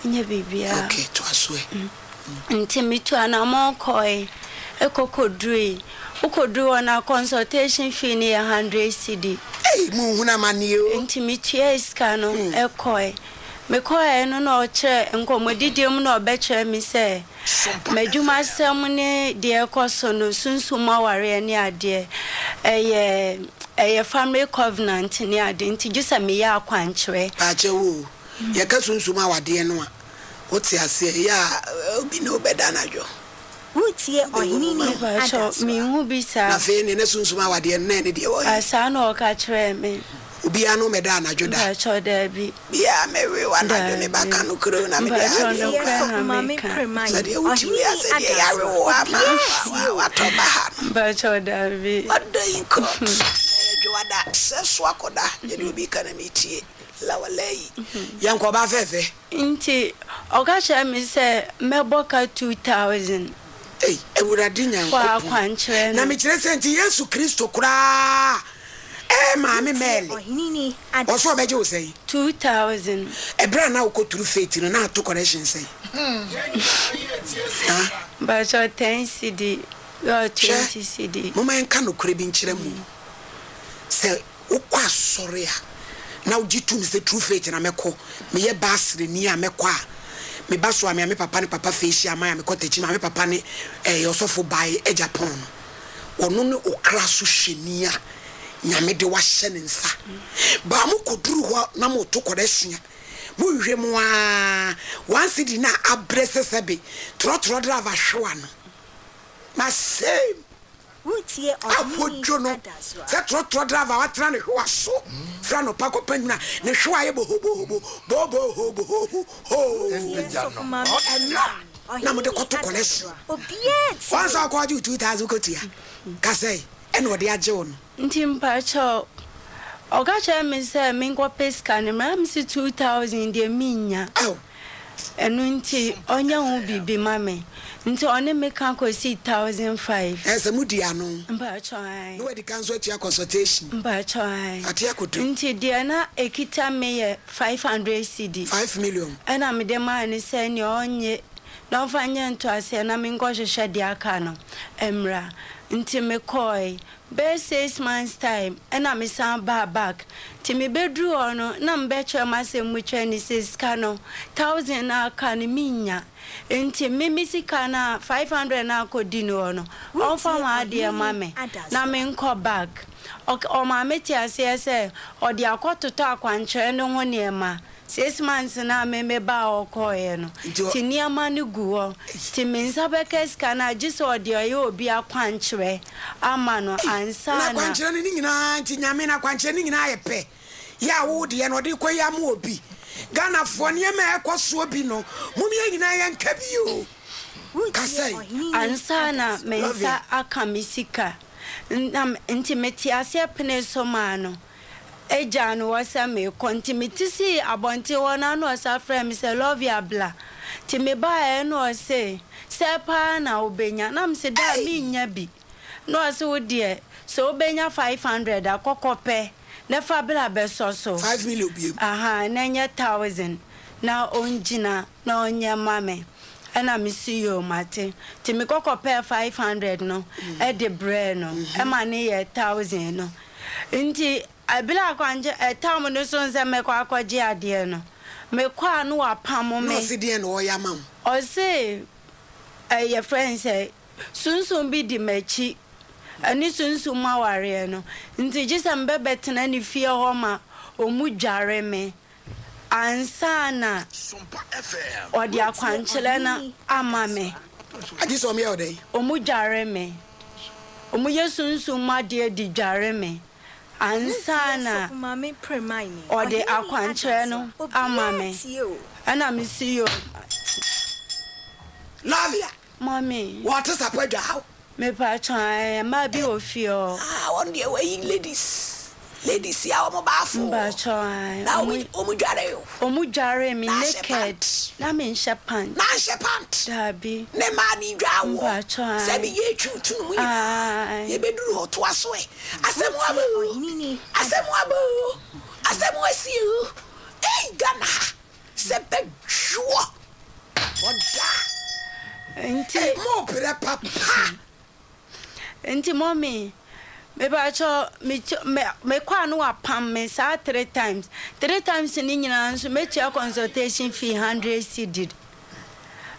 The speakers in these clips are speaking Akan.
Nyɛ biribiara. Ok, toa so ɛ. Nti metuu anamɔn kɔe, kɔ kɔdurui. Wokɔduru hɔ no a, consultation fee no yɛ hundred cedi. Ei, monhunu amaneɛ o. Nti metuaa sika no kɔe. Mekɔeɛ no na ɔkyerɛ, nkɔmmɔdidie mu na ɔbɛkyerɛ me sɛ m'adwumasɛm ne deɛ ɛrekɔ so no, sunsum awareɛ ne adeɛ, ɛyɛ ɛyɛ family covenant ne adeɛ, nti gye sɛ meyɛ akwankyerɛ. Paakyɛw o, yɛka sunsum awadeɛ no a, wote aseɛ? Ɛyɛ a obi ne wo bɛda anadwo? Woretie Wobɛhu Ɔhene ma Ni wo. Mepakyɛw, Adasoa. menhu bi saa. Na afei ne na sunsum awadeɛ no na ɛne deɛ wɔ he? Ah, saa na ɔka kyerɛɛ me. Obiara ne wo mmɛda anadwo da? Mpakyɛw, daabi. Biaa mɛwe wo anadwo me ba Daabi. ka nokorɛ o na mede Mpakyɛw, adeɛ Woretie nokorɛ Sɔfo na Maame meka. Premayi, Sɛdeɛ wote Ɔhene wei Ni ase deɛ yɛawe Adasoa. wo ama Obiara tie o. watɔ ba ha no. Mpakyɛw, daabi. Ɔdɔ yi kɔ na yɛdwoada sɛ so akɔda nyɛ deɛ obi ka na metie lawalayi yɛnkɔ ɔbaa fɛɛfɛ. Nti ɔka kyerɛɛ me sɛ mɛbɔ ka 2000. Ei, Awurade For Nyankopɔn! akwankyerɛ Na no. mekyerɛ sɛ nti Yesu Kristo koraa ɛɛ Maame Woretie Mary, Ɔhene Ni ɔse Adasoa. ɔbɛgye wo sɛn? 2000. Ɛberɛ a na wokɔ True Faith no na ato correction sɛn? Ha? Mpakyɛw 10 cedi or Hwɛ, 20 cedi. momma yɛnka nokorɛ bi nkyerɛ mo o, sɛ Wokɔ asɔre a, na wogye tom sɛ True Faith na mɛkɔ, meyɛ Baasrani a mɛkɔ a, meba so a me a me papa ne papa fei hyia man a mekɔ Takyi ma me papa ne ɛyɛ ɔsɔfo bae agya pɔn no, ɔno ne okra so hwɛni a Nyame de wahyɛ ne nsa. Baa mo kɔduru hɔ na moto kɔrɛhye a, mohwehwɛ mu aa, one cedi no a abrɛ sɛ sɛbe trɔtrɔ driver hwewa no. Ma shame! Woretie Ɔhene Ahodwo no Adasoa. sɛ trɔtrɔ driver a watena ne hwewa so firi anɔpa kɔpɛ anwummerɛ a ne hwewa ayɛ bohobohobo bobohobohoho hoo. Woretie Sɔfo Maame Ɛno Premayi, na mode Ɔhene kɔto kɔlɛhye. Adasoa. Obiara Wɔn tie sɛ o. ɔkɔ agye wo 2000 kɔtua ka sɛe ɛna ɔde agye wo no. Nti mpakyɛw, ɔka kyerɛɛ me sɛ menkɔpɛ sika no mmra, na mese 2000 deɛ mennya. Ao. Ɛno nti ɔnyɛ ho biribi ma me. Nti ɔne me ka kɔsii 1005. Ɛɛ sɛ modi ano. Mpakyɛw ae. Na wadi kan nso atua consultation. Mpakyɛw ae. Ate akoto. Nti deɛ na ɛkita me yɛ 500 cedi. 5 million. Ɛna mede maa no sɛ nea ɔnnye na ɔmfa nyɛ ntoaseɛ na menkɔhwehwɛ deɛ aka no mmra. Nti mekɔɔe. Bɛyɛ 6 months time ɛna me san baa back. Nti me bɛduru hɔ no na me bɛkyerɛ m'asɛm mu kyerɛ no sɛ sika no thousand no a aka no me nnya. Nti me me sika no a 500 no a akɔdi no hɔ no ɔmfa Woretie ho adeɛ ma Ɔhene me na Adasoa. me nkɔ back. Ɔk ɔmaa me te aseɛ sɛ ɔde akɔtotɔ akwankyerɛ no ho nneɛma. 6 months no a me me baa hɔ kɔeɛ no, Nti ɔ. nti nneɛma no gu hɔ. Nti me nsa bɛka sika no a, gye sɛ ɔde ɔyɛ obi akwankyerɛ ama no Ei! ansa Na na. akwankyerɛ no ne nyinaa nti Nyame no akwankyerɛ no nyinaa yɛ pɛ. Yɛ a wo deɛ no ɔde rekɔ yi ama obi. Ghanafoɔ nneɛma a ɛrekɔ soɔ bi no mom yɛn nyinaa yɛnka bi o. Woretie Kasɛe. Ɔhene Ni Ansa na me Adasoa. nsa Lovia. aka me sika. Na nti mete aseɛ penee so maa no. Egyaa no hɔ sɛ merekɔ nti mete sii abɔnten hɔ no ara na ɔsan frɛɛ me sɛ Lovia bla. Nti mebaeɛ na ɔse sɛɛ paa na wobɛnya na mese daa Ei! mennya bi na ɔse wo deɛ sɛ wobɛnya 500 a kɔ kɔpɛ na fa bra bɛsɔ so 5 million biem. ahaa na ɛnyɛ thousand na ɔngyina na ɔnyɛ mma me ɛna mese yoo mate. Nti mekɔ kɔpɛɛ 500 no de brɛɛ no ɛma no yɛɛ thousand no. Nti bere a kwangye ɛtam no so sɛ mɛkɔ akɔgye adeɛ no, mekɔ a na wapamo Na me. ɔse deɛn na ɔreyɛ ama wo? Ɔse yɛfrɛ no sɛ sunsum bi di m'akyi, ɛne sunsum awareɛ no, nti gye sɛ mebɛbɛtena ne fie hɔ ma ɔmu dware me ansa na ɔde Woretie akwankyerɛ Ɔhene no Ni ama me. Adasoa. Agye sɛ ɔmo yɛ wo dɛn? Ɔmu dware me. Ɔmu yɛ sunsum mu adeɛ de dware me ansa Woretie na Sɔfo Maame Premaini, ɔde Ɔhene Ni akwankyerɛ no Adasoa. ama Obiara me. tie o. Ɛna me se yoo mate. Lavia, Mummy. wɔte sapɔ adwa wo. Mepakyɛw ae mmaa bi wɔ fie hɔ. Ah wɔn deɛ wɔyi ladies ladies a wɔn ba afo Mpakyɛw ae na ɔmo. wɔn dware o. Ɔmo dware me Na ahyɛ naked pant. na me nhyɛ pant. Na nhyɛ pant. Daabi. Ne mmaa ne dwa awoɔ. Mpakyɛw Sɛ ae. bi yɛ twi tu no mu nyinaa. Ae. Yɛ bɛ duru hɔ toa so ɛ. Asɛm aba Woretie o Ɔhene Ni asɛm aba Adasoa. o asɛm asi o ei Ghana ha sɛ bɛ dwoɔ. Nti. Ei mo brɛ papa. Nti mummy mepakyɛw me me mekɔ a na wapam me saa tre times tre times no nyinaa nso mɛtua consultation fee hundred cedi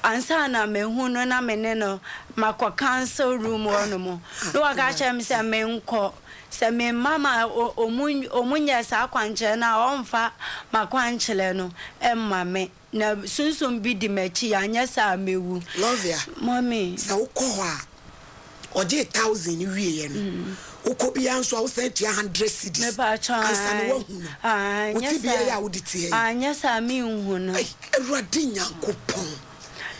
ansa na mahu no na me ne no makɔ council room hɔ nom na waka akyerɛ me sɛ menkɔ sɛ memma ma ɔmu ɔmu nyɛ saa akwankyerɛ no a ɔmfa makwankyerɛ no mma me. Na sunsum bi di m'akyi, anyɛ saa a mɛwu. Lovia, Mummy. sɛ wokɔ hɔ a, ɔgyee thousand no wieɛ no, wokɔ biara nso a wosan tua hundred cedis Mepakyɛw, ansa na ae, woahu no. ae, Wo anyɛ tebea yi saa, a wode te ha yi. anyɛ saa a menhu no. Ei, Awurade Nyankopɔn.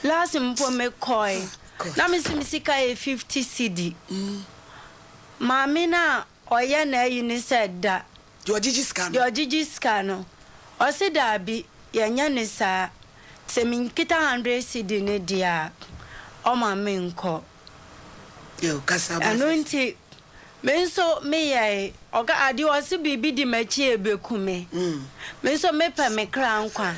Last mpo mekɔe, Ah, God. na mese me sika yɛ 50 cedi. Maame no a ɔyɛ n'ayi no sɛ da. Deɛ ɔgyegye sika no. Deɛ ɔgyegye sika no. Ɔse daabi, yɛnyɛ no saa. Sɛ menkita hundred cedi no deɛ a, ɔma menkɔ. Yo, kasa ba Ɛno sisi. nti, me nso meyɛe. Ɔka, adeɛ ɔse biribi di m'akyi a ɛbɛku me. Me nso mepɛ me kra nkwa.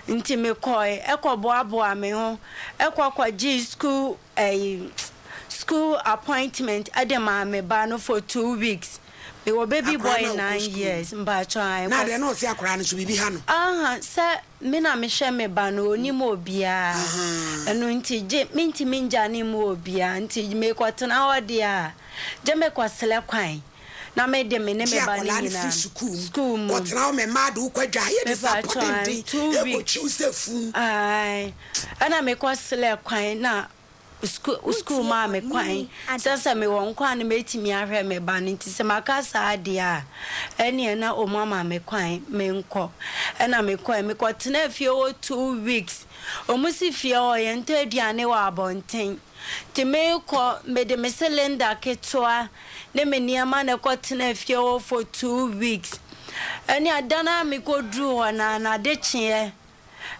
Nti mekɔe, ɛkɔboaboaa me ho, ɛkɔ kɔgyee school ɛyi, school appointment de maa me ba no for 2 weeks. Mewɔ baby Akwadaa boy no a ɔkɔ nine sukuu no. years, mpakyɛw ae, Na kɔ adeɛ na ɔse akwadaa no so biribi ha no. Aha, sɛ me na mehwɛ me ba no, ɔnim obiara. Ahaa. Ɛno nti, gye, mentumi ngya no mma obiara. Nti mekɔtena hɔ deɛ a, gye mekɔsrɛ kwan na mede me ne Gye me ba no akwadaa no nyinaa firi sukuu mu sukuu mu. kɔtena hɔ ma mmaa de wo kɔ adwa. Yɛ de sapɔ Mepakyɛw ae, denden two ɛkɔkyi weeks. wo sɛ funu. Ae, ɛna mekɔsrɛ kwan na Sukuu maa me kwan sɛ sɛ mewɔ nkwa a na mɛtumi ahwɛ me ba no nti sɛ maka saa deɛ a ɛneɛ na wɔn ama me kwan menkɔ. Ɛna mekɔɛ, mekɔtenaa fie hɔ 2 weeks. Wɔn si fie hɔ yɛntɔ aduane wɔ abɔnten nti mekɔ mede me cylinder ketewa ne me nneɛma na ɛkɔtenaa fie hɔ for 2 weeks. Ɛne da no a mekɔduruu hɔ no ara no ade kyeeɛ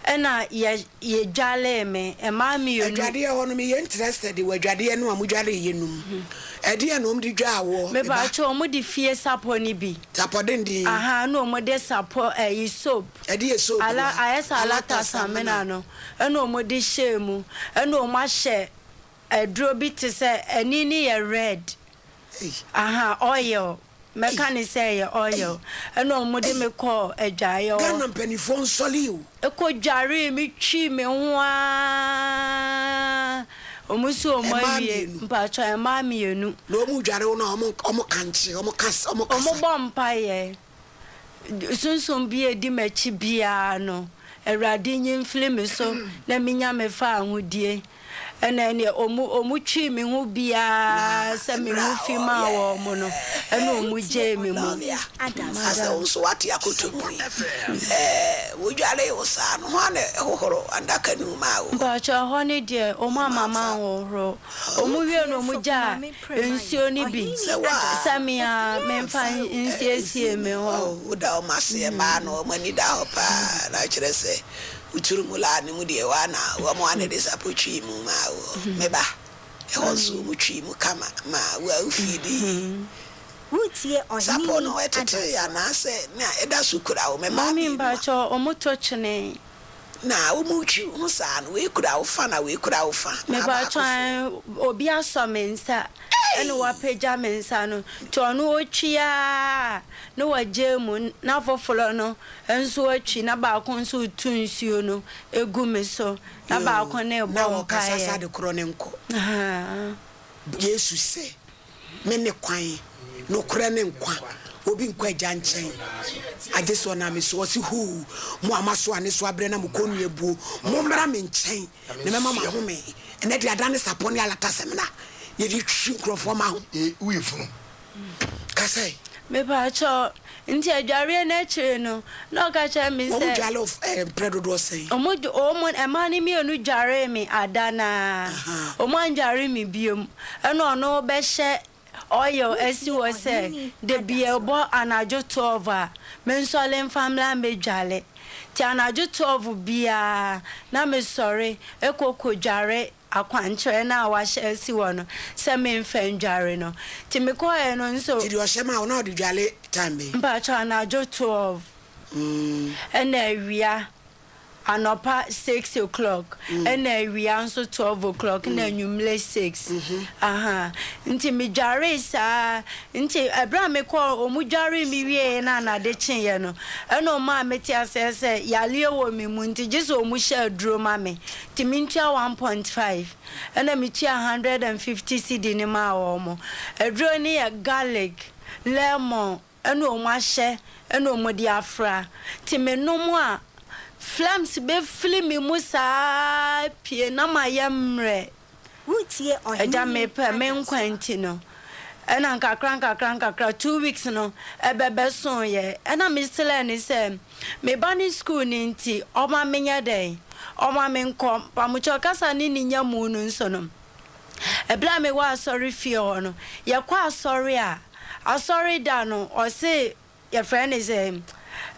ɛna yɛ yɛdwalee me mmaa mmienu. Adwadeɛ hɔ no meyɛ interested wɔ adwadeɛ no a modwareeɛ no mu. Ɛdeɛn na wɔde dwaa woɔ me ba? Mepakyɛw wɔn de fie sapɔ no bi. Sapɔ denden. Ahaa ɛna wɔn de sapɔ ɛyi soap. Ɛdeɛ soap Ala a? ayɛ sɛ Alata alata samina. samina no ɛna wɔn de hyɛɛ mu ɛna wɔn ahyɛ aduro bi te sɛ ani no yɛ red. Ei. Ahaa oil mɛka Ei. ne sɛ ɛyɛ oil Ei. ɛna wɔn de Ei. me kɔɔ adwaeɛ hɔ. Ghana mpaninfoɔ nsɔre o. Ɛkɔ dwaree me twii me ho aa wɔn si wɔn Mmaa awie mmienu. mpakyɛw mmaa mmienu. Na wɔn dware wo no a wɔn wɔn kankye wɔn kas wɔn kasa. Wɔn bɔ mpaeɛ sunsum bi a edi m'akyi biara no Awurade nyi mfiri me so na menya me fa ahodie ɛna ɛneɛ wɔn wɔn twii me ho biara Na sɛ me mmerɛ ho a fi maa ɔyɛ wɔn no ɛna wɔn Wotie gyee me mu. Ɔhene Lovia, Adasoa. asɛ wo nso woate akoto mu yi, ɛɛ wodwaree wo saa no, hwan na ɛhohoro adaka no mu maa wo? Mpakyɛw ɛhɔ no deɛ wɔn ama Mamfa. manhohoro. Wɔn wie Wotie no wɔn Sɔfo gyaa Maame Premae, nsuo no bi Ɔhene Sɛ wo a sɛ me ara Adasoa, memfa obiara ntie o. nsiesie nsuo me no, ho. oh, woda wɔn ase, mmaa no wɔn ani da hɔ paa, na kyerɛ sɛ wo tiri mu laa no mu deɛ woa na wɔn a na ɛde sapɔ twii mu maa wo. Me ba, ɛhɔ nso wɔn twii mu kama maa wo a wofii dii. Wotie Sapɔ Ɔhene no ɛtetee Adasoa. anaasɛ nea ɛda so kura wo, me mmaa Mummy mmienu a. mpakyɛw wɔn to kyene. Na wɔretwi wo ho saa no, wei kura wo fa na wei kura wo fa, na Mepakyɛw abaakofo. ɛn obi asɔ me nsa ɛna Ei! wapagya me nsa no nti ɔno ɔtwi aa na wagyae mu na foforɔ no nso atwi na baako nso retu nsuo no gu me so na Yoo, baako no na rebɔ wɔkasa saa mpaeɛ. de korɔ no nkɔ. Ahaa. Yesu sɛ, Mene kwan, nokorɛ ne nkwa, obi nkɔ Agya nkyɛn, agye sɛ ɔnam me so. Ɔse, Huu, mo a moaso anesoa abrɛ na mo kɔnnua abuo, mommra me nkyɛn, na mɛma mo ahome. Ɛnnɛ deɛ adane sapɔ ne alata samina na yɛde twi nkurɔfoɔ ma ho. Ee, woyɛ funu. Ka sɛ. Mepaakyɛw, nti adwareɛ no akyire no, na ɔka kyerɛ me Wɔn sɛ. dware wo eh, mprɛ dodoɔ sɛn? Wɔn, wɔn, mmaa no mmienu dwaree me ada no ara. Wɔn andware me biom. Ɛna ɔno bɛhyɛ oil asi Wotie hɔ sɛ Ɔhene da bi Adasoa. ɛbɔ anadwo 12 a, mensɔre mfa mmra mmɛdware. Nti anadwo 12 biara, na mesɔre kɔ kɔdware akwankyerɛ no a wahyɛ asi hɔ no sɛ memfa ndware no. Nti mekɔeɛ no nso. Nti deɛ ɔhyɛ maa wo na ɔde dware time bɛn? Mpakyɛw anadwo 12 ɛna awia. Anɔpa 6 o'clock, ɛna awia nso 12 o'clock, na anwummerɛ 6. Aha. Nti medwaree saa. Nti ɛberɛ a mekɔɔ ɔmu dwaree me wieeɛ na anade kyeeɛ no, ɛna ɔmo a mete aseɛ sɛ yaleɛ wɔ me mu, nti gye sɛ ɔmu hyɛ aduro ma me. Nti mentua 1.5, ɛna metua 150 cedi ne maa wɔn. Aduro no yɛ garlic, lemon, ɛna ɔmo ahyɛ, ɛna ɔmo de afra. Nti menom a, phlegms bɛfiri me mu saa pie na mayɛ mmerɛ. Wotie ɔhene Agya, mepɛ me nkwa nti no, ɛna nkakra nkakra nkakra 2 weeks no ɛbɛbɛ so yɛ, ɛna mesrɛ ne sɛ meba ne school ne nti ɔma menyɛ dɛn, ɔma me nkɔ pamukyɛ kasa ne ne nya mu no nso no. Ɛberɛ a mewɔ asɔre fie hɔ no, yɛkɔ asɔre a, asɔre da no, ɔse yɛfrɛ ne sɛ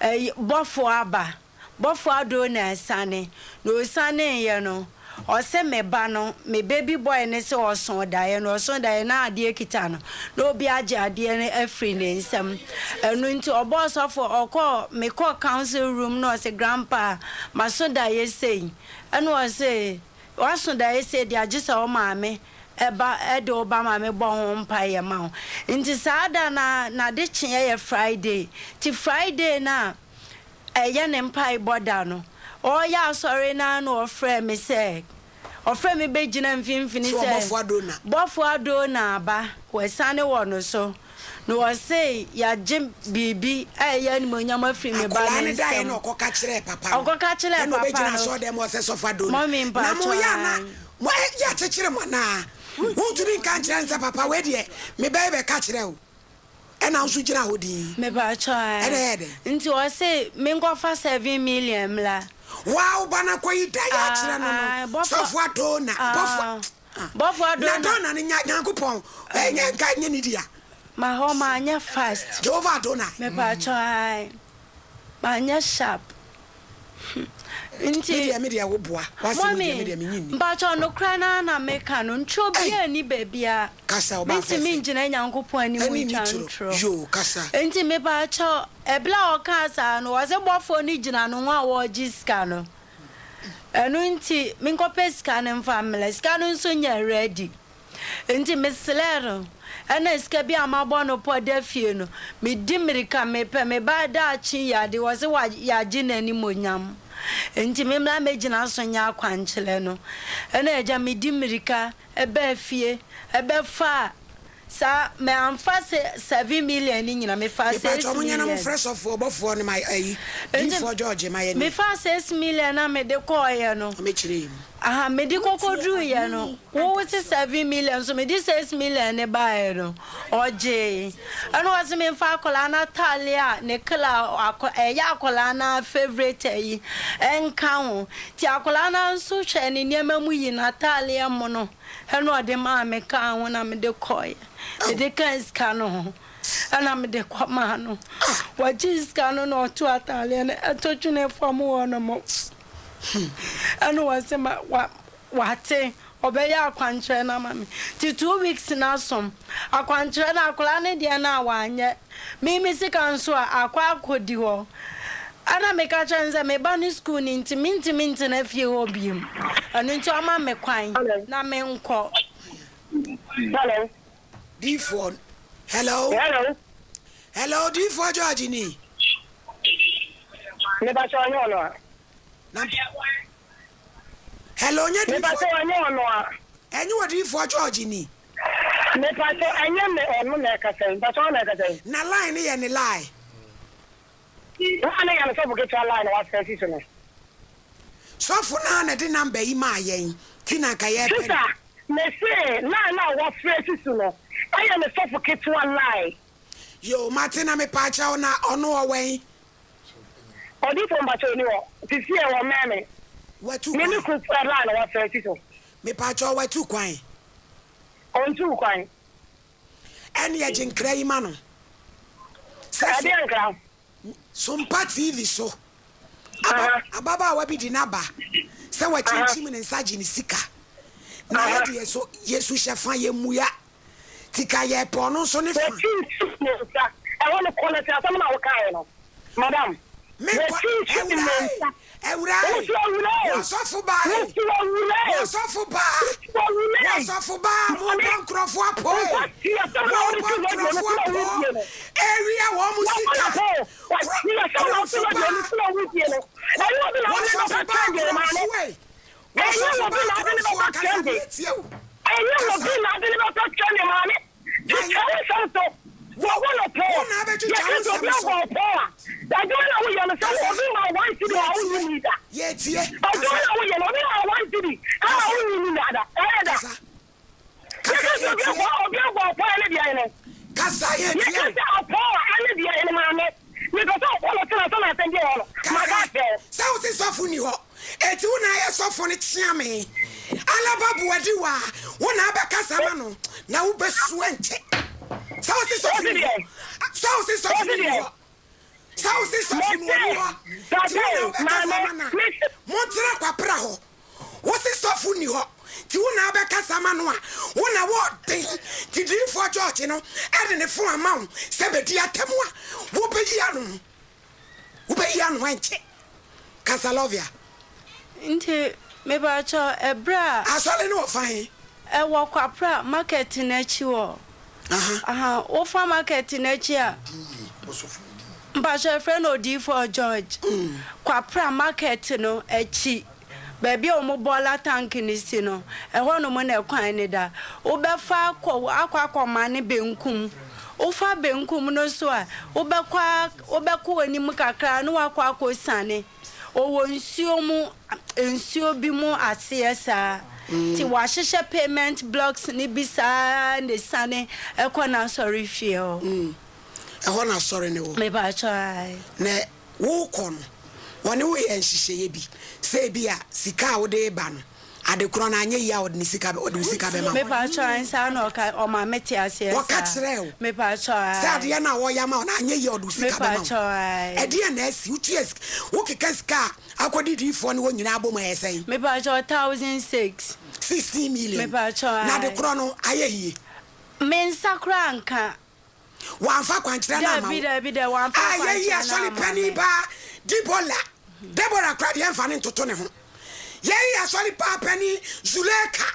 ɛyi bɔfo aba, bɔfo ado na ɛsane na osianeeɛ no, ɔsɛ me ba no, me baby boy ne sɛ ɔso daeɛ no, ɔso daeɛ na adeɛ kita no na obi agye adeɛ no afiri ne nsam. Ɛno nti ɔbɔɔ sɔfo, ɔkɔ mekɔ council room na ɔsɛ, "Grandpa, maso daeɛ sei." Ɛna ɔsɛ, "Waso daeɛ sei deɛ, agye sɛ wo maame ɛba, ɛde wo ba maame bɔ ho mpaeɛ ma wo." Nti saa da na n'ade kyeɛ yɛ Friday, nti Friday na ɛyɛ ne mpaebɔ da no, ɔyɛ asɔre na ɔfrɛ me sɛ, ɔfrɛ me bɛgyina mfimfini sɛ sɛ ɔbɔfo ado na bɔfo ado na aba, wɔasiane wɔ no so na wɔse yɛagye biribi a ɛyɛ animonyam afiri me ba akwadaa ne ne daeɛ na nsam. ɔkɔka kyerɛɛ papa no. Ɔkɔka kyerɛɛ ɛna papa ɔbɛgyina no. asɔre dɛm ɔsɛ sɔfo ado na Mɔmi, na mo yɛ ana mpakyɛ. mo ɛ yɛ akyekyere mo anaa wontumi nka nkyerɛ n sɛ papa wei deɛ mebɛyɛ bɛka kyerɛ wo, ɛna nso gyina hɔ din. Mepakyɛ. Ɛna ɛyɛ dɛn? Nti ɔse menkɔfa 7 million mmla. Waa, wo ba no akɔyi daeɛ akyerɛ no Ah, no bɔfo- sɔfo ado na bɔfo Bɔfo ado na na dona no nya Nyankopɔn ɛnyɛ nka nyɛ ne dea. Ma hɔ maanyɛ fast. Jehovah Adonai. Mepakyɛ, maanyɛ sharp nti. Medeɛ medeɛ wo boa wasɛm deɛ medeɛ menyi nni. Mpakyɛ, nokorɛ no na meka no, ntwerɛ biaa ni baabia. Kasa, ɔba. Mentimi fɛfɛ ngyina Nyankopɔn anim ɛne ni ntwa toro ntorɔ. Yo, kasa. Nti mepakyɛ, ɛberɛ a ɔkaa saa no, wɔsɛ bɔfoɔ no gyina no ho a wɔregye sika no. Ɛno nti menkɔpɛ sika no mfa mmerɛ. Sika no nso nyɛ ready, nti mesrɛ no, ɛna sika bi a mabɔ no pɔ da fie no, medi mmirika mepɛ me ba daakye yade. Wɔ sɛ yɛagye n'animonyam, nti memmra mɛgyina so nyɛ akwankyerɛ no. Ɛna agya, medi mmirika ɛbɛɛ fie, ɛbɛfa saa mɛ amfa sɛ 7 million ni nyina, mefa 6 Mepatwa ɔmo nyɛ na million. mofrɛ sɔfoɔ ɔbɔfoɔ no ma ayi diifoɔ George ma yɛ ne Mefa 6 million na mede kɔɔyɛ no. Ɔmɛkyerɛ yi mu. Aha, mede kɔkɔduruyɛ no, wo se 7 million so, mede 6 million ne baeɛ no, ɔgyee. Ɛna ɔse memfa akwadaa no ataale a ne kla ɛyɛ akwadaa no favourite ayi ɛnka ho. Nti akwadaa no nso hwɛ ne nneɛma mu yi n'ataaleɛ mu no, ɛna ɔde maa me kaa ho na mede kɔɔyɛ, mede ka sika no ho, ɛna mede kɔmaa no. Wɔgye sika no na ɔto ataaleɛ no ɛto twene fam hɔ no mo, ɛna wɔsɛ ma wa wate ɔbɛyɛ akwankyerɛ no ama me. Nti 2 weeks na som akwankyerɛ no, akwadaa no deɛ no a wanyɛ mimi sika nso a akɔ akɔdi hɔ. Ɛna meka kyerɛ no sɛ meba ne school no nti mentimi ntena fie hɔ biom. Ɛno nti ɔma me kwan na menkɔ. Hello. Diifoɔ, hello. Hello. Hello, diifoɔ George ni. Mepa kyɛ, ɔnyɛ ɔno a. Na hello, nyɛ Mepa diifoɔ kyɛ, ɔnyɛ ɔno a. Ɛnyɛ wɔ diifoɔ George ni. Mepa kyɛ, ɛnyɛ me ɔno na ɛkasa yi. Mepa kyɛ, ɔno na ɛkasa yi. Na line no yɛ ne line. Wɔn ne yɛ no sɔfo ketewa line na wasɛ si so no. Sɔfo naa na de number yi maa yɛn ti na nka yɛpɛ. Sister, mese line na wafrɛ si so no ɛyɛ ne sɔfo ketewa line. Yo, mate. Na mepa kyɛw, na ɔno ɔwɛn? Ɔdifo, mpakyɛ, oni hɔ. Sisi ɛ wɔ mɛmi. Watu Me ne kwan? ku line na wafrɛ si so. Mepa kyɛw, watu kwan? Ɔntu kwan. Ɛne yɛgye nkra yi ma no sɛ Ɛdeɛ nkra? Sompa TV so ababaawa bi di n'aba sɛ wakyinkyim ne nsa gye ne sika na yɛde yɛ so yesu hyɛ fa yɛ mmua tika yɛ pɔ ɔno nso ne fa. Wɔkyinkyim ne nsa. Ɛhɔ no kɔnɛte asɛm na wɔkaeɛ no. Madam. Me kɔ Awuraa ei, Awuraa ei, W'ɔsɔfo baa ei, W'ɔsɔfo baa, W'ɔsɔfo baa, Mobɔ nkurɔfoɔ apoo ei, Mobɔ nkurɔfoɔ apoo, Awia wɔn sika, Korɔmfo baa, W'ɔsɔfo baa korɔmfoɔ ei, W'ɔsɔfo baa korɔmfoɔ, Kasa deɛ tie o, Kasa. Twitwa wo nsɛm so. Wɔwɔ no pɔn. Wo na abɛtwitwa Yɛka wo sɛ obi nsɛm so. abɔ wo pɔn a, adwuma no a woyɛ no, sɛ Kasa. obi ma wo one cedi a, Yɛtie. wonnye nni da. Yɛtie. Adwuma Kasa. no a woyɛ no, obi ma wo one cedi a, Kasa. wonnye nni da. Ɛyɛ da. Kasa. Kasa. Yɛka sɛ obi Yɛtie. abɔ obi abɔ wo pɔn a, ɛne deɛ ɛne. Kasa. Yɛtie Yɛka wo. sɛ ɔpɔn a, ɛne deɛ ɛne maame. Mepɛ sɛ ɔkɔ no tena sɛ na asɛm bi wɔ hɔ no, maka Kasa. akyerɛ wo. Sɛ wo se sɔfo nni hɔ. Enti wo na ayɛ sɔfo no kyeame. Alaba Boadiwa, wo na abɛkasa ama no na wo bɛsu ɛnkyɛ. Sɛ wo se sɔfo no ni hɔ. Sɛ wo se sɔfo no ni hɔ. Sɛ wo se sɔfo no ɔni hɔ. Nti wo na wobɛkasa ama no a. Montena kwapra hɔ. Wo se sɔfo nni hɔ. Nti wo na abɛkasa ama no a. Wo na wo ɔden. Nti diyifoɔ George no de ne fon ama wo sɛ bɛdi atɛm a, wobɛyi ano. Wobɛyi ano ɛnkyɛ. Kasalovia. Nti mepakyɛw ɛberɛ a. Asɔre no wɔ fa he? Ɛwɔ Kwapra market no akyi hɔ. Aha, wofa market no akyi a. Mpakyɛw yɛfrɛ no Odiyifoɔ George. Kwapra market no akyi. Baabi a wɔn bɔɔla tank no si no, ɛhɔnom na ɛkwan no da. Wobɛfa akɔ akɔ akɔmane benkum. Wofa benkum no so a, wobɛkɔ ara wobɛkɔ w'anim kakra na woakɔ akɔsiane. Ɔwɔ nsuo mu, nsuo bi mu aseɛ saa. Nti wɔahyehyɛ payment blocks no bi saa na ɛsiane kɔ n'asɔrefie hɔ. Ɛhɔ na asɔre no wɔ? Mepakyɛw, ae. Na Worekɔ no, wɔne wo yɛ nhyehyɛeɛ bi sɛ ebia sika a wode reba no, ade korɔ no anyɛ yie a wɔde ne sika wɔde wo sika bɛma wo. Mepakyɛw ae saa na ɔka ɔma me te aseɛ saa. Wɔka kyerɛɛ wo Mepakyɛw ae. sɛ adeɛ no a wɔreyɛ ama wo no anyɛ yie a wɔde wo sika bɛma wo. Mepakyɛw ae. Ɛdeɛn na asi? Wotua sika, wokeka sika a akɔdi diyifoɔ ne hɔ nyinaa bom a ɛyɛ sɛn? Mepakyɛw 1006. 16 million. Mepakyɛw Na ae. ade korɔ no ayɛ yie? Me nsa koraa nka. Wamfa akwankyerɛ no amma Dabi, wo. dabi, dabi, wamfa A Yɛyi akwankyerɛ no asɔre amma panin me. baa Debola, Deborah koraa deɛ yɛmfa no ntoto ne ho. Yɛyi asɔre paa panin Zuleka,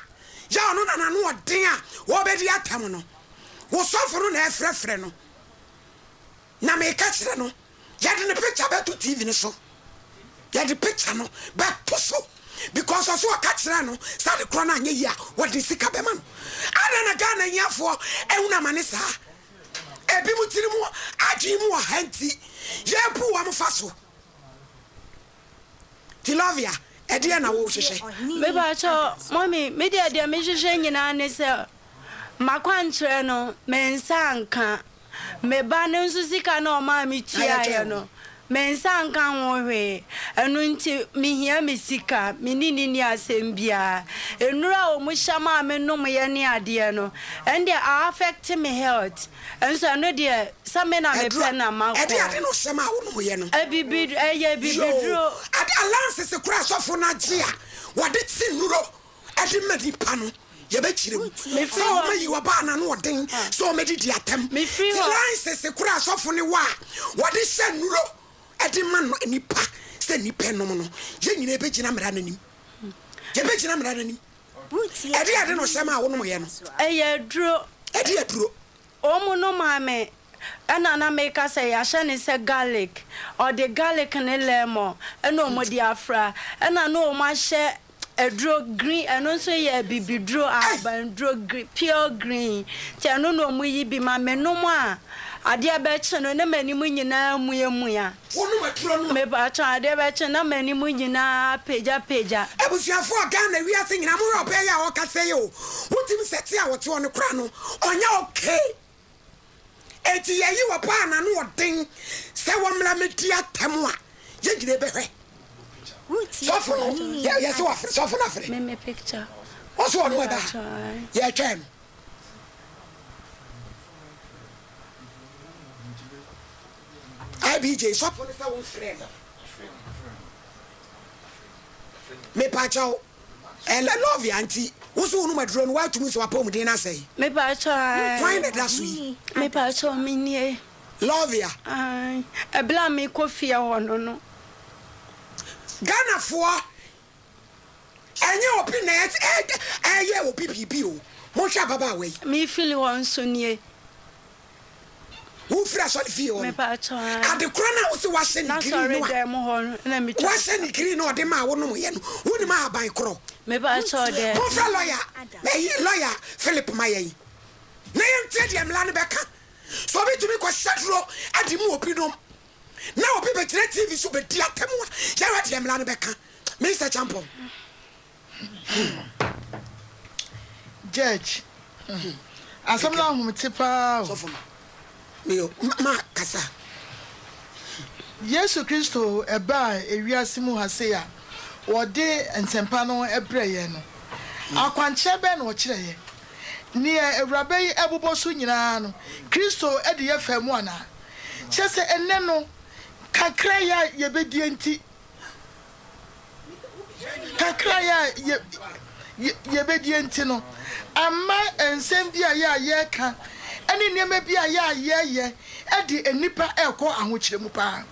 yɛ ɔno na n'ano ɔden a ɔrebɛdi atɛm no. Wo sɔfo no na ɛrefrɛfrɛ no. Na meka kyerɛ no, yɛde ne picture bɛto TV no so. Yɛde picture no bɛto so because ɔso ɔka kyerɛɛ no sɛ ade korɔ no anyɛ yie a wɔde sika bɛma no. Adɛn na Ghana ahiafoɔ ahunu amane saa? Ebinom tiri mu adwene mu ɔha nti yɛbu wɔn fa so. Tilovia, ɛdeɛn na wohwehwɛ? Mepakyɛw, mummy, me deɛ deɛ mehwehwɛ nyinaa ne sɛ m'akwankyerɛ no me nsa nka. Me ba no nso sika no a ɔmaa me tuaeɛ no, me nsa nka ho hwee. Ɛno nti, mehia me sika. Me ne no nni asɛm biara. Nnuro a wɔhyɛ maa me nomeɛ ne adeɛ no, ɛno deɛ a affect me health. Nso ɛno deɛ, sɛ me na mepɛ na makɔ. Ɛdeɛn ade na ɔhyɛ maa wonomeɛ no? Abibi, ɛyɛ abibiduro. Yoo, ade allowances koraa asɔfo no agye a wɔde te nnuro de ma nnipa no. Yɛbɛkyerɛ mu sɛ wɔayi ɔbaa no ano ɔden sɛ ɔmmɛdidi atɛm. Te license koraa asɔfo no wɔ a wɔde hyɛ nnuro de ma nnipa sɛ nnipa nnom no, yɛn nyinaa yɛbɛgyina mmara no anim. Yɛbɛgyina mmara no anim. Ɛdeɛn ade na ɔhyɛ maa wonomyɛ no? Ɛyɛ aduro. Ɛdeɛn aduro? Wɔn no maa me ɛna na meka sɛ yɛahyɛ no sɛ garlic, ɔde garlic ne lemon ɛna wɔn de afra, ɛna na wɔn ahyɛ aduro green, ɛno nso yɛ abibiduro, ahabanduro pure green, nti ɛno na wɔn yi bi ma me nom a, adeɛ bɛkye no na m'anim nyinaa amuamua. Wonom aduro no a. Mepakyɛw adeɛ bɛkye na m'anim nyinaa apagyapagya. Abusuafoɔ Ghana wiase nyinaa mo hwɛ ɔbaa yi a ɔkasa yi o wotim sɛ te a ɔte hɔ no koraa no ɔnyɛ okay enti yɛyi ɔbaa a n'ano ɔden sɛ wɔmmra mɛdi atɛm a yɛn nyinaa bɛhwɛ sɔfo no yɛsɛ wafrɛ sɔfo no afrɛ ɔso ɔno ɛba yɛtwɛn no. IBJ sɔfo no sɛ wo mfrɛ no mepakyɛw ɛlɛ love ya nti wo so wonom aduro no woatumi sɛ wapɔmuden no asɛe Mepakyɛw hwan na ɛda so yi Mepakyɛw menie. Lovia. Ae, ɛberɛ a mekɔ fie hɔ no no. Ghanafoɔ, ɛnyɛ obi na ɛyɛ obi biribi o. Monhwɛ ababaawa yi. Mefiri hɔ nso nie. Wofiri asɔre fie hɔ no. Mepakyɛw, ae. Ade korɔ no a wose wahyɛ ne green no a. N'asɔre dan mu hɔ no na metwa. Wahyɛ ne green no a ɔde maa wo nomoyɛ no, wonim ahaban korɔ? Mepakyɛw, daabi. Momfrɛ lɔya, ɛyi, lɔya Philip ma yɛn na yɛntie deɛ mmara no bɛka. Sɛ obi tumi kɔhyɛ duro de ma obi nom na obi bɛgyina TV so bɛdi atɛm a, yɛhwɛ deɛ mmara no bɛka. Mister Champong. Judge, asɛm no ahomete paa o. Sɔfo no, me ma kasa. Yesu Kristo baa ewiase mu ha sei a ɔde nsɛmpa no brɛɛ yɛn no, akwankyerɛ bɛn na ɔkyerɛɛ yɛn? Nea awuraba yi bobɔ so nyinaa no, Kristo de yɛ faa mu anaa? Kyerɛ sɛ ɛnnɛ no, kakra yi a yɛbɛdie nti, kakra yi a yɛbɛdie nti no, ama nsɛm bi a yɛ a yɛreka ne nneɛma bi a yɛ a yɛyɛ de nnipa rekɔ ahokyerɛ mu paa.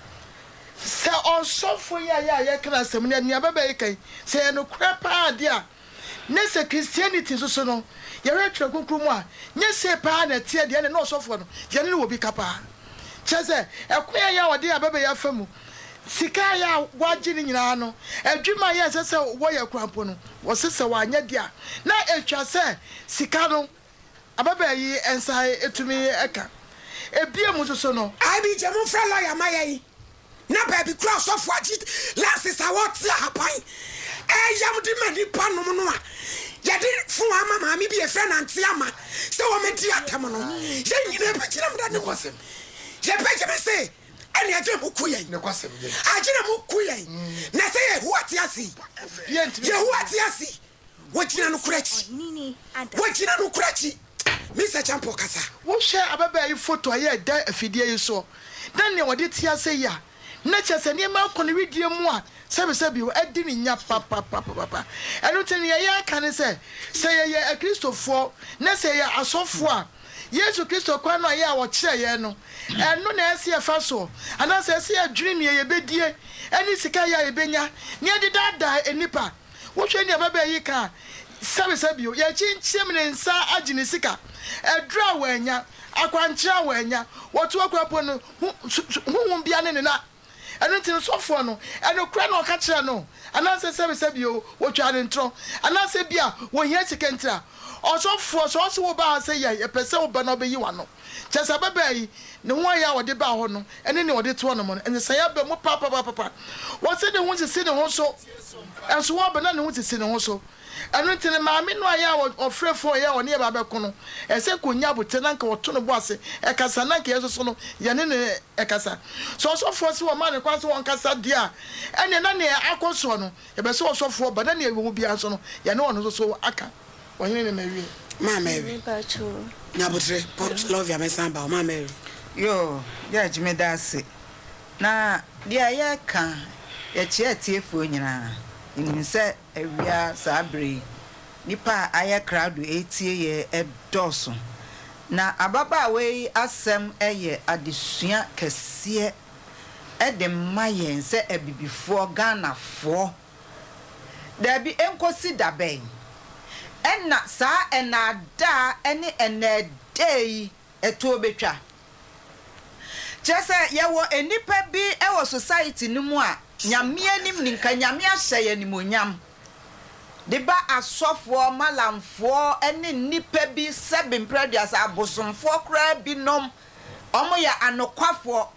Sɛ ɔsɔfo yi a yɛ a yɛreka n'asɛm no, nea ababaa yi ka yi, sɛ ɛyɛ nokorɛ paa deɛ a, Ne sɛ Christianity nso so no, yɛhwɛ Twerɛ Kronkron mu a, nyɛ sei paa na ɛteɛ deɛ, ɛnna na ɔsɔfoɔ no, yɛne no wɔ bi ka paa. Kyerɛ sɛ, ɛkwan a ɛyɛ a ɔde aba bɛyɛ afa mu, sika a ɛyɛ a wɔagye no nyinaa no, adwuma a ɛyɛ a ɛsɛ sɛ wɔyɛ koraa mpo no, wɔse sɛ wɔanyɛ deɛ a, na ɛtwa sɛ sika no, ababaa yi nsa tumi ka. Ebiem nso so no. IBJ, momfrɛ lɔya ma yɛn. Na baabi koraa ɔsɔfo agye lances a wɔte ahaban ɛyam de ma nnipa nom no a yɛde fon ama maame bi yɛfrɛ no Ante Ama sɛ wɔmɛdi atɛm no, yɛn nyinaa bɛgyina mmara no mu. Yɛbɛgye me se ɛne agyina mo ku yɛn. Agyina mo ku yɛn. Na sɛ Yehowa te ase yi, Yehowa te ase yi, Wogyina nokorɛ akyi. Wogyina nokorɛ akyi. Mister Acheampong kasa. Wohwɛ ababaa yi foto a ɛyɛ ɛda afidie yi soɔ na nea ɔde te ase yi a, na kyerɛ sɛ nneɛma akɔ ne wedeɛ mu a sɛbesɛbe o, adi ne nya papapapapa. Ɛno nti nea yɛreka ne sɛ, sɛ yɛyɛ Akristofoɔ na sɛ yɛyɛ asɔfoɔ a, Yesu Kristo kwan no a ɛyɛ a ɔkyerɛɛ yɛn no, ɛno na ɛsɛ sɛ yɛfa soɔ, anaasɛ ɛsɛ sɛ yɛdwene nea yɛbɛdie ne sika yɛ a yɛbɛnya na yɛde daadaa nnipa. Wohwɛ nea ababaa yi ka a, sɛbesɛbe o, yɛakyinkyim ne nsa agye ne sika, aduru a wannya, akwankyerɛ a wannya, wɔto akura mpo no, honhom biara ne ne na. Ɛno nti no, sɔfoɔ no, ɛnokorɛ na ɔka kyerɛɛ no, anaasɛ sɛbesɛbe o, wɔtwaa no ntorɔ, anaasɛ ebia wɔhia sika ntira. Ɔsɔfoɔ, sɛ ɔse wo ba ha sɛ yɛ, yɛpɛ sɛ woba na wobɛyi w'ano. Kyerɛ sɛ ababaa yi, ne ho ayɛ a ɔde baa hɔ no ne nea ɔde te hɔnom no, nsesaeɛ aba mu papapapapa. Wɔse ne ho nsisi ne ho so, nso ɔba na ne ho sisi ne ho so. Ɛno nti no, maame no a ɛyɛ a ɔfrɛ fon a ɛyɛ a ɔne yɛn ba bɛko no, ɛsɛ nka ɔnya aboterɛ na nka ɔto ne bo ase kasa na nka yɛn nso so no, yɛne no kasa. Sɛ ɔsɔfoɔ se wɔmaa no kwan sɛ ɔnkasa deɛ a, ɛnneɛ na nea akɔ soɔ no, yɛpɛ sɛ ɔsɔfoɔ ba na nea ɛwɔ mu biara nso no, yɛne ɔno nso so aka. Ɔhene ne mawie. Maa Mary. Nyabotere pɔ love ya mɛsan ba o maa Mary. Yoo Judge meda ase na deɛ yɛka yɛkyea atiefoɔ nyinaa menim sɛ awia saa berɛ yi nipa a ayɛ krado retie yɛ dɔɔso na ababaawa yi asɛm yɛ adesua kɛseɛ de ma yɛn sɛ abibifoɔ Ghanafoɔ Dabi, enkosi da bɛn? Ɛna saa nnaadaa ne nnɛɛdɛɛ yi toɔ bɛtwa? Kyerɛ sɛ yɛwɔ nnipa bi wɔ society no mu a Nyame anim ni nka Nyame ahyɛ yɛn animuonyam de ba asɔfoɔ, malamfoɔ ne nnipa bi sɛbe mprɛ aduasa abosomfoɔ koraa binom wɔyɛ anokwafoɔ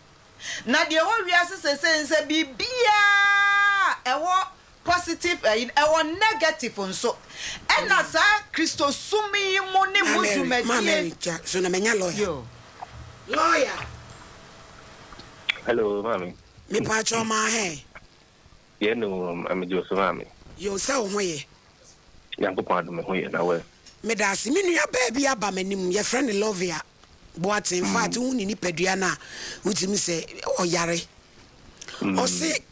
Na deɛ ɛwɔ wiase seesei ne sɛ biribiara a ɛwɔ positive ɛyi no, ɛwɔ negative nso. Ɛna saa Kristosom yi mu ne Maa mu Mary, maa dwumadie. Mary gya so na manya lawyer. Yo. Lawyer. Hello, maame. Mepaakyɛw maa hɛn. Yɛ no maame gye wo so maame. Yoo sɛ wo ho yɛ. Nyankopɔn adom me ho yɛ na wɛ. Medaase. Me nua baa bi aba m'anim yɛfrɛ no Lovia. Boateng infact wohu ne nipadua no a wotumi sɛ ɔyare. Ɔse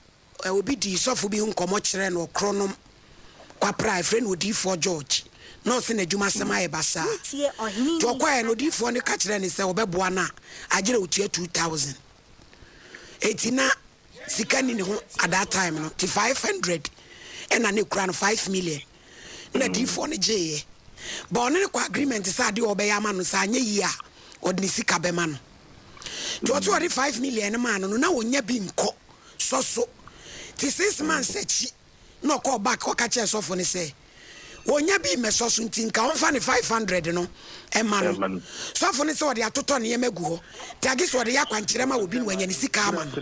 obi dii sɔfo bi ho nkɔmmɔ kyerɛɛ no ɔkronom kwapra a yɛfrɛ no odiyifoɔ George. Na ɔse n'adwuma asɛm ayɛ basaa. Woretie Ɔhene Nti Nni ɔkɔeɛ no Ada. odiyifoɔ no ka kyerɛɛ no sɛ ɔbɛboa no a agyerɛ ɔtua 2000. Enti na sika nni ne ho at that time no nti 500 ɛna na ɛkura no 5 million na diyifoɔ no gyeeɛ. But ɔne no kɔ agreement sɛ adeɛ a ɔbɛyɛ ama no sɛ anyɛ yie a ɔde ne sika bɛma no. Nti ɔse ɔde 5 million no maa no no na ɔnya bi nkɔ sɔ so. Nti 6 months akyi na ɔkɔɔ back kɔka kyerɛɛ sɔfo no sɛ ɔnya bi mmɛsɔ so nti nka ɔmfa ne 500 no mma no. Sɔfo no sɛ ɔde atotɔ nneɛma agu hɔ nti agye sɛ ɔde yɛ akwankyerɛ ma obi na wanya ne sika ama no.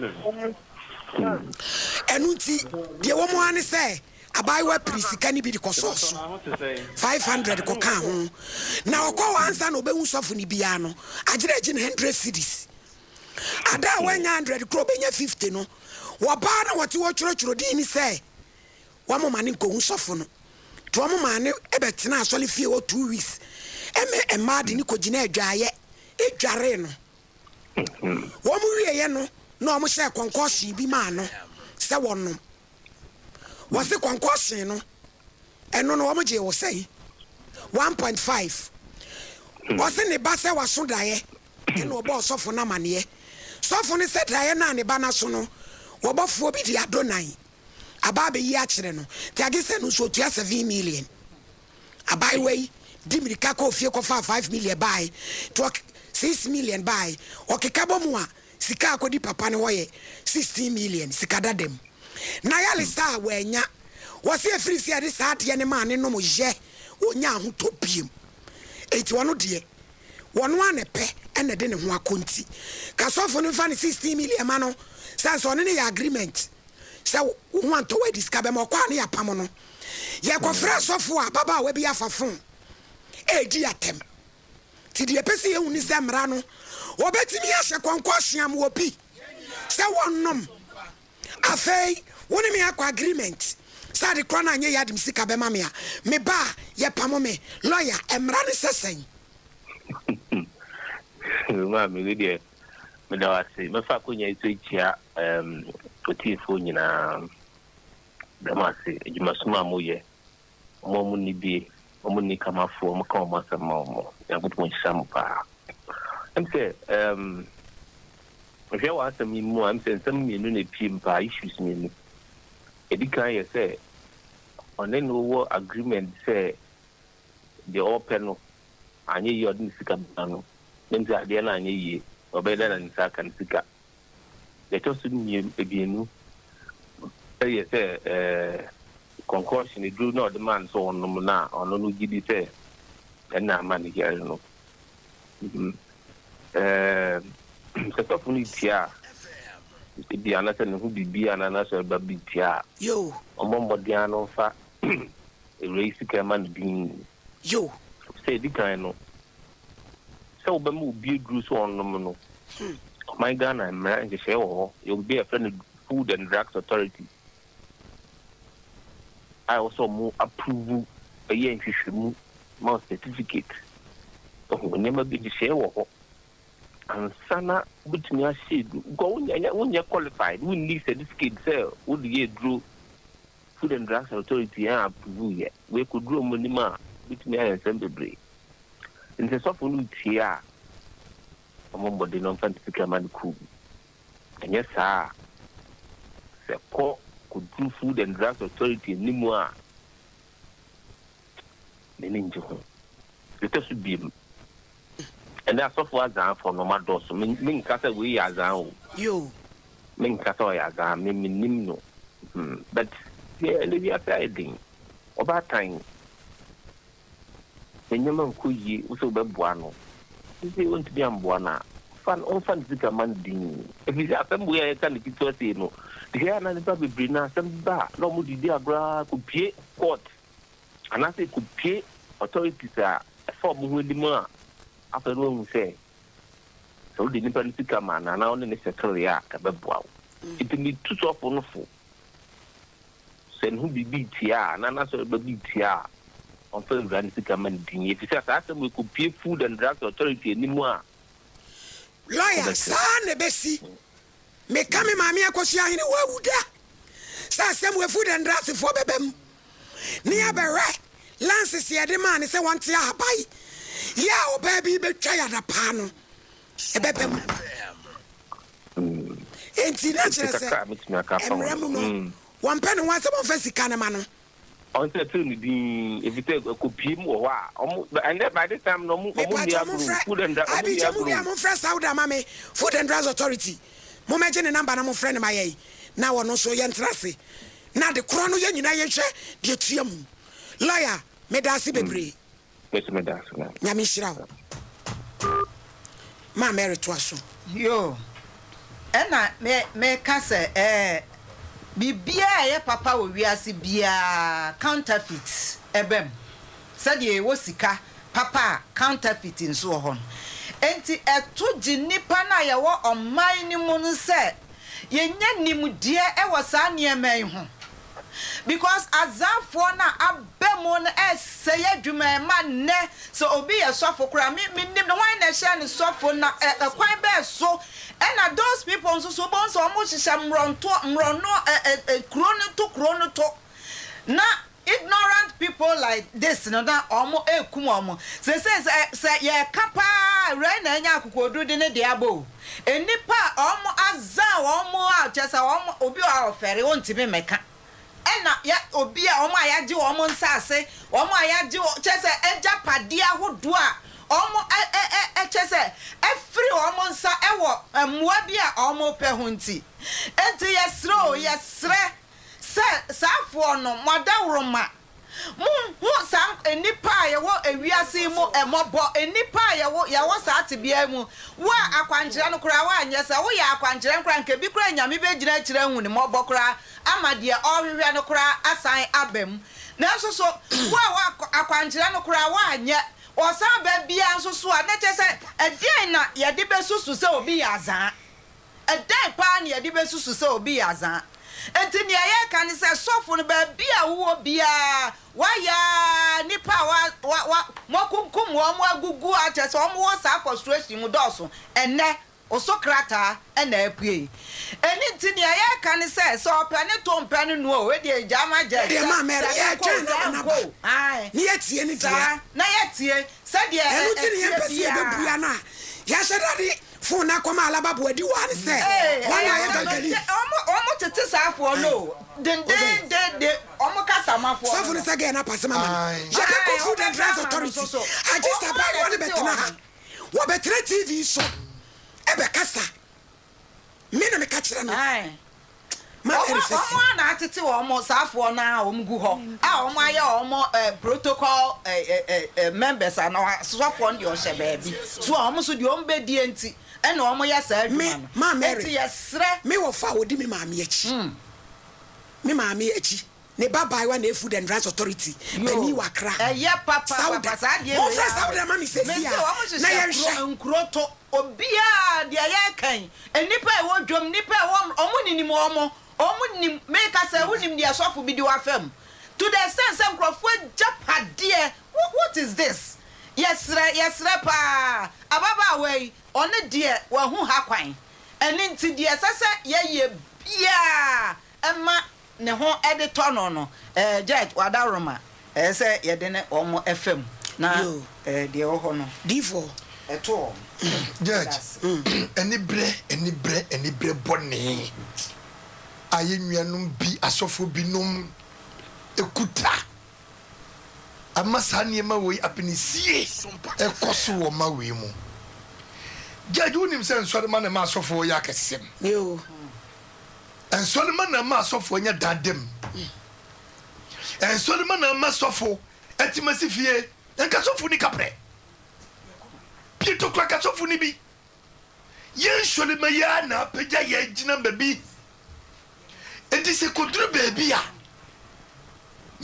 Ɛno nti deɛ ɛwɔ mu ara ne sɛ abaayewa piri sika no bi de kɔsɔɔ so 500 kɔkaa ho na ɔkɔ hɔ ansa na ɔbɛhu sɔfo no biara no agyerɛ agye no 100 cedis. Ada a wannya 100 koraa ɔbɛnya 50 no, wɔbaa na wɔte hɔ twerɛtwerɛ din ne sɛ wɔmoma no nkɔhu sɔfo no. Nti wɔmaa no bɛtenaa asɔre fie hɔ 2 weeks ɛmɛ mmaa de no kɔgyinaa adwaeɛ dwaree no. Wɔn wieeɛ no na wɔhyɛɛ kɔnkɔɔhyen bi maa no sɛ wɔnom. Wɔse kɔnkɔɔhyen no, ɛno no wɔn gyee wo sɛn? 1.5. Ɔse ne ba sɛ waso daeɛ ɛna ɔbɔɔ sɔfo no amaneɛ. Sɔfo no sɛ daeɛ no a ne ba no aso no, wɔbɔfoɔ bi de Adonai aba abɛyi akyerɛ no. Nti agye sɛ no nso ɔtua 7 million. Abaayewa yi di mirika kɔɔ fie kɔfaa 5 million baeɛ. Nti ɔk 6 million baeɛ. Ɔkeka bɔ mu a, sika a akɔdi papa no hɔ yɛ 16 million, sika dada mu. Na yalesa a wannya. Wɔse ɛfiri sɛ yɛde saa adeɛ no maa ne nom yɛ, ɔnya ahotɔ biom. Enti ɔno deɛ, wɔno ara na ɛpɛ na ɛde ne ho akɔ nti, ka sɔfo no mfa ne 16 million ma no, sane sɛ ɔne no yɛ agreement sɛ wo ho antɔ wo a de sika bɛma, ɔkɔ a ne yɛapam no. Yɛkɔfrɛ sɔfo a ababaawa bi afa phone redi atɛm. Nti deɛ yɛpɛ sɛ yɛhu ne sɛ mmara no, wɔbɛtumi ahyɛ kɔnkɔhye ama obi sɛ wɔnnom. Afei wo ne me akɔ agreement sɛ ade korɔ no anyɛ yie a de me sika bɛma me a, me ba a, yɛpamo me. Lawyer, mmara no sɛ sɛn? Maame, wei deɛ meda wo ase. Mɛfa akonnwa yi so akyia um, otiefoɔ nyinaa. Meda mo ase adwumasom a moyɛ. Wɔn a wɔnni bie, wɔn nni kamafoɔ, wɔka wɔn asɛm ma wɔn. Nyankopɔn nhyira mo paa. Ɛm sɛ um, mehwɛ w'asɛm yi mu a, ɛm sɛ nsɛm mmienu na epie mu paa, issues mmienu. Edi kan yɛ sɛ ɔne no wɔ agreement sɛ deɛ ɔrepɛ no anyɛ yie a ɔde ne sika bɛma no. Ne nti adeɛ no anyɛ yie, ɔbɛyɛ dɛn na ne nsa aka ne sika. Deɛ ɛtɔ so mmienu yɛ sɛ ɛɛ concoction eduro na ɔde maa no sɛ ɔnom no a ɔno no gye di sɛ ɛna ama ne yare no. Ɛɛ sɛ sɔfo no tia a ebi anaasɛ ne ho biribi anaa n'asɔre ba bi tia a ɔmmɔ mmɔden ano mfa ewura yi sika ma no din. Sɛ edi kan no, sɛ wobɛma obi aduro sɛ ɔnom no, ɔman Ghana mmara nhyehyɛe wɔ hɔ. Yɛwɔ biribi a yɛfrɛ no Food and Drugs Authority a ɛwɔ sɛ ɔmo approve, ɛyɛ nhwehwɛmu ma wo certificate. Ɔho nneɛma bi nhyehyɛe wɔ hɔ ansa na wobɛtumi ahyɛ aduro. Because wonyɛ qualified, wonni certificate sɛ wode yɛ aduro. Food and Drugs Authority yɛn approve yɛ. Wei kɔduru ɔmo anim a, wobɛtumi ayɛ nsɛm bebree. Nti sɔfo no tie a, ɔmo mmɔden na ɔmfa ne sika ma no kuw. Ɛnyɛ saa a, sɛ kɔ kɔduru Food and Drugs Authority anim a, n'ani ngye ho. Ɛtɔ so biem, ɛnɛ asɔfo azaafo no ɔmo adɔɔso. Menka sɛ wei yɛ azaa o. Menka sɛ ɔyɛ azaa, me mennim no. But yɛ ɛnɛ wiase ayɛ den. Ɔbaatan ne nneɛma nkɔ yie, wo sɛ wobɛboa no. Sisi wontumi amboa no a, fa no ɔmfa ne sika ma no din. Ɛfiri sɛ asɛm wei a yɛka no ketewa sei no, deɛ a na nipa bebree no asɛm ba a na ɔmo didi agorɔ a kɔpie court anaasɛ kɔpie authorities a ɛfa ɔmo ho anim a, afei no wahu sɛ sɛ wode nipa no sika ma no anaa wone ne settle a ɛbɛboa wo. Nti metu sɔfo no fo sɛ ne ho biribi tia a anaa n'asɔre ba bi tia a, ɔmfa nwura ne sika ma no din, ɛfiri sɛ saa asɛm wei kɔpie Food and Drugs Authority anim a, Lawyer, wobɛkyerɛ. saa na ɛbɛsi. Meka me maame Akosua Ahene wawu da sɛ asɛm wɔ Food and Drugs foɔ bɛba mu ne yɛabɛhwɛ license. Chances yɛde maa no sɛ wɔnte ahaban yɛ a ɔbaa bi bɛtwa yɛ adapaa no ɛbɛba mu. Enti na Nti kyerɛ sɛ kakra a mɛtumi aka afa ho mmara no. mu no wɔmpɛ ne ho asɛm ɔmfa sika no ma no. Ɔn sɛ ɛtew ne din efisɛ ɛkɔpie mu wɔ hɔ a ɔmo ɛnɛ by this time no ɔmo ɔmo nni Mepakyɛw agorɔ o monfrɛ food and drug ɔmo nni Abigya mo wie agorɔ a o. monfrɛ Sauda ma me Food and Drugs Authority mommɛgye ne number na monfrɛ no ma yɛn na ɔno nso yɛntena ase na ade korɔ no yɛn nyinaa yɛnhwɛ deɛ ɛtua mu. Lawyer medaase bebree. Me nso meda ase maame. Nyame nhyira wo. Maa Mary toa so. Yoo, ɛna me meka sɛ ɛɛ biribiara a ɛyɛ papa wɔ wiase biara counterfeit ɛba mu. Sɛdeɛ yɛwɔ sika papa a counterfeit nso wɔ hɔ no. Enti ɛto gye nnipa no a yɛwɔ ɔman no mu no sɛ yɛnya nimdeɛ wɔ saa nneɛma yi ho. Because Azanfoɔ no a aba mu no ɛresɛe adwuma ɛma nnɛ sɛ obi yɛ sɔfo koraa me mennim no hwan na ɛhyɛɛ no sɔfo na ɛkwan bɛɛ so ɛna those people nso so wobɛhu sɛ wɔn hyehyɛ mmorɔnto mmorɔno ɛ ɛ kuro no to kuro no to na Ignorant people like this no na ɔmo ekum ɔmo sesei sɛ sɛ yɛka paa Ray na anya akokoɔduru de ne deɛ aba o nnipa a ɔmo azan ɔmo a kyerɛ sɛ ɔmo obi wɔ hɔ a ɔfɛre ɔntumi mmɛka ɛna ya obi a ɔmo a yagye ɔmo nsaase ɔmo a yagye kyerɛ sɛ agyapadeɛ ahodoɔ a ɔmo ɛ ɛ ɛ kyerɛ sɛ afiri ɔmo nsa ɛwɔ mmoa bi a ɔmo pɛ ho nti enti yɛsrɛ o yɛsrɛ Sɛ saa foɔ no, mo adaworoma, mo nhu saa nnipa a yɛwɔ ewiase yi mu mmɔbɔ, nnipa a yɛwɔ, yɛwɔ saa tebea yi mu, wo a akwankyerɛ no koraa woanyɛ, sɛ woyɛ akwankyerɛ no koraa nka ebi koraa Nyame bɛgyina akyire ahu ne mmɔbɔ koraa ama deɛ ɔrehwehwɛ no koraa asan aba mu, nanso so wo a wo akwankyerɛ no koraa woanyɛ, ɔsan ba biara nso so a, na kyerɛ sɛ ɛdeɛn na yɛde bɛsusu sɛ obi yɛ azaa? Ɛdɛn paa na yɛde besusu sɛ obi yɛ azaa? Enti nea yɛreka ne sɛ, sɔfo no, baabi a wowɔ biara, woayɛ ara nnipa a wa, wa, wa, moakunkum wɔn agugu a kyerɛ sɛ wɔwɔ saa frustration mu dɔɔso ɛnnɛ. Wo so krataa na apue yi. Ɛno nti nea yɛreka ne sɛ, sɛ ɔpɛ ne to mpɛ no no o, wei deɛ gyaa ma judge, Deɛ sɛ, maa Mary sɛ ɛbɛkɔ o, yɛretwɛn sɛ na ama no ɛnkɔ aba o, ae, na yɛatie ne deɛ. saa, na yɛatie sɛdeɛ ɛ, Ɛno nti na ɛteɛ yɛmpɛ sɛ biara. yɛbɛbua no a, yɛahyɛ da de Phone no akɔma Alaba Boadi waa ne sɛ Ee, wɔn ɛyɛ na ayɛ asɛm. gangali. De, wɔn, wɔn tete saa foɔ no o. Dendenden de, wɔn kasamafoɔ Sɔfo no no no. sɛ gɛɛ no apase mama no. Ae. Yɛbɛkɔ Ae, Food and wɔbɛfrɛ Drugs ama no Authority nso so. agye Wɔn sɛ ara abaayewa na no ɛtete bɛtena wɔn. ha. Wɔbɛtena TV so ɛbɛkasa. Me na meka kyerɛ no. Ae. Ma Wɔn Mary fa si. wɔn ara na atete wɔn saa foɔ no ara a wɔn gu hɔ a wɔn ayɛ wɔn eh, protocol eh, eh, eh, eh, members anaa asɔfoɔ no deɛ ɔhyɛ baabi so a wɔn nso deɛ wɔn bɛdie nti ɛna wɔn yɛ saa Me, adwuma no. Ma Mary, Enti yɛsrɛ. me wɔfa a ɔdi me maame akyi, me maame akyi, ne ba baayewa na ɛyɛ Food and Drugs Authority panin Yoo, wɔ Accra. ɛyɛ papapapa Sauda, saa adeɛ wei momfrɛ ara Sauda ma me Mese seesei wɔn a na hyehyɛ yɛnhwɛ. kuro nkuro to obiara deɛ yɛreka yi nnipa a ɛwɔ dwam nnipa a ɛwɔ wɔn ninim wɔn wɔn nim meka sɛ wonim deɛ sɔfo bi de wafa mu to the extent sɛ nkurɔfoɔ agyapadeɛ what what is this yɛsrɛ yɛsrɛ paa ababaawa yi ɔno deɛ wahu ha kwan ɛno nti deɛ ɛsɛ sɛ yɛyɛ biara ɛma ne ho de tɔ no no, eh, Judge, w'adaworoma, ɛyɛ sɛ yɛde ne wɔn fa mu, na Yo. eh, deɛ ɛwɔ hɔ no, Difoɔ. ɛto wɔn. Judge, Meda ase. anibrɛ, anibrɛ, anibrɛ bɔne a yɛn nuanom bi, asɔfoɔ binom kuta ama saa nneɛma wei apinisie ɛkɔ so wɔ ɔma wei mu. Judge, wonim sɛ nsɔrema na ɛma asɔfoɔ yɛ akɛsesɛm? Yo. Nsɔrema na ama asɔfo anya daa dam. Nsɔrema na ama sɔfo atumi asi fie. Nka sɔfo ni kaprɛ. Pieto kura ka sɔfo ni bi. Yɛn nsɔrema yi ara na apagya yɛn agyina baabi. Enti sɛ kɔduru baabi a,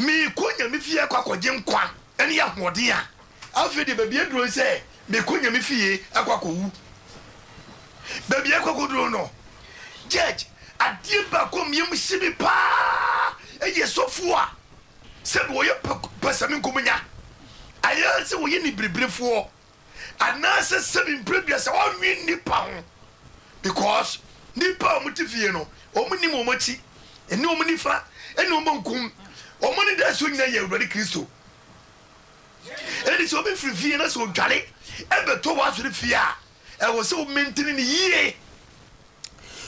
meekɔ Nyame fie akɔ akɔgye nkwa ne ahoɔden a, afei deɛ baabi aduro sɛ meekɔ Nyame fie akɔ akɔwu. Baabi akɔ akɔduro no, judge, adeɛ baako a meyam hye me paa ɛyɛ sɔfoɔ a sɛbi wɔyɛ pɛsɛmenkominya, ayɛ sɛ wɔyɛ nibiriberefoɔ. anaasɛ sɛbi mprɛdua sɛ ɔnwe nnipa ho because nnipa a wɔte fie no wɔn nim wɔn akyi ɛne wɔn nifa ɛne wɔn benkum wɔn anidasoɔ nyinaa yɛ Awurade Kristo. Enti sɛ obi firi fie na sɛ odware bɛtɔ w'asɔre fie a, ɛwɔ sɛ wo maintain no yie.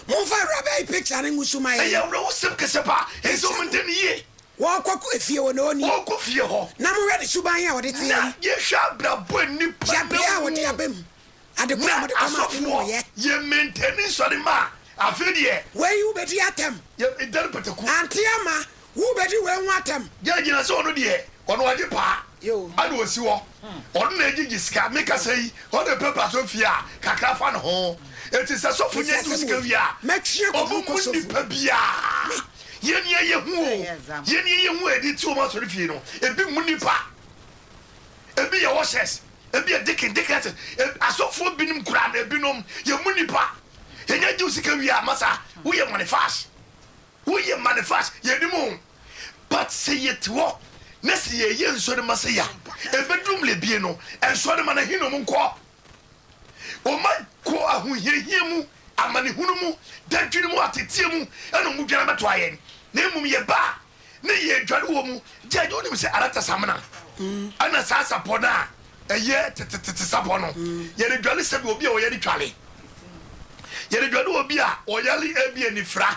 Momfa awuraba yi picture no ngu so ma yɛn. Ɛyɛ awerɛhosɛm kɛse paa. Ɛsɛ sɛ wo maintain no yie. Wɔrekɔ efie hɔ na ɔnni. Ɔrekɔ fie hɔ. Na monhwɛ ne suban a ɔde te Na yɛn. yɛhwɛ abrabɔ a nnipa nam Yɛabea a wɔde mu. aba mu. Ade koro a Na mode kɔma ade no asɔfoɔ, wɔyɛ. yɛ maintain nsɔre ma a, afei deɛ. Wei wobɛdi atɛm. Yɛ dane pataku. Ante ama wobɛdi wei ho atɛm. Gya gyina sɛ ɔno deɛ ɔno wagye paa ɛna ɔsi hɔ ɔno na ɛgyegye sika me kasa yi ɔde paper so fie a kakra fa ne ho eti sɛ sɔfo nya gye sika wie a ɔmo mu nipa biaa yɛn ni ɛyɛ hu o yɛn ni ɛyɛ hu a ɛde ti ɔmo asɔre fie no ebi mu nipa ebi yɛ ushers ebi yɛ deacon deaconess asɔfoɔ binom koraa na ebinom yɛ mu nipa yɛn nya gye sika wie a masa woyɛ manifast. Wo yɛ manifast yɛ nim o but sɛ yɛ te hɔ na sɛ yɛ yɛ nsɔrema sɛ ya ɛbɛduru mmerɛ bie no nsɔrema no ahe na ɔmo nkɔ ɔma kɔ ahohiahia mu amanehunu mu dadwene mu ateteɛ mu ɛna ɔmo dwane bɛtoa yɛn na mmom yɛ ba a ne yɛ dwane wɔ mu gyagye wonim sɛ arata samena ɛna saa sapɔ no a ɛyɛ tetetete sapɔ no yɛde dwane sɛbi obi a ɔyɛ de twale yɛde dwane obi a ɔyare ebi anifira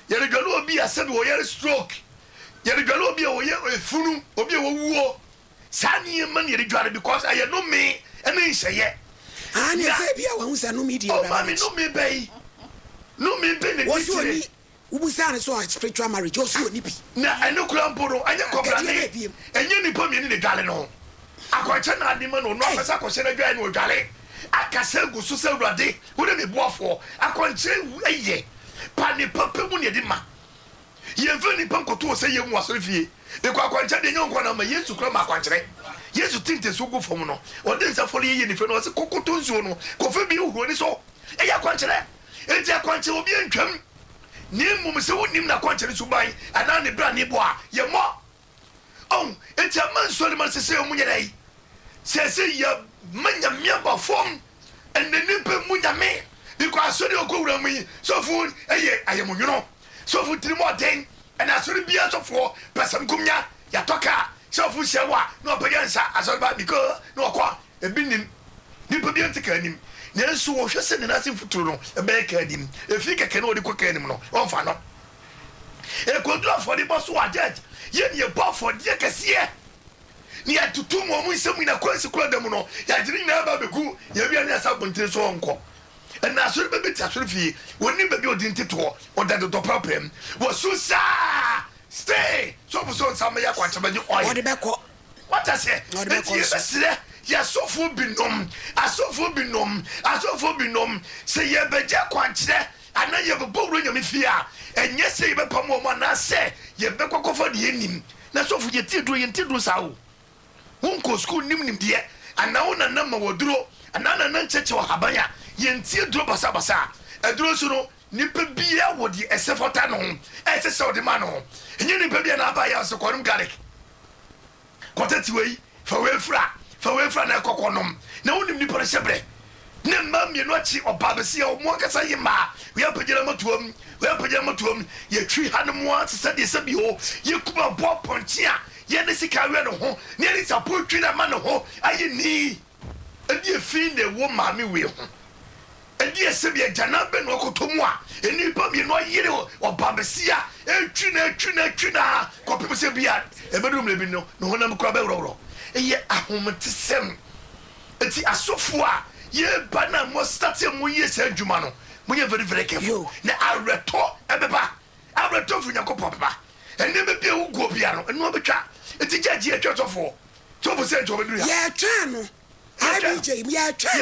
Yɛde dwale obi a sɛbi ɔyare stroke. Yɛde dwale obi a ɔyɛ efunu, obi a wawuo. Saa nneɛma na yɛde dwale because ɛyɛ nome ne nhyɛyɛ. Ah, ne ɛsɛ bi a wahu sɛ nome di awuraba n'akyi. Oh, maame nome bɛyi. Nome bɛ na di kyire. Wobusaa no sɛ ɔwɔ spiritual marriage, ɔse ɔnni bi. Na ɛno koraa mpo no, ɛnyɛ kɔbrane, ɛnyɛ nnipa mmieni na edwale no. Akwankyɛ na ade ma no, ɔno ankasa akɔhyɛ n'adwae na ɔdwale. Akasa agu so sɛ, Awurade, wone me boafoɔ. Akwankyerɛ yɛ pa ne papa mu na yɛde ma. Yɛmfa nnipa nkɔto wɔ sɛ yɛn mu wɔ asɔrefie. Mekɔ akwankyerɛ deɛ, ɛnyɛ wo nko na ama, Yesu koraa maa akwankyerɛ. Yesu te ntesuo gu fam no, ɔde nsa fɔre yɛ nifa no, ɔse, Kɔ kɔtɔ nsuo no, kɔfa bi hohoro w'ani so. Ɛyɛ akwankyerɛ. Enti akwankyerɛ obiara ntwam. Na mmom sɛ wonnim n'akwankyerɛ suban anaa ne bra ne bo a, yɛmmɔ. Ɔho, enti ama nsɔrema no sesei ɔmo nyɛ dɛn? Sesei yɛ ma Nyame aba fam, ɛnɛ nipa mmu Nyame, because asɔre a ɔkɔ wura mu yi, sɔfo yɛ ayɛmunwono, sɔfo tirim ɔden, ɛnɛ asɔre biara sɔfoɔ pɛsɛmkomnya, yɛatɔ kaa, sɔfo hyia wo a na wapagya nsa, asɔre ba miko na ɔkɔ, ebi nnim, nipa biara nte kaa anim, nanso wɔhwɛ sɛ ne nan ase mfuturo no bɛyɛ kaa anim, efi kɛkɛ na ɔde kɔ kaa anim no, ɔmfa no. Ɛkɔduru afɔrebɔ so a, judge, yɛn na yɛbɔ afɔdeɛ kɛseɛ na yɛatoto mu wɔn nsam nyinaa kwansi kura da mu no, yɛagye ne nyinaa ba abɛgu yɛn wia ne asa abɔntene so ɔnkɔ. Ɛna asɔre ba bi te asɔre fie, wɔnim baabi a ɔdi ntetoɔ, ɔda dodɔ prapra mu, wɔsu saa, stay, sɔfo sɛ ɔnsa mmɛyɛ akwankyerɛ bɛgye oil. Ɔde bɛkɔ. Wate aseɛ? Ɔde bɛkɔ Enti nso. yɛbɛsrɛ yɛn asɔfoɔ binom, asɔfoɔ binom, asɔfoɔ binom, sɛ yɛrebɛgye akwankyerɛ anaa yɛrebɛbɔ wura Nyame fie a, ɛnyɛ sɛ yɛbɛpam wɔn anaasɛ yɛbɛkɔ akɔfa deɛ yɛnnim. Na sɔfo, yɛte aduro, yɛnte aduro saa o. Wonkɔɔ sukuu nnim nimdeɛ, anaa wo nana ma wo aduro, anaa nana nkyɛkyɛ wo ahaban a, yɛnte aduro basabasa. Aduro nso no, nipa biara wɔ deɛ ɛsɛ fata no ho, ɛsɛ sɛ ɔde ma no. Ɛnyɛ nipa biara na aba yɛ a ɔsɛ kɔnom garlic. Kɔtete wei, fa wei fra, fa wei fra na ɛkɔ kɔnom. Na wonim nipa no hyɛbrɛ. Ne mma mmienu akyi ɔbaa bɛsi a wɔn ankasa yɛ mmaa. Wei apagya n'amatoam, wei apagya n'amatoam. Yɛtwi ha no mu ara te sɛ deɛ sɛ bio yɛkum aboa pɔnkye a yɛde sika awɛ ne ho na yɛde sapɔ twi no ama ne ho ayɛ nii. Ɛdeɛ fi na ɛwɔ maame wei ho? Ɛdeɛ sɛbi agyanan bɛn na wakɔtɔ mu a nnipa mmienu ayere ɔbaabasia retwi no atwi no atwi no ara kɔpem sɛ bi a ɛbɛduru mmerɛ bi no ne honam koraa bɛworɔworɔ. Ɛyɛ ahometesɛm. Enti asɔfoɔ a yɛreba no a mo starte a moyɛ saa adwuma no, monyɛ very very careful na awerɛtɔ ɛbɛba. Awerɛtɔ firi Nyankopɔn bɛba. Nneɛma bi a woguo biara no, ɛno ara bɛtwa. Enti gyagye yɛtwɛn sɔfoɔ. Sɔfo sɛ nti ɔbɛduru ha. Yɛtwɛn no. IBJ, yɛtwɛn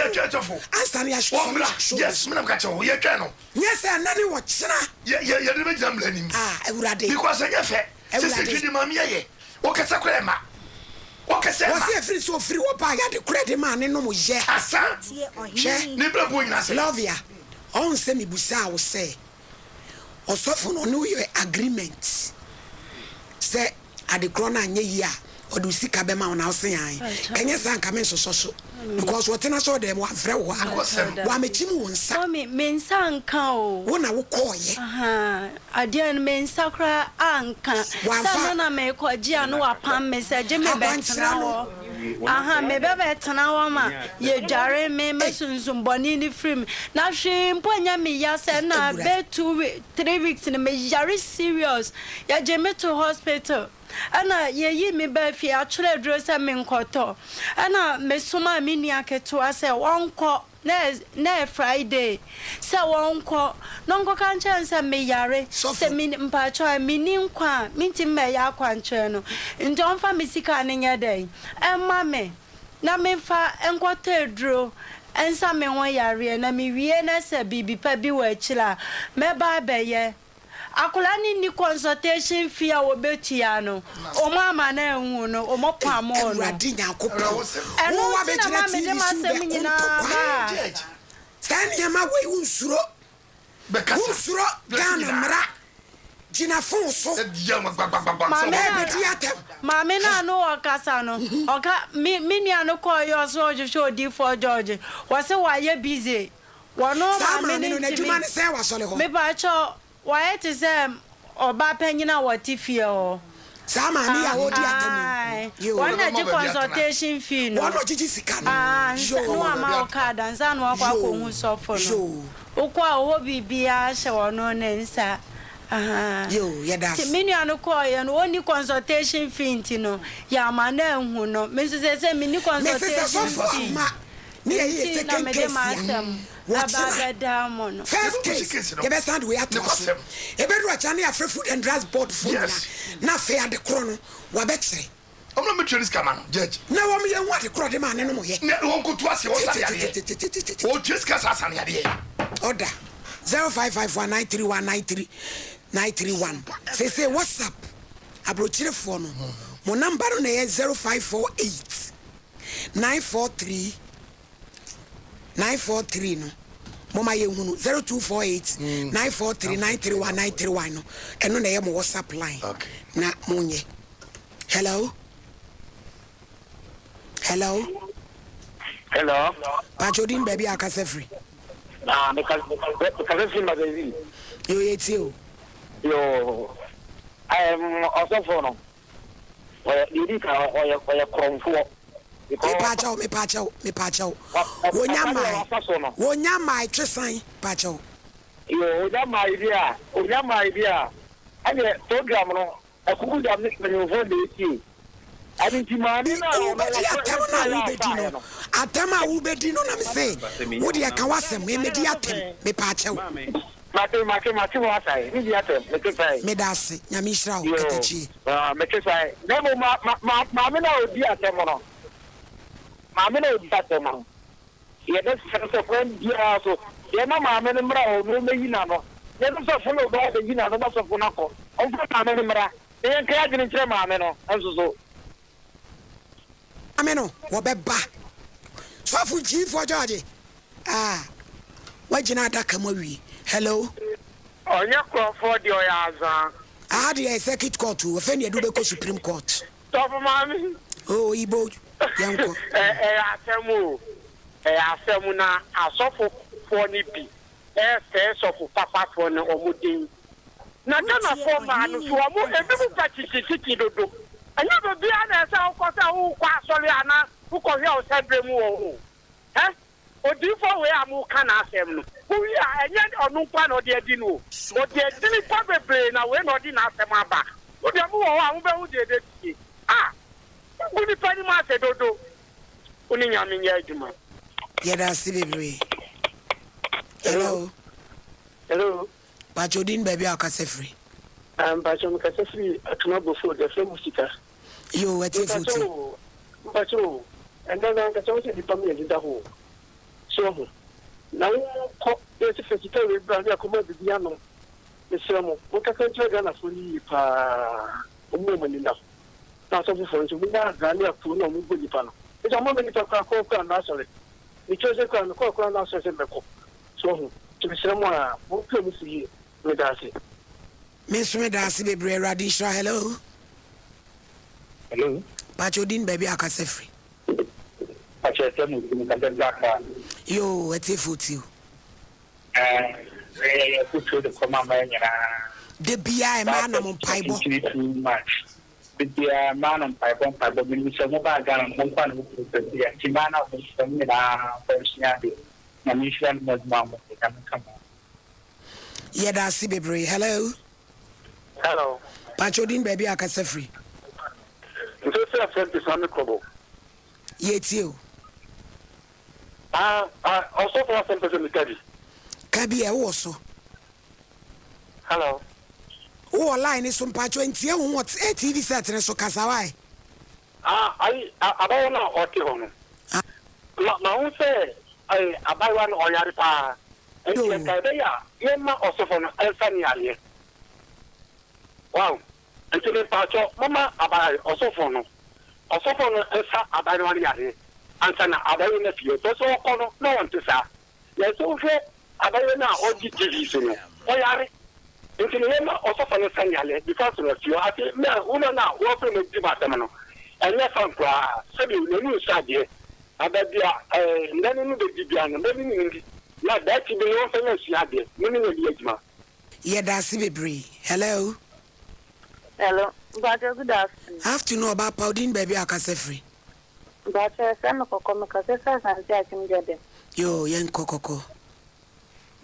no ansa na yɛasɔ no show no so. Menam ka kyerɛ wo, yɛtwɛn no. Nyɛ sɛ ɛnnɛ ne ɔkyena. Yɛde no bɛgyina mmara anim. Ah, Awurade. Because ɛnyɛ fɛ. Sɛ sɛ twedi maame ayɛ. Wɔkasa koraa ɛma. Wɔkasa ɛma. Wɔsi efiri sɛ ofiri hɔ baa yɛade korɛ de maa ne nom yɛ. Asa. Hwɛ. Ne brɛboɔ nyina sɛ. Lovia, ɔn sɛ mebusaa wo sɛ ɔsɔfo no ɔne wo yɛ agreement sɛ ade korɔ no anyɛ yie a. ɔde wo sika bɛma wo na wo se ae. Kɛnyɛ saa nka me nsosɔ so because wɔtena sɔɔ dɛm wamfrɛ wo a wamekyim wo nsa. Mummy me nsa nka o. Wo na wo kɔɔyɛ. Ahaa adeɛ no me nsa koraa anka. Wamfa. Sɛ no na mekɔ gye a na wapam me sɛ gye me bɛtena Akwankyerɛ no. hɔ. Ahaa me bɛ bɛtena hɔ ma yɛdware me ma sunsum bɔne no firi me na hwee mpo nyɛ me ya sɛ na Awurade. bɛ two three weeks no me yare serious yɛgye me to hospital. Ɛna yɛyii me baa fie, atwerɛ aduro sɛ menkɔtɔ. Ɛna mesomaa me nua ketewa sɛ ɔnkɔ, na ɛ, na ɛyɛ Friday, sɛ ɔnkɔ na ɔnkɔka nkyerɛ no sɛ meyare, sɛ Sɔfo. me, mpakyɛw ɛ, menni nkwa a, mentumi mmɛyɛ akwankyerɛ no. Nti ɔmfa me sika no nyɛ dɛn? Ɛmma me na memfa nkɔtɔ aduro nsa me ho yareɛ, na mewie na sɛ biribi pa bi wɔ akyire a, mɛba abɛyɛ. Akwadaa no nni consultation fee a wɔbɛtua no, wɔn ama no anhu no, wɔn pamoo no. Awurade Nyankopɔn, Ɛno wo nti na wabɛgyina ma mede TV so m'asɛm bɛko nyinaa ntɔkwa. baa. Saa nneɛma wei wonsuro. Wonsuro Ghana mmara. Gyina phone so. Maame no Ɛbɛdi atɛm. Maame no a no ɔkasa no, ɔka, me, me nua no kɔɔ yɛ ɔsɛ ɔhwehwɛ odiifoɔ George, wɔse wayɛ busy. Wɔno Saa maame maame no no, n'adwuma ntumi. ne sɛn wɔ asɔre hɔ? Mepakyɛw, wayɛ te sɛ ɔbaa panyin a wɔte fie hɔ. Saa maame yi a ɔredi atɛm yi. Ae, Yoo. wɔn na gye consultation fee no. Wɔn na ɔgyegye sika no. Ae, ansa na Yoo. wama wo card ansa na wakɔ Yoo. akɔhu sɔfo no. Yoo. Wokɔ a, ɔwɔ biribiara hyɛ ɔno ne nsa. Ahaa. Yoo, yɛda Nti ase. me nua no kɔeɛ no, ɔnni consultation fee nti no, yɛamma no anhu no. Me nso seesei menni Mese sɛ consultation sɔfo fee. amma ne yɛyɛ yɛ Nti na second mede case a, m'asɛm aba wɔkyena abɛdan mo no. first case yɛbɛsan de wei atoa so. Ɛbɛduru akyena ne yɛafrɛ Food and Drugs Board foɔ nyinaa na afei ade korɔ no wɔabɛkyerɛ. Wɔn na metua ne sika ma no, judge. Na wɔn yɛn hu ade korɔ de maa ne nom yɛ. Na wɔn koto ase wɔn sane adeɛ. Tetetetetetete. Wɔtua sika saa sane adeɛ. Order 0551 931 93 931 Seesei WhatsApp abrokyerefoɔ no mo number no na ɛyɛ 0548 943 943 no moma yɛnhunu 0248 943 931 931 no ɛno na ɛyɛ mo WhatsApp line na monyɛ hello hello Hello. Pacho din baabi a akasa firi. Ah, mekasa firi Magazine. Yo yɛtie o. Yo, um, ɔsɔfo no. Ɔyɛ deɛ odi kan ɔyɛ ɔyɛ korɔmfoɔ. Mepaakyɛw mepaakyɛw mepaakyɛw wonya mmae wonya mmae twe san paakyɛw. Yoo onya mmae bi a onya mmae bi a ɛneɛ program no akuku dam ne mpanyinfoɔ na etie ɛno nti maame no a ɔno Wobɛdi atɛm no a wobɛdi no atɛm a wobɛdi no na mese wodeɛ ka w'asɛm memmɛdi atɛm mepaakyɛw. Mate mate mate wo asae me di atɛm mete sae. Meda ase Nyame nhyira wo katakyie. Yoo mete sae na mmom ma ma ma maame no a odi atɛm no maame no a odi atɛm no yɛbɛ srɛ sɛ kwan biara so yɛ ma maame no mmra hɔ na ɔmɛyi n'ano na ɛno sɔfo no ɔbaa bɛyi n'ano ma sɔfo no akɔ ɔmfa maame no mmra na yɛnka yɛn adwene nkyerɛ maame no nso so. Maame no wɔbɛba. Sɔfo Gyiifoɔ George ah wagyina adaka mu awie hello. Ɔnyɛ korɔmfoɔ deɛ ɔyɛ azaa. Aha deɛ yɛ circuit court o afei na yɛde wo bɛkɔ supreme court. Sɔfo maame. Oh oyibo yɛnkɔ. Ɛyɛ asɛm o ɛyɛ asɛm na asɔfo foɔ no bi ɛresɛe sɔfo papa foɔ no wɔn din na Ghana foɔ mmaa no nso wɔn ebi mo pɛ kyikyikyikyi dodo ɛnyɛ baabiara na ɛsɛ wokɔ sɛ wokɔ asɔre anaa wokɔ hwɛ wo sɛbrɛ mu wɔ hɔ o hɛ odiyifoɔ wei a mo ka n'asɛm no mo wie a ɛnyɛ ɔno nko ara na ɔde adi no o ɔde adi nipa bebree na wei na ɔde n'asɛm aba mo deɛ mo wɔ hɔ a mo bɛhu deɛ ɛbɛsie a mo gu nipa anim ase dodo wo ne Nyame nyɛ adwuma. Yɛda ase bebree. Hello. Hello. Mpakyɛ odin baabi a ɔkasa firi. Ah mpakyɛ me kasa firi Atuma Bofo yɛfrɛ mo sika. Yoo atiefo tie. Mpakyɛ o ɛnɛ no ankasa wo sɛ nipa mmienu da hɔ o so wahu na wo kɔ na yɛsi fa sika wei bra ne akɔma bibi anom mesrɛ mo monkasa nkyerɛ Ghanafoɔ no yie paa ɔmo wɔn ani nna hɔ na asɔfofoɔ nso monya adra ne akuro na ɔmo bɔ nipa no ɛsɛ ɔmo ama nipa koraa kɔɔ koraa n'asɔre mekyerɛ sɛ koraa mekɔɔ koraa n'asɔre sɛ mɛkɔ So wahu? Nti mesrɛ mo a, montu ɔmo fo yie. Medaase. Me nso medaase bebree awurade nhyira hello. Hello. Pakyɛ odin baabi a akasa firi. Pakyɛ sɛ mo tumi kasa firi Accra. Yoo atiefo tie o. Ɛɛ wei yɛ afutuo de kɔma mmaa nyinaa. Da biara mmaa nam mpaebɔ. Kyinkyini too much. Da biara mmaa no mpaebɔ mpaebɔ. Menim sɛ mo baa Ghana no mo nkoa na mo kunu pɛ bia nti mmaa no a mo mo nyinaa mfa nsua adeɛ. Nyame nhyira no mo adwuma a mo yɛ. Nyame nka mo ho. Yɛda ase bebree. Hello. Hello. Pakyɛ odin baabi a akasa firi. Nso sɛ fɛn ti sami kɔbɔ. Yɛtie o. Ah ah ɔsɔfo asɛm pɛ sɛ meka bi. Ka bi ɛ wowɔ so. Hello. Wowɔ line no so mpakyɛ ntie wo ho wɔ TV set no so kasa wae. Ah ayi abayewa no a ɔte hɔ no. Ma mahu sɛ ɛɛ abayewa no ɔyare paa. Nti nka ɛbɛyɛ a yɛmma ɔsɔfo no ɛnsa ne yareɛ. Wahu? Nti me mpakyɛw momma abayewa ɔsɔfo no ɔsɔfo no nsa abayewa no yareɛ ansa na abayewa no afi hɔ. Because ɔkɔ no na ɔnte saa. Na sɛ wohwɛ abayewa no a ɔgye TV so no ɔyare. Nti no yɛmma ɔsɔfo no nsa no yareɛ because no afi hɔ. Afei me a woman a wɔfrɛ no di m'asɛm no ɛnyɛ fun koraa. Sɛbi n'ani nsɔ adeɛ. Na baabi a ɛɛ nna no no bɛdi biara no mɛne no ndi. Na daakye bi no wɔmfa nyɛ asua adeɛ. Me ne no bɛyɛ adwuma. Yɛdaase bebree. Hello. Hello, mpakyɛw good afternoon. Afternoon ɔbaa pa wo din baabi a wakasa firi. Mpakyɛw yɛfrɛ me kɔkɔ me kasa firi Asante Akim Dwadem. Yoo yɛnkɔ kɔkɔ.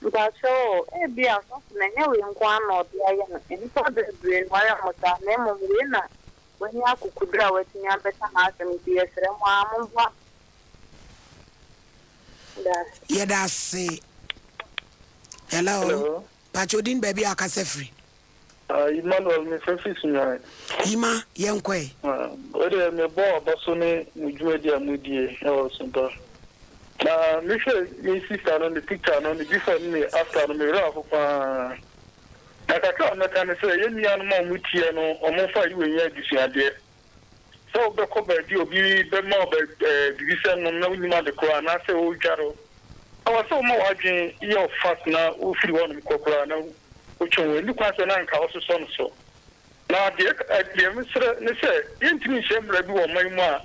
Mpakyɛw o, ebia ɔsɔfo no ɛnyɛ wei nko ara na ɔde ayɛ no, nnipa bebree na wayɛ wɔn saa na mmom wei na wanya akokoduru a watumi abɛka n'asɛm nti yɛsrɛ mo ara momboa no. Medase. Yɛdase. Hello. Hello. Pakyɛ odin baabi a wakasa firi. Ah, Emmanuel, mefrɛ firi Sunyani. Yima, yɛnkɔ ɛ. Ah, wei deɛ mebɔ aba so ne mo dwumadi a modie wɔ Sompa. Na mehwɛ me sister no ne picture no, ne before ne ne after no, me werɛ aho paa. Na kakra a mɛka ne sɛ, yɛn nuanom a wɔtiɛ no, wɔmfa ayi wei nyɛ adesuadeɛ. Sɛ wobɛkɔ baabi a obi bɛma wo biribi sɛ nom na wonnim ade korɔ anaasɛ ɔredware wo, ɛwɔ sɛ woma w'adwene yɛ wo fast na wofiri hɔnom kɔ koraa na wotwe wo ho. Ɛnni kwan sɛ na anka wososɔ no so. Na deɛ deɛ mesrɛ ne sɛ yɛntumi nhyɛ mmara bi wɔ ɔman yi mu a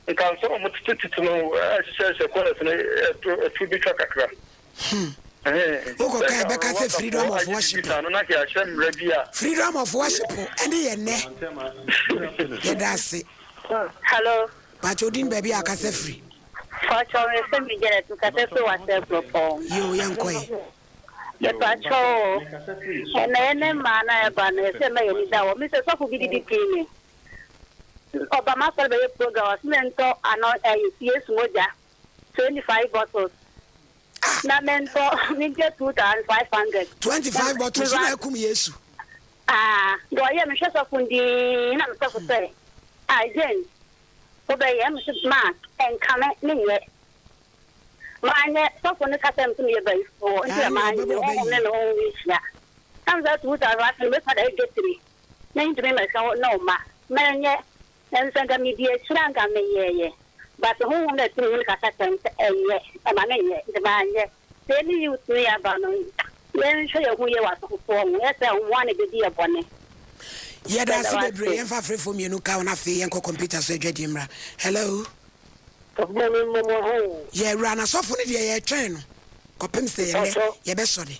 nka nsɔre a wɔtete tete no hyehyɛhyehyɛ kɔlɛs no ɛto ɛto bɛtwa kakra. Wokɔ ka ɛbɛka sɛ freedom of worship. Freedom of worship ɛne yɛ nnɛ. Yɛda ase. Hello. Pakyɛ odin baabi a akasa firi. Pakyɛ me fɛ mi Janet mekasa firi wasɛ kuropɔn. Yoo yɛnkɔ ɛ. Mepakyɛ o ɛnɛ yɛ ne mmaa na ɛba no ɛsɛ mɛ yɛ ni da wɔ me sɛ sɔfo bi didi pii me ɔba ma sɔre bɛyɛ program ɔsɛ mɛ ntɔ ano ɛyɛ Yesu mogya 25 bottles na mentɔ mentua 2500. 25 bottles na akum Yesu. Ah, deɛ ɔyɛ mehwɛ sɔfo ndii na mesɔfo sɛ ah Jane wobɛyɛ me sɛ ma ɛnka me menyɛ maanyɛ sɔfo no kasa m sɛ meyɛ bayifoɔ nti na maanyɛ honhom ne ne honhom nhyia na mesɛ 2500 mɛfa da ɛdwa tiri na ntumi mɛhwɛ wo na ɔma mɛnyɛ nso nka medi akyire anka meyɛɛyɛ but honhom na ɛtumi no kasa kyerɛ me sɛ ɛnyɛ ɛma menyɛ nti maanyɛ sɛ ɛne youth no yɛaba no yɛnhwɛ yɛn ho yie wɔ asɔfofoɔ ho yɛ sɛ mmoa na ɛbɛdi yɛ bɔne. Yɛda ase bebree. Yɛmfa afrɛfoɔ mmienu ka ho na afei yɛnkɔ kɔmputa so adwadie mmra. Hello. Yɛ wura na sɔfo no deɛ yɛtwɛn no kɔpem sɛ yɛnɛ yɛbɛsɔre.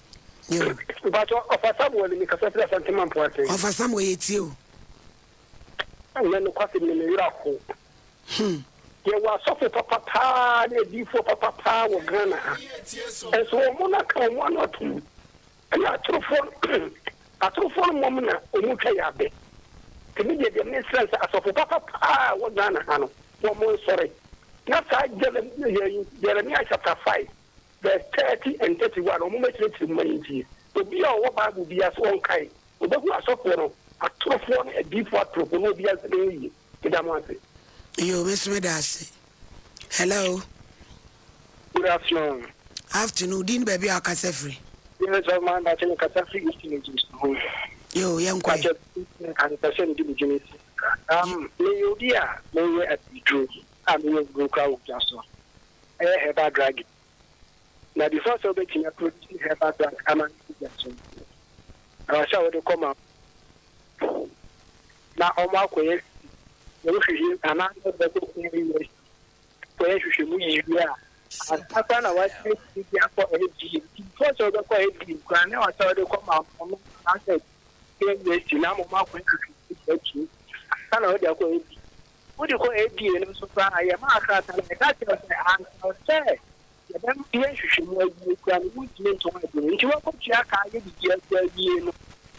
Yo. Mpakyɛ Ɔfa Samuel mi kasa firi Asante Mampo ase. Ɔfa Samuel yɛtie o. Ɛnyɛ nokwasɛm ni me werɛ ahow. Yɛwɔ asɔfo papa paa ne adiyifoɔ papa paa wɔ Ghana ha. Nso wɔn na ka wɔn ano atom. Ɛna atorofoɔ atorofoɔ no mmom na wɔn twa yɛ abɛ. Nti me deɛ deɛ mesrɛ sɛ asɔfo papa paa wɔ Ghana ha no wɔn nsɔre. Na saa Jeremiah chapter 5 verse 30 and 31 wɔn mɛkyerɛkyerɛ mu ma yɛntie. Obi a ɔwɔ Bible bi ase ɔnkae. Obehu asɔfoɔ no atorofoɔ ne adiyifoɔ atorofoɔ na obi ase bɛyɛ yie. Meda mo ase. Yo, me nso meda ase. Hello. Good afternoon. Afternoon. Din baabi a wakasa firi. Yes, sir, man, bakyɛ me kasa firi East Legon ho. Yo, yɛnkɔ ɛ. Bakyɛ nka mepɛ sɛ mede me dwene si. Meyɛ obi a meyɛ abiduro a meyɛ aduro koraa wɔ dwa so. Ɛyɛ herbal drug. Na before sɛ wobɛtumi aproduce herbal drug ama no dwa so no, ɛwɔ sɛ wode kɔma na ɔmo akɔyɛ. Wɔhwehwɛ anaasɛ wɔde bɛkɔ KNUST kɔyɛ nhwehwɛmu yie wie a, ansa koraa na wɔatumi atumi de akɔ FDA. Nti before sɛ wobɛkɔ FDA koraa na ɛwɔ sɛ wode kɔ ma ɔmo anaasɛ KNUST na ama ɔmo akɔyɛ nhwehwɛmu de atum ansa na wode akɔ FDA. Wode kɔ FDA no nso koraa a, yɛma akrataa no a ɛka kyerɛ wo sɛ ansa sɛ Yɛbɛyɛ nhwehwɛmu awie koraa no, wontumi ntɔn aduro no. Nti woakɔtua ka ayɛ biribiara koraa awie no,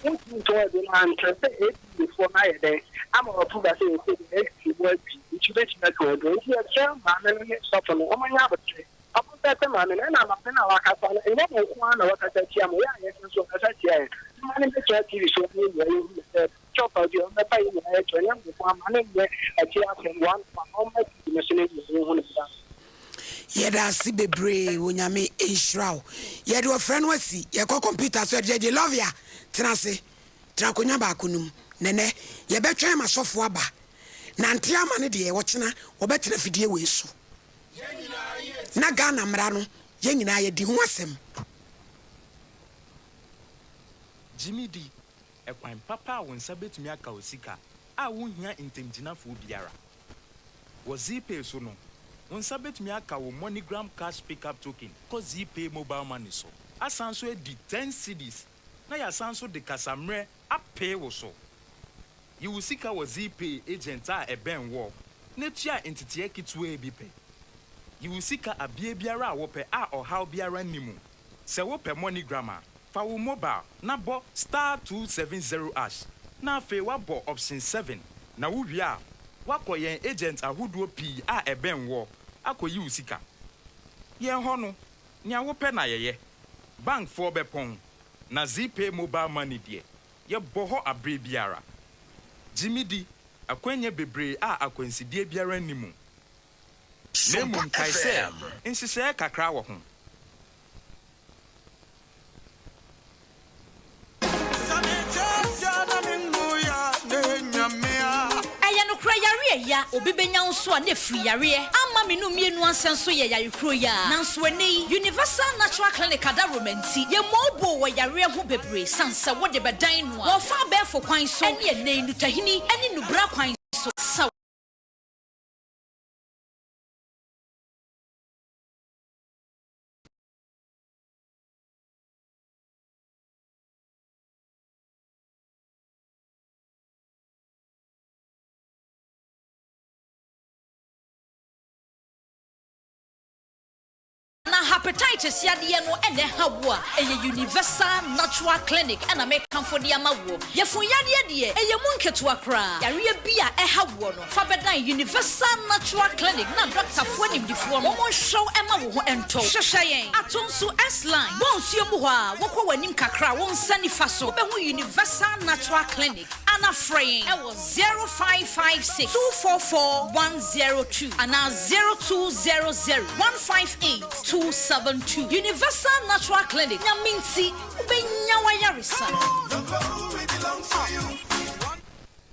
wontumi ntɔn aduro no. Ankyerɛ sɛ FDA foɔ no ayɛ dɛn ama wo approval sɛ yɛsɛ deɛ nhwehwɛmu awie nti wobɛtumi atɔn aduro. Nti yɛsrɛ maame no ne sɔfo no, wɔnyɛ aboterɛ, wɔnsɛte maame no. Ɛna maame no a wakasa no, ɛnyɛ mo nko ara na wakasa atia mo, yɛ a yɛka nso ɔkasa tia yɛn. Momma no mmɛgyina TV so na yɛn nyinaa yɛnhu no sɛ chop a ɔdi, ɔmmɛfa yɛn nyinaa yɛ kyɛw, ɛnyɛ mo nko ara, ma no nyɛ akyire asɛm, one on one, ɔmma TV no so na yɛn nyinaa yɛnhu no saa. Yɛda ase bebree Onyame nhyira wo. Yɛde ɔfrɛ no asi yɛkɔ computer so ɛde Lovia tena ase tena akonwa baako no mu nɛnɛ yɛbɛtwɛn ma sɔfo aba nante ama no deɛ ɔkyena ɔbɛtena fidie wei so na Ghana mmara no yɛn nyinaa yɛdi ho asɛm. Gyimi di, ɛkwan papa a wo nsa bɛtumi aka wo sika a wonhia ntamgyinafoɔ biara. Wɔ Zeepay so no, wo nsa betumi aka wo MoneyGram Cash Pickup Token kɔ Zeepay Mobile Money so, asan nso adi ten cedis na yɛasan nso de kasammerɛ apee wo so. Yi wo sika wɔ Zeepay agent a ɛbɛn woɔ na tua nteteɛ ketewaa bi pɛ. Yi wo sika abea biara a wopɛ a ɔhaw biara nni mu. Sɛ wopɛ MoneyGram a, fa wo mobile na bɔ star 270 ash na afei woabɔ option 7 na wowie a, woakɔ yɛn agent ahodoɔ pii a ɛbɛn woɔ akɔyi wo sika. Yɛn hɔ no, nea wopɛ na yɛyɛ. Bankfoɔ bɛpɔn, na Zeepay mobile money deɛ, yɛbɔ hɔ aberɛ biara. Gye me di, akwannya bebree a akwansideɛ biara nni mu. Na mmom kae sɛ, nhyehyɛeɛ kakra wɔ ho. Ɛyɛ nokorɛ yareɛ ya obi bɛnya wo nso a na ɛfiri yareɛ ama me no mmienu ansɛ nso yɛ yare kuro yi ara nanso ɛnnɛ yi Universal Natural Clinic adaworoma nti yɛ mɔɔboo wɔ yareɛ ho bebree sane sɛ wode bɛdan no a wɔfa abɛɛfo kwan so ɛne ɛnnɛ yi nutahini ɛne nubra kwan so sa Na hepatitis yadeɛ no na ɛha wo a, ɛyɛ Universal Natural Clinic na mekamfo de ama woɔ. Yafunu yadeɛ deɛ, ɛyɛ mu nketewa koraa. Yareɛ bi a ɛha woɔ no, fa bɛdan Universal Natural Clinic na dɔktafoɔ animdefoɔ no wɔnhwɛ wo mma wo ho ntɔ wo. Hwehwɛ yɛn Atonsu S-Line, bɔ nsuo mu hɔ a, wokɔ w'anim kakra a, wo nsa nifa so, wobɛhu Universal Natural Clinic. Ana frɛ yɛn wɔ 0556 244 102 anaa 0200 158 272. Universal Natural Clinic, Nyame nti wobɛnya w'ayaresa.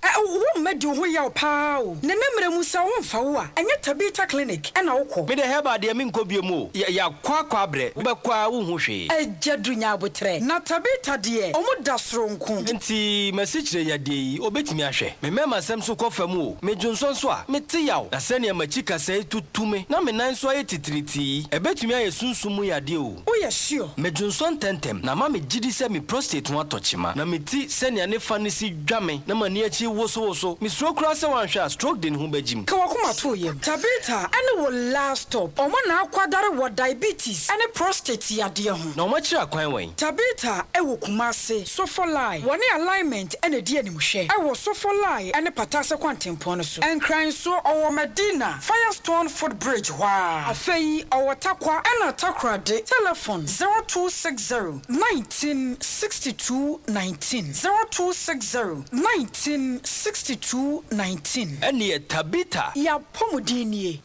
Ɛ wo mma di wo ho yaw paa o. Nana mmerɛ mu sɛ wo mfa wo a ɛnyɛ Tabitha clinic ɛna wo kɔ. Me deɛ herbal deɛ menkɔ biom o. Yɛ yɛakɔ akɔ abrɛ wobɛkɔ a wonhu hwee. Agya du nya aboterɛ. Na Tabitha deɛ ɔmo da soronko. Nti masikyire yadeɛ yi obetumi ahwɛ? Me mɛma sɛm so kɔ fam o, me dwonsɔ nso a, mete yaw, na sɛnea makyi kasɛe tutu me na me nan nso ayɛ titiritii yi, ɛbɛtumi ayɛ sunsum mu yadeɛ o. Woyɛ sure? Me dwonsɔ ntɛmntɛm, na ama me gyidi sɛ me prostate ho atɔ kyema, na me ti sɛnea ne fa no si dwa me na m'ani akyi wosowoso. Mesuro koraa sɛ wanhwɛ a stroke de ne ho bɛgyim. Ka w'akoma to wo yam. Tabitha ne wo last stop. Ɔmo na akwadare wɔ diabetes ne prostate yadeɛ ho. Na ɔmo akyiri akwan wɛn? Tabitha wɔ Kumasi, Sofolai. Wɔne Alignment na ɛdi animhwɛ wɔ Sofolai ne Patase kwantempɔn no so. Nkran nso, ɔwɔ Madina, Firestone Foot Bridge hɔ ara. Afei ɔwɔ Tarkwa ɛna Takoradi. Telefon, 0260 19 62 19, 0260 19 62 19. Ɛnneɛ Tabitha. Y'apɔmuden nie.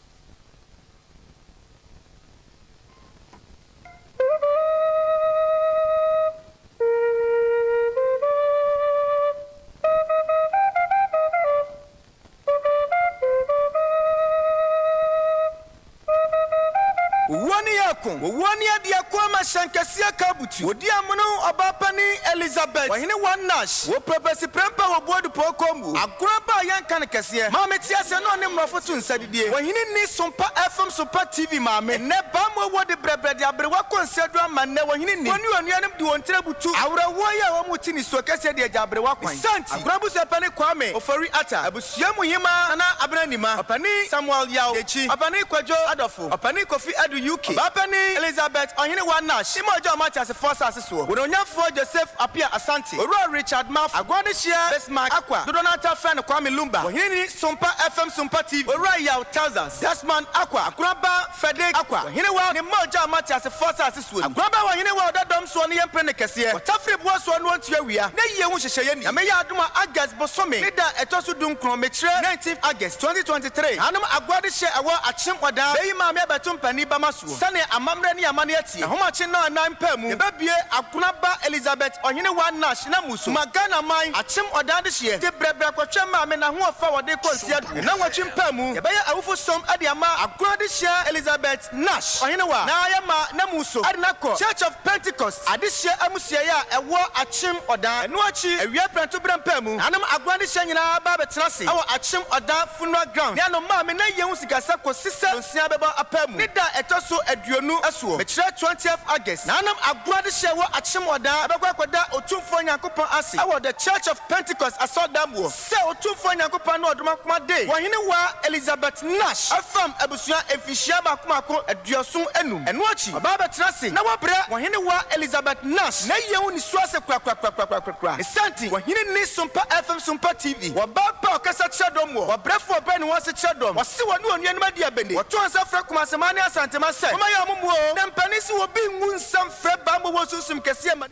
Owuo ne yɛ ko, owuo ne adeɛ ko ama hyɛnkɛseɛ ka abutu. Wɔdi amono ɔbaa panin Elizabeth ɔhene wa Nash wɔ prɛpɛsi prɛmpɛ wɔ Buodupɔɔ kɔn mu. Agorɔ ba a yɛnka no kɛseɛ. Maame te aseɛ na ɔne mmorɔfo to nsa didie. Ɔhene nni Sompa FM Sompa TV maame. Nnɛ Bammoɔ wɔ de brɛbrɛ de aberewa kɔ nsaduro ama nnɛ ɔhene nni. Wɔne onuanom de wɔn tiri abutu awerɛhoɔ yi a wɔn te nisuo kɛseɛ de agya aberewa kwan. Ne saa nti, Agorɔ abusuapɛne Kwame Ofori Atta, abusua mu hemaa Nana Abena Nima, Ɔpanin Samuel Yaw Dekyi, Ɔpanin Kwadwo Adɔfo, Ɔpanin Kofi Adu UK, Ɔbaapanin Elizabeth Ɔhenewa Nash, ne ma ɔgya wɔn ateasefoɔ asase soɔ. Wɔnuonyamfoɔ Joseph Appiah Asante, Owura Richard Mafo, Agorɔ Adehyeɛ Bismarck Akwa, dodoɔ no ara taa frɛ no Kwame Lumba, Ɔheneni Sompa FM Sompa TV, Owura Yaw Texas, Desmond Akwa, Akoraba Frederick Akwa, Ɔhenewa ne mma ɔgya wɔn ateasefoɔ asase soɔ ni. Akoraba wɔ Ɔhenewa a ɔda dɔm soɔ no yɛ mpene ne kɛseɛ, ɔtafere boɔ soɔ no ɔntua wia, na yie ho nhyehyɛeɛ nni. Nyame yɛ adom a August bosome ne da a ɛtɔ so dunkron, mekyerɛ 19th August 2023, hanom Agorɔ Adehyeɛ ɛwɔ Akyem Ɔdaa, bɛyi maame abɛto mpanin bama soɔ, sɛdeɛ amammerɛ ne amanneɛ teɛ. Ahomakye nnɔnnan mpaa mu, yɛbɛbue Agona ba Elizabeth Ɔhenewa Nash n'amu so ma Ghana man akyem ɔdan adehyeɛ de brɛbrɛ kɔhwɛ maame n'ahoɔfɛ a wɔde kɔ nsia du. Nnɔnwɔtwe mpaa mu, yɛbɛyɛ awufo som de ama Agona adehyeɛ Elizabeth Nash Ɔhenewa na yɛama n'amu so de no akɔ Church of Pentecost adehyeɛ amusiei a ɛwɔ Akyem Ɔdan. Ɛno akyi, awia prɛntoberɛ mpaa mu, nanom Agona adehyeɛ nyinaa ba abɛtena ase wɔ Akyem Ɔdan Funeral Ground ne ano maame na yɛhu sikasɛ kɔsi sɛ nonsia bɛbɔ apaa mu ne da a ɛtɔ so aduonu soɔ, mekyerɛ twentieth August, nanom agorɔ adehyeɛ wɔ Akyem Ɔdaa bɛkɔ akɔda Otumfoɔ Nyankopɔn ase wɔ The Church of Pentecost asɔrdan mu hɔ sɛ Otumfoɔ Nyankopɔn ne Ɔdomankoma de Ɔhene Waa Elizabeth Nash afam abusua mfinhyia baako baako aduoson anum. Ɛno akyi, ɔbaa bɛtena ase na wabrɛ Ɔhene Waa Elizabeth Nash n'ayie ho nisuo ase korakorakorakorakorakora. Ne saa nti, Ɔhene nni Sompa FM Sompa TV, wɔbaa pa a ɔkasa kyerɛ dɔm wɔ, wɔbrɛfo ɔbrɛ ne ho ase kyerɛ dɔm, wɔse wɔne onuanom adi abene, wɔto nsa frɛ Kumaseman ne Asanteman sɛ momma yɛn ɔmo mmoa o, na mpanin se obi ngu nsa mfrɛ bammɔ wɔ sunsum kɛseɛ mma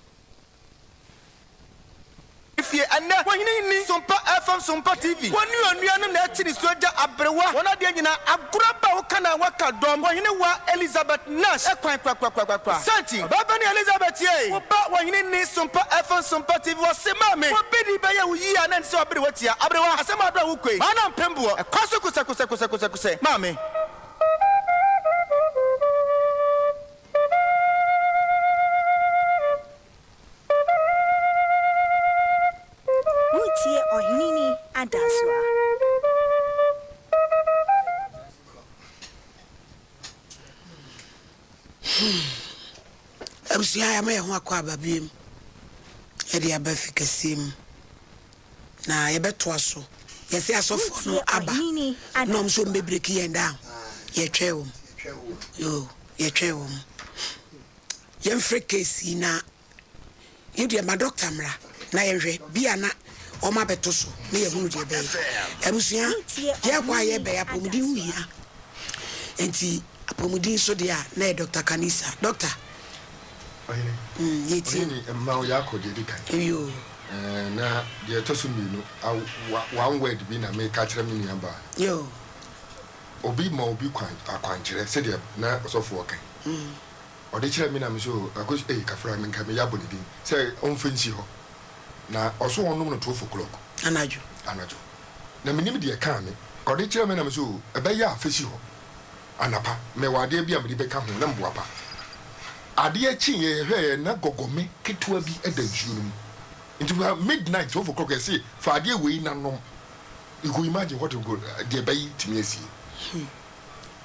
ne fie, ɛnnɛ wɔhene nni Sompa FM Sompa TV, wɔne onuanom na ɛte nisuo gya aberewa, wɔn adeɛ nyinaa agorɔ aba a woka na wɔka dɔm, wɔhene wa Elizabeth Nash kwan korakorakorakora. Santi, ɔbaa bɛ ne Elizabeth ei, wo ba wɔhene nni Sompa FM Sompa TV, wɔse maame, wɔbɛdi bɛyɛ wo yie a na ɛnte sɛ wɔbere woatia, aberewa, asɛm adɔ a wokɔ yi, maa na mpem boɔ, ɛkwan so kosɛkosɛkosɛkosɛkosɛ, maame. Woretie Ɔheneni Adasoa. Hmm. Abusua yɛama yɛn ho akɔ aba biom ɛde aba fi kɛseɛ mu na yɛbɛtoa so. Yɛsɛ asɔfoɔ no aba na wɔn nso wɔbɛbreki yɛn down. Yɛtwɛn wɔn. Yo, yɛtwɛn wɔn. Yɛmfrɛ case yi na Yɛ deɛ ma doctor mmra na yɛnhwɛ bia na wɔn abɛto so na yɛhunu deɛ ɛbɛyɛ. Abusua yɛkɔ a yɛbɛyɛ apɔmuden ho hia nti apɔmuden nso deɛ a na yɛ Doctor Kanisa. Doctor Ɔhene, mm, yɛtie ɔhene mma wo yɛakɔ deɛ ɛdi kan. Yoo. Eh, na deɛ ɛtɔ so mmienu, one word bi na meka kyerɛ me nua baa. Yoo. Obi ma obi kwan akwankyerɛ sɛdeɛ na ɔsɔfoɔ kan. Mm. Ɔde kyerɛɛ me na me so akos ei kafra me nka me ya bɔ ne din sɛ ɔnfa nsi hɔ na ɔso ɔnom no 12 o'clock Anadwo. anadwo na menim deɛ ɛkaa me ɔde kyerɛɛ me na me so ɛbɛyɛ a fa si hɔ anapa mewɔ adeɛ bi a mede bɛka ho na meboa pa adeɛ kyeeɛ yɛhwɛeɛ na gɔgɔme ketewa bi da nsuo no mu nti wa midnight 12 o'clock yɛse fa adeɛ wei na nom you could imagine what go deɛ bɛyi tumi asie.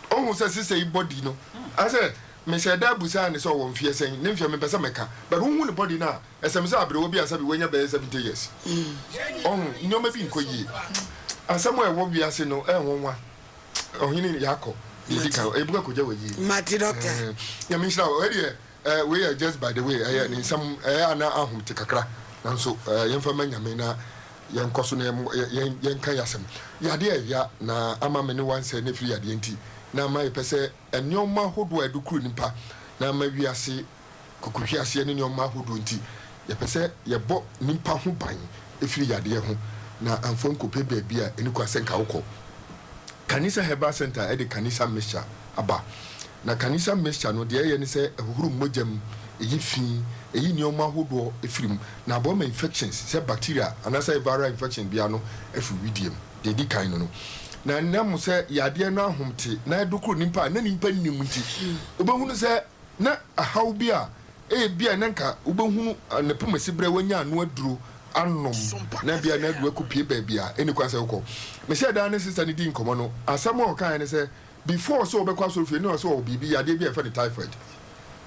Ohu sɛ sesei yi body no asɛ mehyɛɛ da busaa no sɛ ɔwɔ mfeɛ sɛn, ne mfeɛ mempɛ sɛ mɛka but wohu ne body no a ɛsɛ me sɛ aberewa bi a sɛbi wanya bɛyɛ 70 years. Ɔho nneɛma bi nkɔ yie. Asɛm a ɛwɔ wiase no ɛnwanwa. Ɔhene Yaakɔ deɛ ɛdi kan ɛbu akogya wɔ yie. Mate doctor. Nyame nhyira wo. Ɛdeɛ eh, wei yɛ just by the way ɛyɛ ne nsɛm ɛyɛ a na ahom te kakra nanso eh, yɛmfa ma Nyame na Yɛnkɔ so na yɛnka yɛn asɛm. Yadeɛ a ɛya na ama me ne wo ansɛe no afiri yadeɛ nti na ama yɛpɛ sɛ nnoɔma ahodoɔ a ɛde kuru nnipa na ama wiase kokohweaseɛ ne nnoɔma ahodoɔ nti yɛpɛ sɛ yɛbɔ nnipa ho ban firi yadeɛ ho na amfa nkɔpɛ baabi a ɛni kwan sɛ nka wokɔ. Kanisa Herbal Centre de Kanisa Mixture aba. Na Kanisa Mixture no, deɛ ɛyɛ ne sɛ ɛhohoro mogya mu, ɛyi fi, ɛyi nneɛma ahodoɔ firi mu, na aboa ma infections sɛ bacteria anaasɛ viral infection biara no afiri wedeɛ mu. Deɛ ɛdi kan no no. Na ɛnam sɛ yadeɛ no ahomte na ɛdokoro nipa a na nipa nnim nti, wobɛhunu sɛ na haw bi a ebia na nka wobɛhunu ne pomasi berɛ wanya ano aduro anom na ebia na aduro akɔpue baabi a ɛnni kwan sɛ wokɔ. Mehyɛɛ da ne sista no dii nkɔmmɔ no, asɛm a ɔkaeɛ ne sɛ before sɛ ɔbɛkɔ asɔrefie no na ɔsɛ ɔwɔ biribi, yadeɛ bi a yɛfrɛ no typhoid.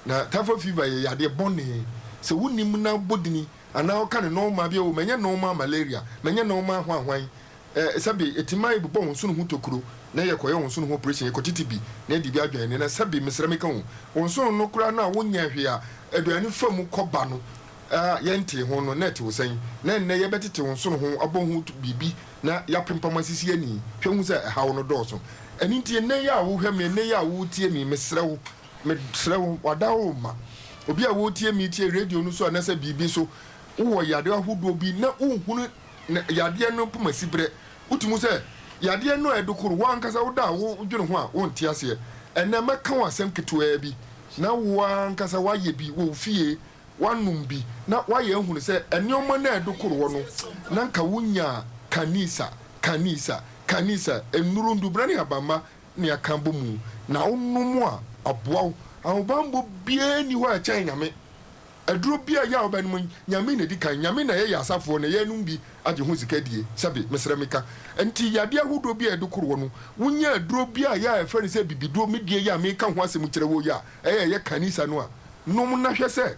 Na typhoid fever yɛ yadeɛ bɔne, sɛ wonim na wobɔ dini anaa woka no normal bi a, oh manya normal malaria, manya normal hwanhwan, Eh, sɛbe ɛtumi ma yɛbobɔ wo nsono ho tokuro na yɛkɔyɛ wo nsono ho operation, yɛkɔtete bi na yɛde bi adwɛn ani, na sɛbe mesrɛ meka o, wo nsono no koraa no a wonyɛɛ hwee a aduane fa mu kɔ ba no a yɛntee ho no na ɛte wo sɛn? Na ɛnnɛ yɛbɛtete wo nsono ho abɔ ho biribi na yɛapempam asisi ani, hwɛ hu sɛ ɛhaw no dɔɔso. Ɛno nti ɛnnɛ yi a wohwɛ me, ɛnnɛ yi a woretie me yi, mesrɛ wo, mesrɛ wo, w'adaworoma, obi a woretie me tie radio no so anaasɛ biribi so, wowɔ yadeɛ ahodoɔ bi na wonhunu Na yadeɛ no poma siberɛ. Wotumi hu sɛ yadeɛ no a ɛdokoro wo ankasa wo da a wodwene ho a wonte aseɛ. Ɛnnɛ mɛka wo asɛm ketewaa bi na wo ara ankasa woayɛ bi wɔ wo fie, woanom bi na woayɛ ahunu sɛ nneɛma no a ɛdokoro hɔ no na nka wonyaa kanisa, kanisa, kanisa, nnuro, ndubena ne habamma ne aka abɔ mu na wonom a aboa wo. Ahobammɔ biara nni hɔ a ɛkyɛn Nyame. Aduro bi a ɛyɛ a wobɛnom yi, Nyame na ɛdi kan. Nyame na yɛyɛ asafoɔ na yɛnom bi agye ho sika adie. Sɛbe, mesrɛ meka. Nti yadeɛ ahodoɔ bi a yɛde koro wɔ no, wonya aduro bi a ɛyɛ a yɛfrɛ no sɛ bibiduro, me deɛ yi a meka ho asɛm kyerɛ wo yi a, ɛyɛ ɛyɛ kanisa no a, nom na hwɛ sɛ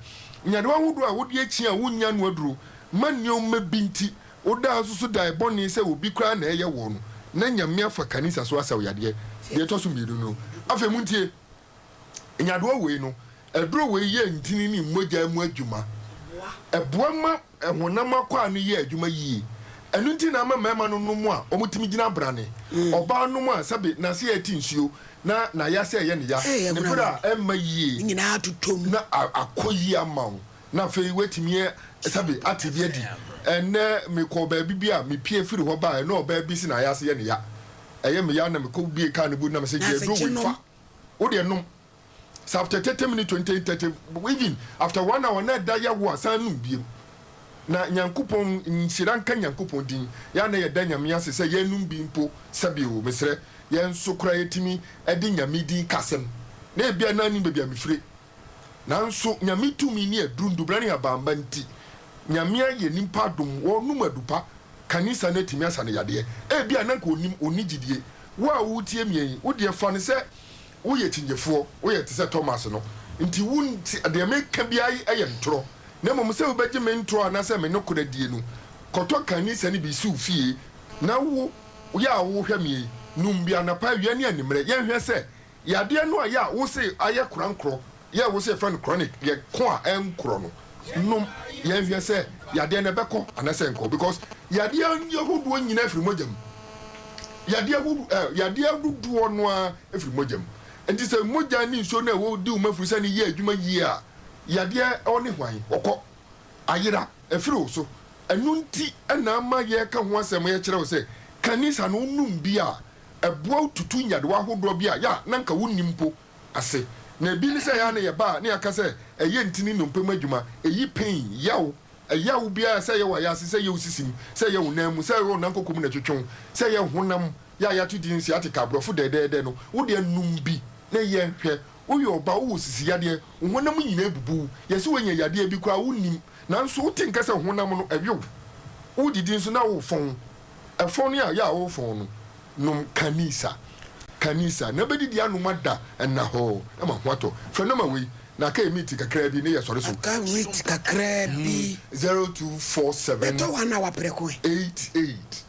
nyarewa ahodoɔ a wode akyi a wonnya ano aduro ma nneɛma bi nti, wodaa nso so dae bɔne sɛ obi koraa na ɛyɛ woɔ no, na Nyame afa kanisa so asa wo yadeɛ. Deɛ ɛtɔ so mmienu no, afei montie. Nyadewa wei no, aduro wei yɛ ntini ne mogya mu adwuma. Ɛboa ma honam akwaa no yɛ adwuma yie. Ɛno nti na ama mmarima no nom a wɔtumi gyina abrane. Ɔbaa nom a sɛbe n'ase rete nsuo na n'ayase reyɛ no ya, ne berɛ a ɛmma yie na akɔ yie ama wo na afei woatumi sɛbe ate bi adi. Ɛnnɛ mekɔɔ baabi bi a mepue firi hɔ baeɛ na ɔbaa bi se n'ayase yɛ no ya. Ɛyɛ me ya na mekɔ bue kaa no bu na mese gye aduro wei fa. Wo deɛ nom. Sɛ after 30 minutes, 20, 30, even after one hour na ɛda yɛ wo a, san nom biem. Na Nyankopɔn, nhyira nka Nyankopɔn din, yɛ a na yɛda Nyame ase sɛ yɛnom bi mpo, sɛbe o, mesrɛ, yɛn nso koraa yɛtumi de Nyame din ka asɛm. Na ebia na nnim baabi a mefire. Nanso Nyame tumi ne aduru, ndubra ne habamba nti, Nyame ayɛ nimpa adom, wɔnom adupa, kanisa no atumi asa no yadeɛ. Ebia na nka ɔnnim, ɔnni gyidie. Wo a woretie me yi, wo deɛ fa no sɛ woyɛ kyingyefoɔ, woyɛ te sɛ Thomas no, nti wo nti deɛ meka biara yi yɛ ntorɔ. Na mmom sɛ wobɛgye me ntorɔ anaasɛ me nokorɛ adie no, kɔtɔ kanisa no bi si wo fie, na wo, yɛ a worehwɛ me yi, nom bi anapa, awia ne anwummerɛ, yɛnhwɛ sɛ Yadeɛ no a yɛ a wose ayɛ korankorɔ, yɛ a wose yɛfrɛ no chronic, yɛ ko a ɛnkorɔ no, nom yɛn hwɛ sɛ yadeɛ no ɛbɛkɔ anaasɛ ɛnkɔ because yadeɛ ahodoɔ nyinaa firi mogya mu. Yadeɛ ahodoɔ eh, yadeɛ ahodoɔ no ara firi mogya mu. Nti sɛ mogya ne nsuo no a ɛwɔ di wo mafiri sɛ no yɛ adwuma yie a, yadeɛ ɔne hwan? Ɔkɔ. Ayera, ɛfiri wo so. Ɛno nti na ama yɛreka ho asɛm yɛkyerɛ wo sɛ kanisa no wonom bi a, Ɛboa wo tutu nyadewa ahodoɔ bi a yɛ a na anka wonnim mpo ase. Na ebi ne sɛ ɛyɛ a na yɛba a na yɛaka sɛ ɛyɛ ntini nnompe mu adwuma, ɛyi pain, yaw, ɛyaw biara sɛ ɛyɛ w'ayaase, sɛ ɛyɛ wo sisim, sɛ ɛyɛ wo nan mu, sɛ ɛyɛ wo nan koko mu na ɛtwetwe wo, sɛ ɛyɛ honam yɛ a yɛato din sciatica, aborɔfo dɛɛdɛɛdɛ no, wo deɛ nom bi na yɛ hwɛ. Woyɛ ɔbaa, wowɔ sisi yadeɛ, wo honam nyinaa abubu wo, yɛse woanya yadeɛ bi koraa a wonnim, nanso wote nka sɛ honam no ɛwe wo, wodidi nso na wofɔn. Ɛfɔn a yɛ a wofɔn no, nom kanisa, kanisa, na bɛdidi anom ada nnahɔɔ na ma ho atɔ. Frɛ nɔma wei, na aka yɛ miniti kakraa bi ne yɛ sɔre so. Aka miniti kakraa bi. 0247 Bɛtɔ one hour prɛko ɛ. 88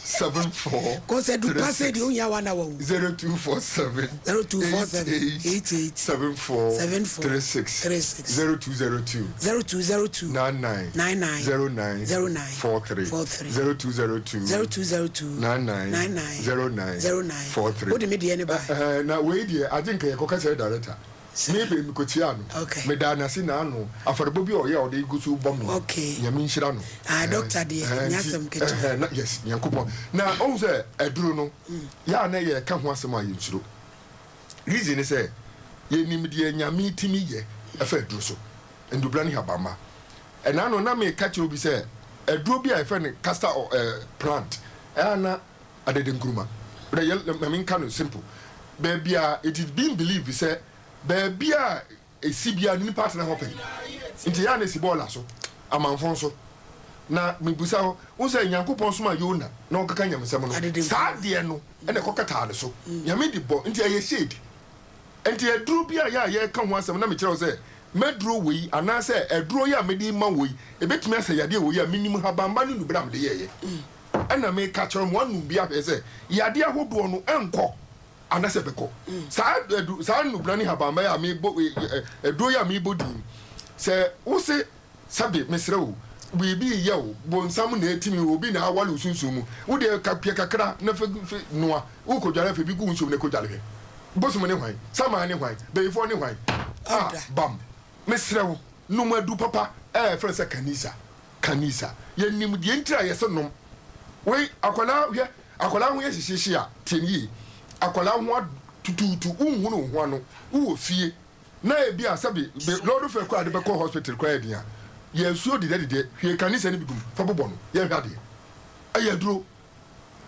74 Kɔsɛ du 36 pa sɛ deɛ ohia one hour o. 0247 0247 88 88 74 74 36 36 0202 0202 99 99 09 09 43 43 0202 0202 99 99 09 09 43 Wode me deɛ ne bae. Ɛhɛn, na wei deɛ agye nka yɛkɔka kyerɛ director. Saa. Me bere mekɔtiaa no. Okay. Medaa no ase n'ano afɔrebɔ bi a ɔyɛ a ɔde gu so bɔ me. Okay. Nyame nhyira no. Ah, Ɛhɛn, doctor deɛ, ɛhɛn, nyɛ nti, asɛm ketewa. ɛhɛn, na, yes, Nyankopɔn. Na ɔhu sɛ aduro no, yɛ a na yɛka ho asɛm a yɛnsuro. Reason ne sɛ, yɛnim deɛ Nyame tumi yɛ ɛfa aduro so. Ndubra ne habamma. Ɛna no na meka kyerɛ obi sɛ, aduro bi a yɛfrɛ no castor oil, eh, plant, ɛyɛ a na adede nkruma. Wode yɛ ma menka no simple. Baabi a it is being believed sɛ baabi a ɛsi biara no nipa atena hɔ pɛn. Nti ɛyɛ a na ɛsi bɔɔla so, amanfon so. Na mebisa wo, wohu sɛ Nyankopɔn somaa Yona na ɔnkɛka nyamesɛm no, saa adeɛ no na ɛkɔkataa ne so. Nyame de bɔ, nti ɛyɛ shade. Nti aduro bi a yɛ a yɛreka ho asɛm na mekyerɛ wo sɛ m'aduro wei anaasɛ aduro yi a mede rema wo yi, ɛbɛtumi asa yadeɛ wei a menim habamma ne nnubena a mede yɛeɛ. Ɛna meka kyerɛ wo ma woanom bi ahwɛ sɛ yadeɛ ahodoɔ no ɛnkɔ anaasɛ ɛbɛkɔ. Saa adu, saa nnubena ne habamma yi a mebɔ, aduro yi a mebɔ din yi, sɛ wose Sɛbe, mesrɛ wo, biribi reyɛ wo, bonsam na atimi wo, obi na awale wo sunsum mu, wo deɛ ka pue kakra na fa fa noa, worekɔdware a fa bi gu wo nsuom na kɔdware hwɛ. Bosom ne hwan? Saman ne hwan? Bayifoɔ ne hwan? Ah, bam! Mesrɛ wo, nom aduru papa a yɛfrɛ no sɛ Kanisa, Kanisa. Yɛnim deɛ nti a yɛse nom. Wei, akwadaa, hwɛ, akwadaa ho yɛ hyehyeehye a, tie no yie, akwadaa ho atutuutu, wonhunu wo ho ano, wowɔ fie, Na ebia sɛbe be lɔɔre fɛ koraa de bɛkɔ hospital koraa yɛ den a, yɛ nsuo dedɛdedɛ, hwie kanisa no bi gu mu fa bobɔ no, yɛnhwɛ adeɛ. Ɛyɛ aduro.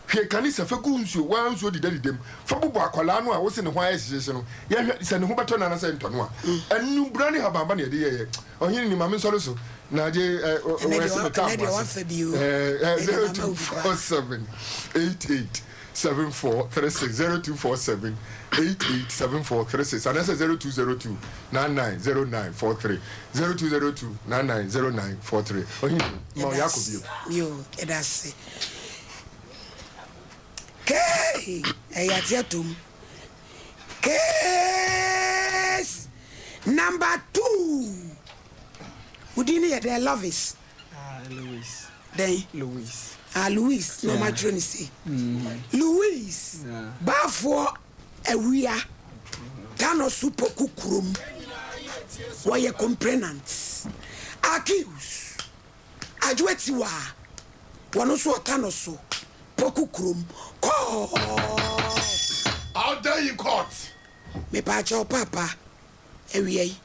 Hwie kanisa fa gu nsuo, waa nsuo dedɛdedɛ mu, fa bobɔ akwadaa no a wose ne ho ayɛ hyehyeehye no, yɛnhwɛ sɛ ne ho bɛtɔ no anaasɛ ɛntɔ no a. Anubra ne habanba na yɛde yɛeɛ. Ɔhene ni, ma mensɔre so na gye ɛ, ɔ, Ɛnɛ ɔ, deɛ ɛse wa, metaa ɛnɛ mo deɛ ase. wafa bi o. Ɛ, ɛ, Ɛnɛ deɛ mama wo bi koraa. 0247 88 7436 0247 887436 anaasɛ 0202 990943 0202 990943 Ɔhene ma ɔyɛ akɔ bio. Yo, yɛda ase. Kei, ɛyɛ ate atom. Case number 2. Wo din no yɛ dɛn, Lovis? Ah, Louis. Dɛn? Louis. Ah, Louis, na ɔma twerɛ no sei. Louis, Baafoɔ Awia, Tano so Poku kurom. Wɔyɛ complainant. Accused, Adwo Atiwa, wɔno nso wɔ Tano so Poku kurom. Court. Out there in court. Mepaakyɛw paapa, awia yi.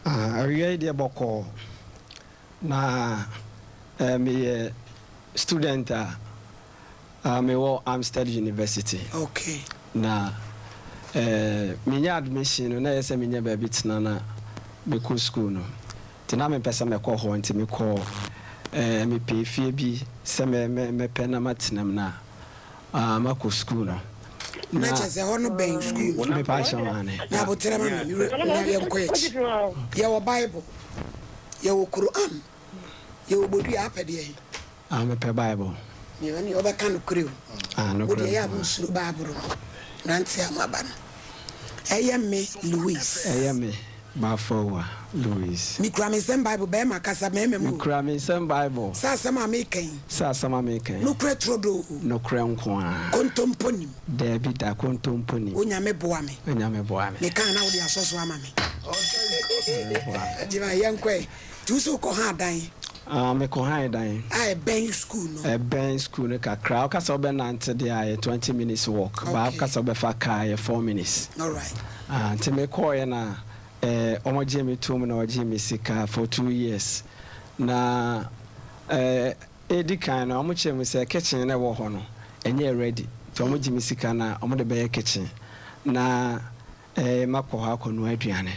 Ah, awia yi deɛ bɔkɔɔ. Na eh, meyɛ student a ah, mewɔ Amstead University. Okay. Na eh, menya admission no, na ɛyɛ sɛ menya baabi tena na mekɔ school no. Nti na mempɛ sɛ mɛkɔ hɔ, nti mekɔɔ eh, mepɛɛ fie bi sɛ mɛ, mɛ, mɛpɛ na matena mu na ah, makɔ sukuu no. Na kyerɛ sɛ hɔ no bɛn sukuu no. Mepa akyɛw aane. Na aboterɛ ma me, me werɛ, na yɛnkɔ akyi. Yɛwɔ Bible, yɛwɔ Qur'an, yɛwɔ bodua, apɛ deɛ he? Ah, mepɛ Bible. Nea ɔne ɔbɛka nokorɛ o. Ah, Wo nokorɛ deɛ ɛyɛ a nko ara. monsuro Bible no, mmeranteɛ a moaba no. Ɛyɛ me Louise. Ɛyɛ me Bafowa Louise. Mekura me nsam Bible, bɛrima kasa mmarima mu o. Mekura me nsam Bible. Sɛ asɛm a meka yi. Sɛ asɛm a meka yi. Nokorɛ turodoo o. Nokorɛ nko ara. Kontompo nnim. Daabi da, kontompo nnim. Onyame boa me. Onyame boa me. Meka a na wode asɔ so ama me. Onyame boa me. Gyima yɛnkɔ ɛ. Nti wo so wokɔ haa dan? Ah, mekɔ haa dan. A ɛbɛn sukuu no? Ɛbɛn sukuu no kakra. Woka sɛ wobɛnante deɛ a, ɛyɛ 20 minutes walk. But Okay. woka sɛ wobɛfa car a, ɛyɛ 4 minutes. Alright. Ah, nti mekɔeɛ na eh, wɔgyee me toom na wɔgyee me sika for 2 years. Na eh, edi kan no, wɔkyerɛɛ mu sɛ kitchen no a ɛwɔ hɔ no, ɛnyɛɛ ready. Nti wɔgye me sika no a, wɔde bɛyɛ kitchen. Na eh, makɔ hɔ akɔnoa aduane.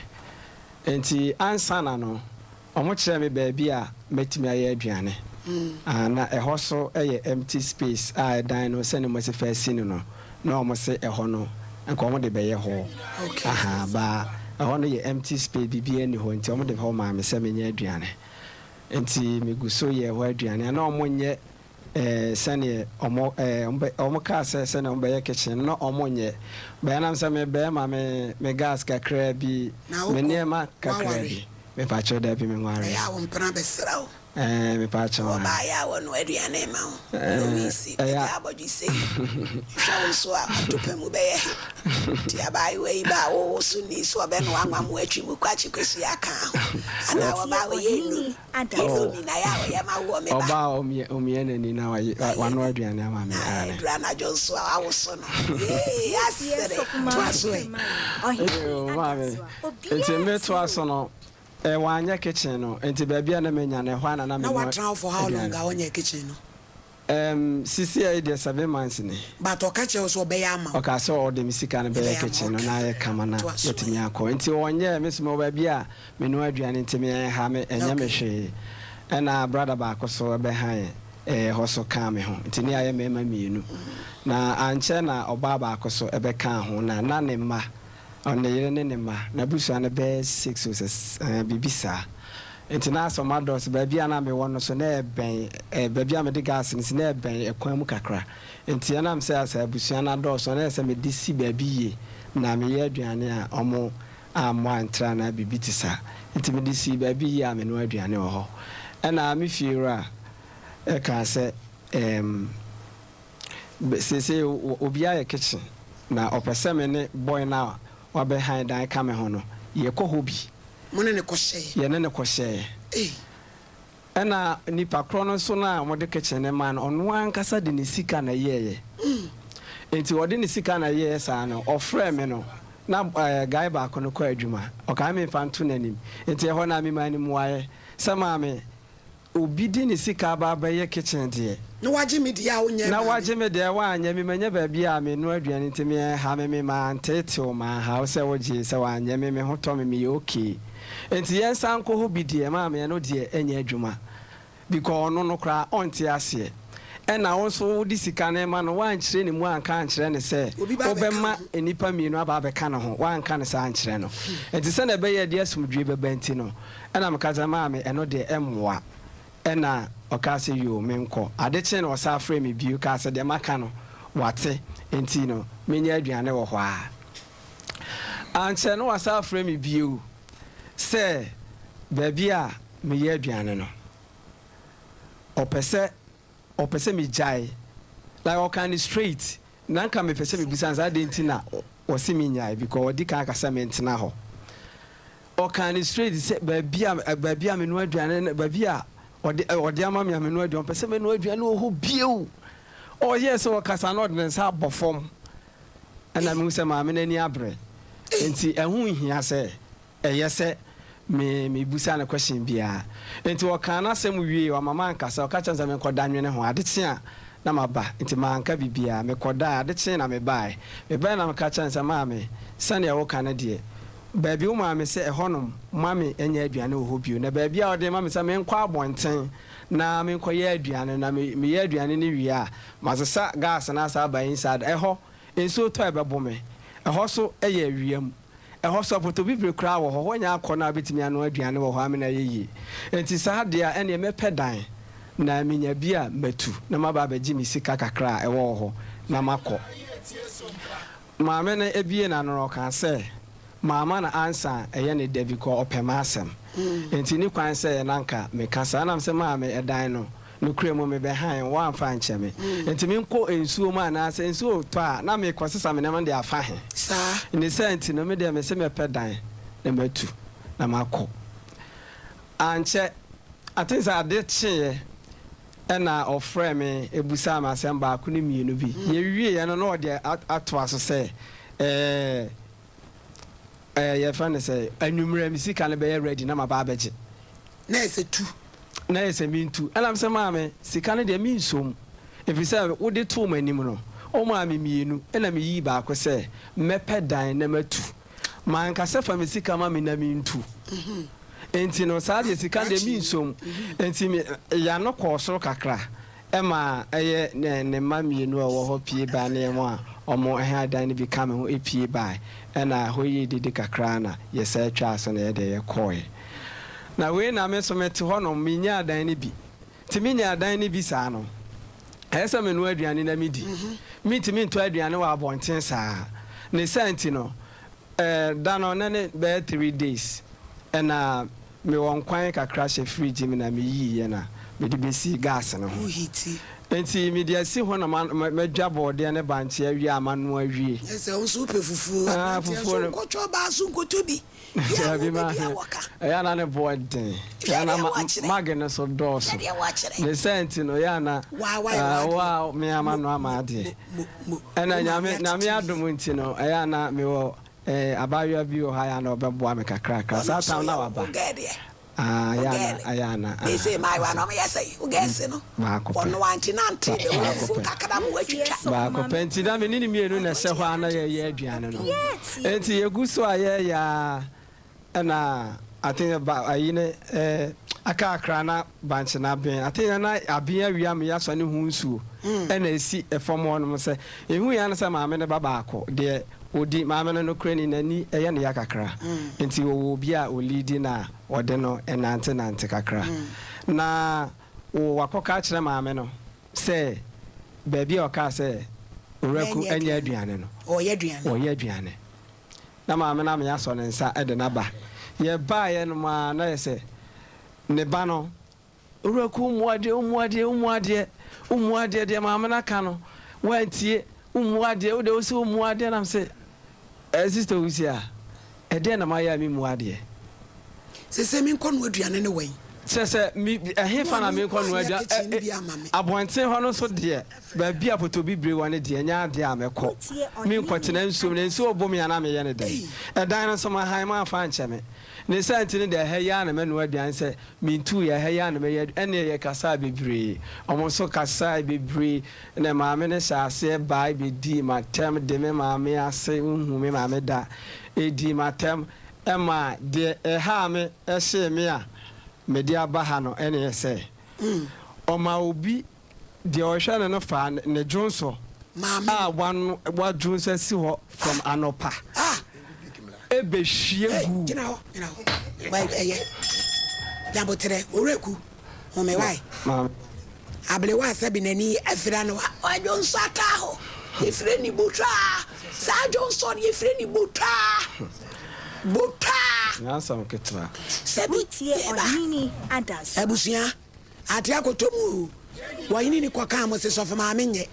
Enti ansa na no, wɔkyerɛɛ me baabi a mɛtumi ayɛ aduane. Ah, na ɛhɔ so yɛ empty space a ɛdan no sɛnea wɔasi fa asi no no, na wɔse ɛhɔ no nka wɔde bɛyɛ hall. Aha, but ɛhɔ no yɛ empty space, biribiara nni hɔ, nti wɔde hɔ maa me sɛ menyɛ aduane. Enti megu so yɛ hɔ aduane a na wɔnyɛ eh, sɛdeɛ ɔmo eh, ɔmo bɛ, ɔmo kaa sɛ sɛdeɛ ɔmo bɛyɛ kitchen no na ɔmo nyɛ. But ɛnam sɛ me bɛɛma me, me gas kakraa bi, Na me wokɔ, nneɛma kakraa woaware? bi. Mepakyɛw dabi me nwareɛ. Ɛyɛ a wo mpena bɛsra wo? Eh, mepakyɛw ae. Wɔbaeɛ a wɔnoa aduane ma wo? Eh, Louise, ɛyɛ agya a. abɔdwesɛ yi, mehwɛ wo so a, w'atopa mu bɛyɛ he. Nti abaayewa yi ba a wo wo so nni so ɔbɛnoa anwa mo atwi mu kwakye kosua aka ho anaa wɔba a ɔyɛ indomie. Indomie na yɛ a ɔyɛ ma woɔ me ba. Ɔba a ɔmia ɔmia n'ani na waye wanoa aduane ama me aane. Ɛduru anadwo nso a wawoso no yee asere toa so ɛ. Yoo maame nti me toa so no eh wanyɛ kitchen no nti baabi a na menya no ɛhɔ a na na Na menoa watena hɔ for how long aduane. a ɔnyɛ kitchen no? Erm sisiɛ yi deɛ 7 months ni. But ɔka kyerɛ wo sɛ ɔbɛyɛ ama wo? Ɔkaa sɛ ɔde me sika no bɛyɛ kitchen no na ayɛ kama na yɛatumi akɔ. Nti ɔnyɛɛ, me nso mewɔ baabi a menoa aduane nti me ɛnha me, ɛnyɛ me hwee. Ɛna brother baako nso bɛhan ɛɛ hɔ nso kaa me ho. Nti ne yɛayɛ mmarima mmienu. Na ankyɛ na ɔbaa baako nso bɛkaa ho na na ne mma, ne yere ne ne mma, n'abusua no bɛyɛ six o sɛ ɛɛ biribi saa. Nti na asɛ ɔmo adɔɔso. Baabi a na mewɔ no so na ɛbɛn ɛ baabi a mede gas no si na ɛbɛn ɛkwan mu kakra. Nti ɛnam sɛ asɛ abusua no adɔɔso no na ɛyɛ sɛ mede si baabi yie na meyɛ aduane a ɔmo ammɔ antra anaa biribi te saa. Nti mede sii baabi yie a menoa aduane wɔ hɔ. Ɛna me fiewura kaa sɛ ɛɛm seesei obi ayɛ kitchen na ɔpɛ sɛ me ne boy no a wabɛhan dan ka me ho no yɛkɔ hɔ bi. Mo ne no kɔhyɛeɛ? Yɛne no kɔhyɛeɛ. Ei! Ɛna nipa korɔ no nso no a wɔde kitchen no maa no, ɔno ankasa de ne sika na ɛyɛeɛ. Nti ɔde ne sika na ɛyɛeɛ saa no, ɔfrɛɛ me no, na guy baako no kɔ adwuma, ɔkaa memfa nto n'anim. Nti ɛhɔ no ara memaa no mmuaeɛ sɛ, Maame, Obi de ne sika aba abɛyɛ kitchen deɛ. Na wagye me deɛ a wonyɛɛ Na maa me. wagye me deɛ woanyɛ me manya baabi a menoa aduane nti me ɛnha me me manteetew manhaw sɛ wogyee sɛ wanyɛ me me ho tɔ me meyɛ okay nti yɛnsan nkɔ hɔ bi deɛ maame ɛno deɛ ɛnyɛ adwuma because ɔno no koraa ɔnte aseɛ ɛna wo nso wode sika no rema no woankyerɛ ne mu anka ankyerɛ no sɛ Obi ba abɛka wobɛma wo ho. nnipa mmienu aba abɛka ne ho woanka no saa ankyerɛ no nti sɛdeɛ ɛbɛyɛ ɛde asomdwoeɛ bɛba nti no Ɛna meka sɛ, Maame, ɛno deɛ ɛmmoa. Ɛna ɔkaa sɛ, Yoo, menkɔ. Ade kyee no ɔsan frɛɛ me bio kaa sɛ deɛ maka no, wate, enti no menya aduane wɔ hɔ ara. Ankyɛ na wasan afrɛ me bio sɛ baabi a meyɛ aduane no, ɔpɛ sɛ ɔpɛ sɛ megyae. Like ɔkaa no straight. Na nka mepɛ sɛ mebisa no sɛ adɛn nti na ɔse mennyae because wadi kan aka sɛ mentena hɔ. Ɔkaa no straight sɛ baabi a baabi a menoa aduane no baabi a ɔde ɔde ama me a menoa aduane ɔmpɛ sɛ menoa aduane wɔ hɔ bio. Ɔyɛɛ sɛ ɔkasa na ɔde ne nsa abɔ fam. Ɛna mehu sɛ maame no ani abere. Nti ɛho nhia sɛ Ɛyɛ sɛ me mebisa no question biara. Nti ɔkaa n'asɛm wiee, wamma mankasa, ɔka kyerɛɛ me sɛ menkɔda nwene ho, ade kye a na maba, nti manka biribiara. Mekɔdae, ade kyee na mebaeɛ. Mebaeɛ na meka kyerɛɛ no sɛ, Maame, sɛdeɛ woka no deɛ, baabi womaa me sɛ ɛhɔnom mma me nyɛ aduane wɔ hɔ bio, na baabi a wode rema me sɛ menkɔ abɔnten na menkɔyɛ aduane no, na meyɛ aduane no wie a, masesa gas no asan aba inside, ɛhɔ nsuo tɔ a ɛbɛbo me, ɛhɔ nso yɛ awia mu. Ɛhɔ nso, apotobibire koraa wɔ hɔ. Hɔ nyɛ akɔnnɔ a wobɛtumi anoa aduane wɔ hɔ amene ayɛ yie. Enti saa deɛ a, ɛnneɛ mɛpɛ dan, na menya bi a, matu, na maba abɛgye me sika kakra a ɛwɔ wɔ hɔ, na makɔ. Maame no buee n'ano na ɔkaa sɛ, Mamma no ansa a ɛyɛ no dɛ bi kɔ, ɔpɛ m'asɛm. Enti nni kwan sɛ na anka meka saa. Ɛnam sɛ maame, ɛdan no, Nokorɛ mu, mebɛhan, woamfa ankyɛ me. Enti menkɔ nsuo mu anaasɛ nsuo retɔ a, na merekɔsesa me nneɛma no de afa he? Ne saa nti no, me deɛ mese mɛpɛ dan na matu na makɔ. Ankyɛ, I think sɛ ade kyeeɛ ɛna ɔfrɛɛ me busaa me asɛm baako ne mmienu bi. Yɛwieeɛ no na ɔde atoa so sɛ, ɛɛ, ɛɛ yɛfrɛ no sɛ anwummerɛ me sika no bɛyɛ ready na maba abɛgye. Na ɛsɛ tu. Na ɛsɛ mentu. Ɛna mesɛ maame sika no deɛ mensɔ mu ɛfiri sɛ wode too m'anim no womaa me mmienu ɛna meyii baako sɛ mɛpɛ dan na matu. Manka sɛ fa me sika ma me na mentu. Enti no saa deɛ sika no deɛ mensɔ mu. Enti me ya no kɔɔ soro kakra. Ɛma ɛyɛ ne ne mma mmienu a wɔwɔ hɔ pue bae ne wɔn a wɔhan dan no bi ka me ho pue bae. Ɛnna ɛhɔ yɛɛ dede kakra na yɛsan twaa so na yɛde yɛkɔe. Na wei na me nso mete hɔnom, minnyaa dan no bi. Nti minyaa dan no bi saa no, ɛyɛ sɛ menoa aduane na midi. Mintumi ntɔ aduane wɔ abɔnten saa. Ne saa nti no, Eh, da no na ne bɛyɛ three days ɛna me wɔ nkwan kakra hyɛ fridge mu na me yii yɛ na me de bɛsii gas no ho. Wo heati. Nti me de asi hɔ na ma madwa bɔɔdeɛ ne bankye awie a manoa awie. Kyerɛ sɛ wo nso wopɛ fufuo, Ah, aberanteɛ fufuo nso no. nkɔtwɔ baa so nkɔtɔ bi. Bia Dabi wɔ ma baabi a wɔka. ɛyɛ a na ne boɔ den. Hwɛ Ɛyɛ a na deɛ ma wɔakyerɛ. mage no so Hwɛ dɔɔso. deɛ wɔakyerɛ. Ne saa nti no ɛyɛ a na Waa wayɛ ah, w'adeɛ. wo a me a Mo, manoa mo, m'adeɛ. mo, mo, mo. Ɛna Wo maame Nyame Nyame atete wo adom yie. nti no ɛyɛ a na mewɔ eh, abaayewa bi wɔ hɔ a ɛyɛ a na ɔbɛboa me kakrakra. Ɔno Saa nso tam yɛ na wo waba. girl deɛ. Ah, ayɛ ana, ayɛ ana, ah. Mese mmaayewa no, wɔyɛ sɛn? Wo gɛɛse no, Baako pɛ. ɔno ante nante na ɛwɔ Baako fufuo pɛ. kakra ma watwitwa. Baako pɛ. Nti na me ne no mmienu na ɛhyɛ hɔ a na yɛreyɛ aduane no. Nti yɛgu so a yɛreyɛ ara ɛna I think ba ayi ne eh, aka akra na bankye no aben. I think na aben awie ama yɛasɔ ne ho nsuo ɛna ɛsi fam hɔnom sɛ yɛhu yɛ ara ne sɛ maame no ba baako deɛ ɔdi maame no nokorɛ ni n'ani ɛyɛ no ya kakra nti ɔwɔ obi a ɔliidi no a ɔde no nante nante kakra na wakɔka akyerɛ maame no sɛ baabi a ɔkaa sɛ Owuraku nyɛ aduane no ɔyɛ aduane na maame no ame asɔ ne nsa de no aba yɛbaeɛ nom ara na yɛ sɛ ne ba no Owuraku wommu adeɛ wommu adeɛ wommu adeɛ wommu adeɛ deɛ maame no aka no woantie wommu adeɛ wodeɛ wose wommu adeɛ na mese eh sister Owusia ɛdeɛn na mayɛ a memmu adeɛ. Sese menkɔ noa aduane no wɛn. Kyerɛ sɛ me ɛhefa na menkɔ noa aduane ɛ ɛ abɔnten hɔ no nso deɛ baabi a potobibire wɔ no deɛ ɛnyɛ adeɛ a mɛkɔ menkɔtena nsuom na nsuo bo me a na meyɛ no dɛn ɛdan no nso mahan moamfa ankyɛ me ne saa nti no deɛ ɛha yi ara na mɛnoa aduane sɛ Mentuu yɛ ha yi ara na mɛyɛ adu ɛnneɛ yɛkasaa bebree, wɔn nso kasae bebree, ɛnna maame no hyɛɛ aseɛ bae bɛdii m'atɛm de me maame ase nhuu me maame da, ɛdii m'atɛm maa deɛ ɛhaa me hyee me a mede aba ha no ne sɛ ɔmaa obi Deɛ ɔhwɛ no no faa ne dwonsɔ a wano wadwonsɔ asi hɔ from anɔpa ɛbɛhwie guu. Gyina hɔ, gyina hɔ. Wai ɛyɛ. Nyaboterɛ, Owuraku, home wai. Maame. Abrewa sɛbi n'ani afira no wadwonsɔ ataa hɔ. Yɛfrɛ no botwaa. Saa dwonsɔ no yɛfrɛ no botwaa. Botwaa. Nyɛ asɛm ketewa. Sɛbi, yɛba. Abusua. Ate akɔtɔ mu oo. Wɔhene ni kɔkaa mo se sɔfo maame nyɛ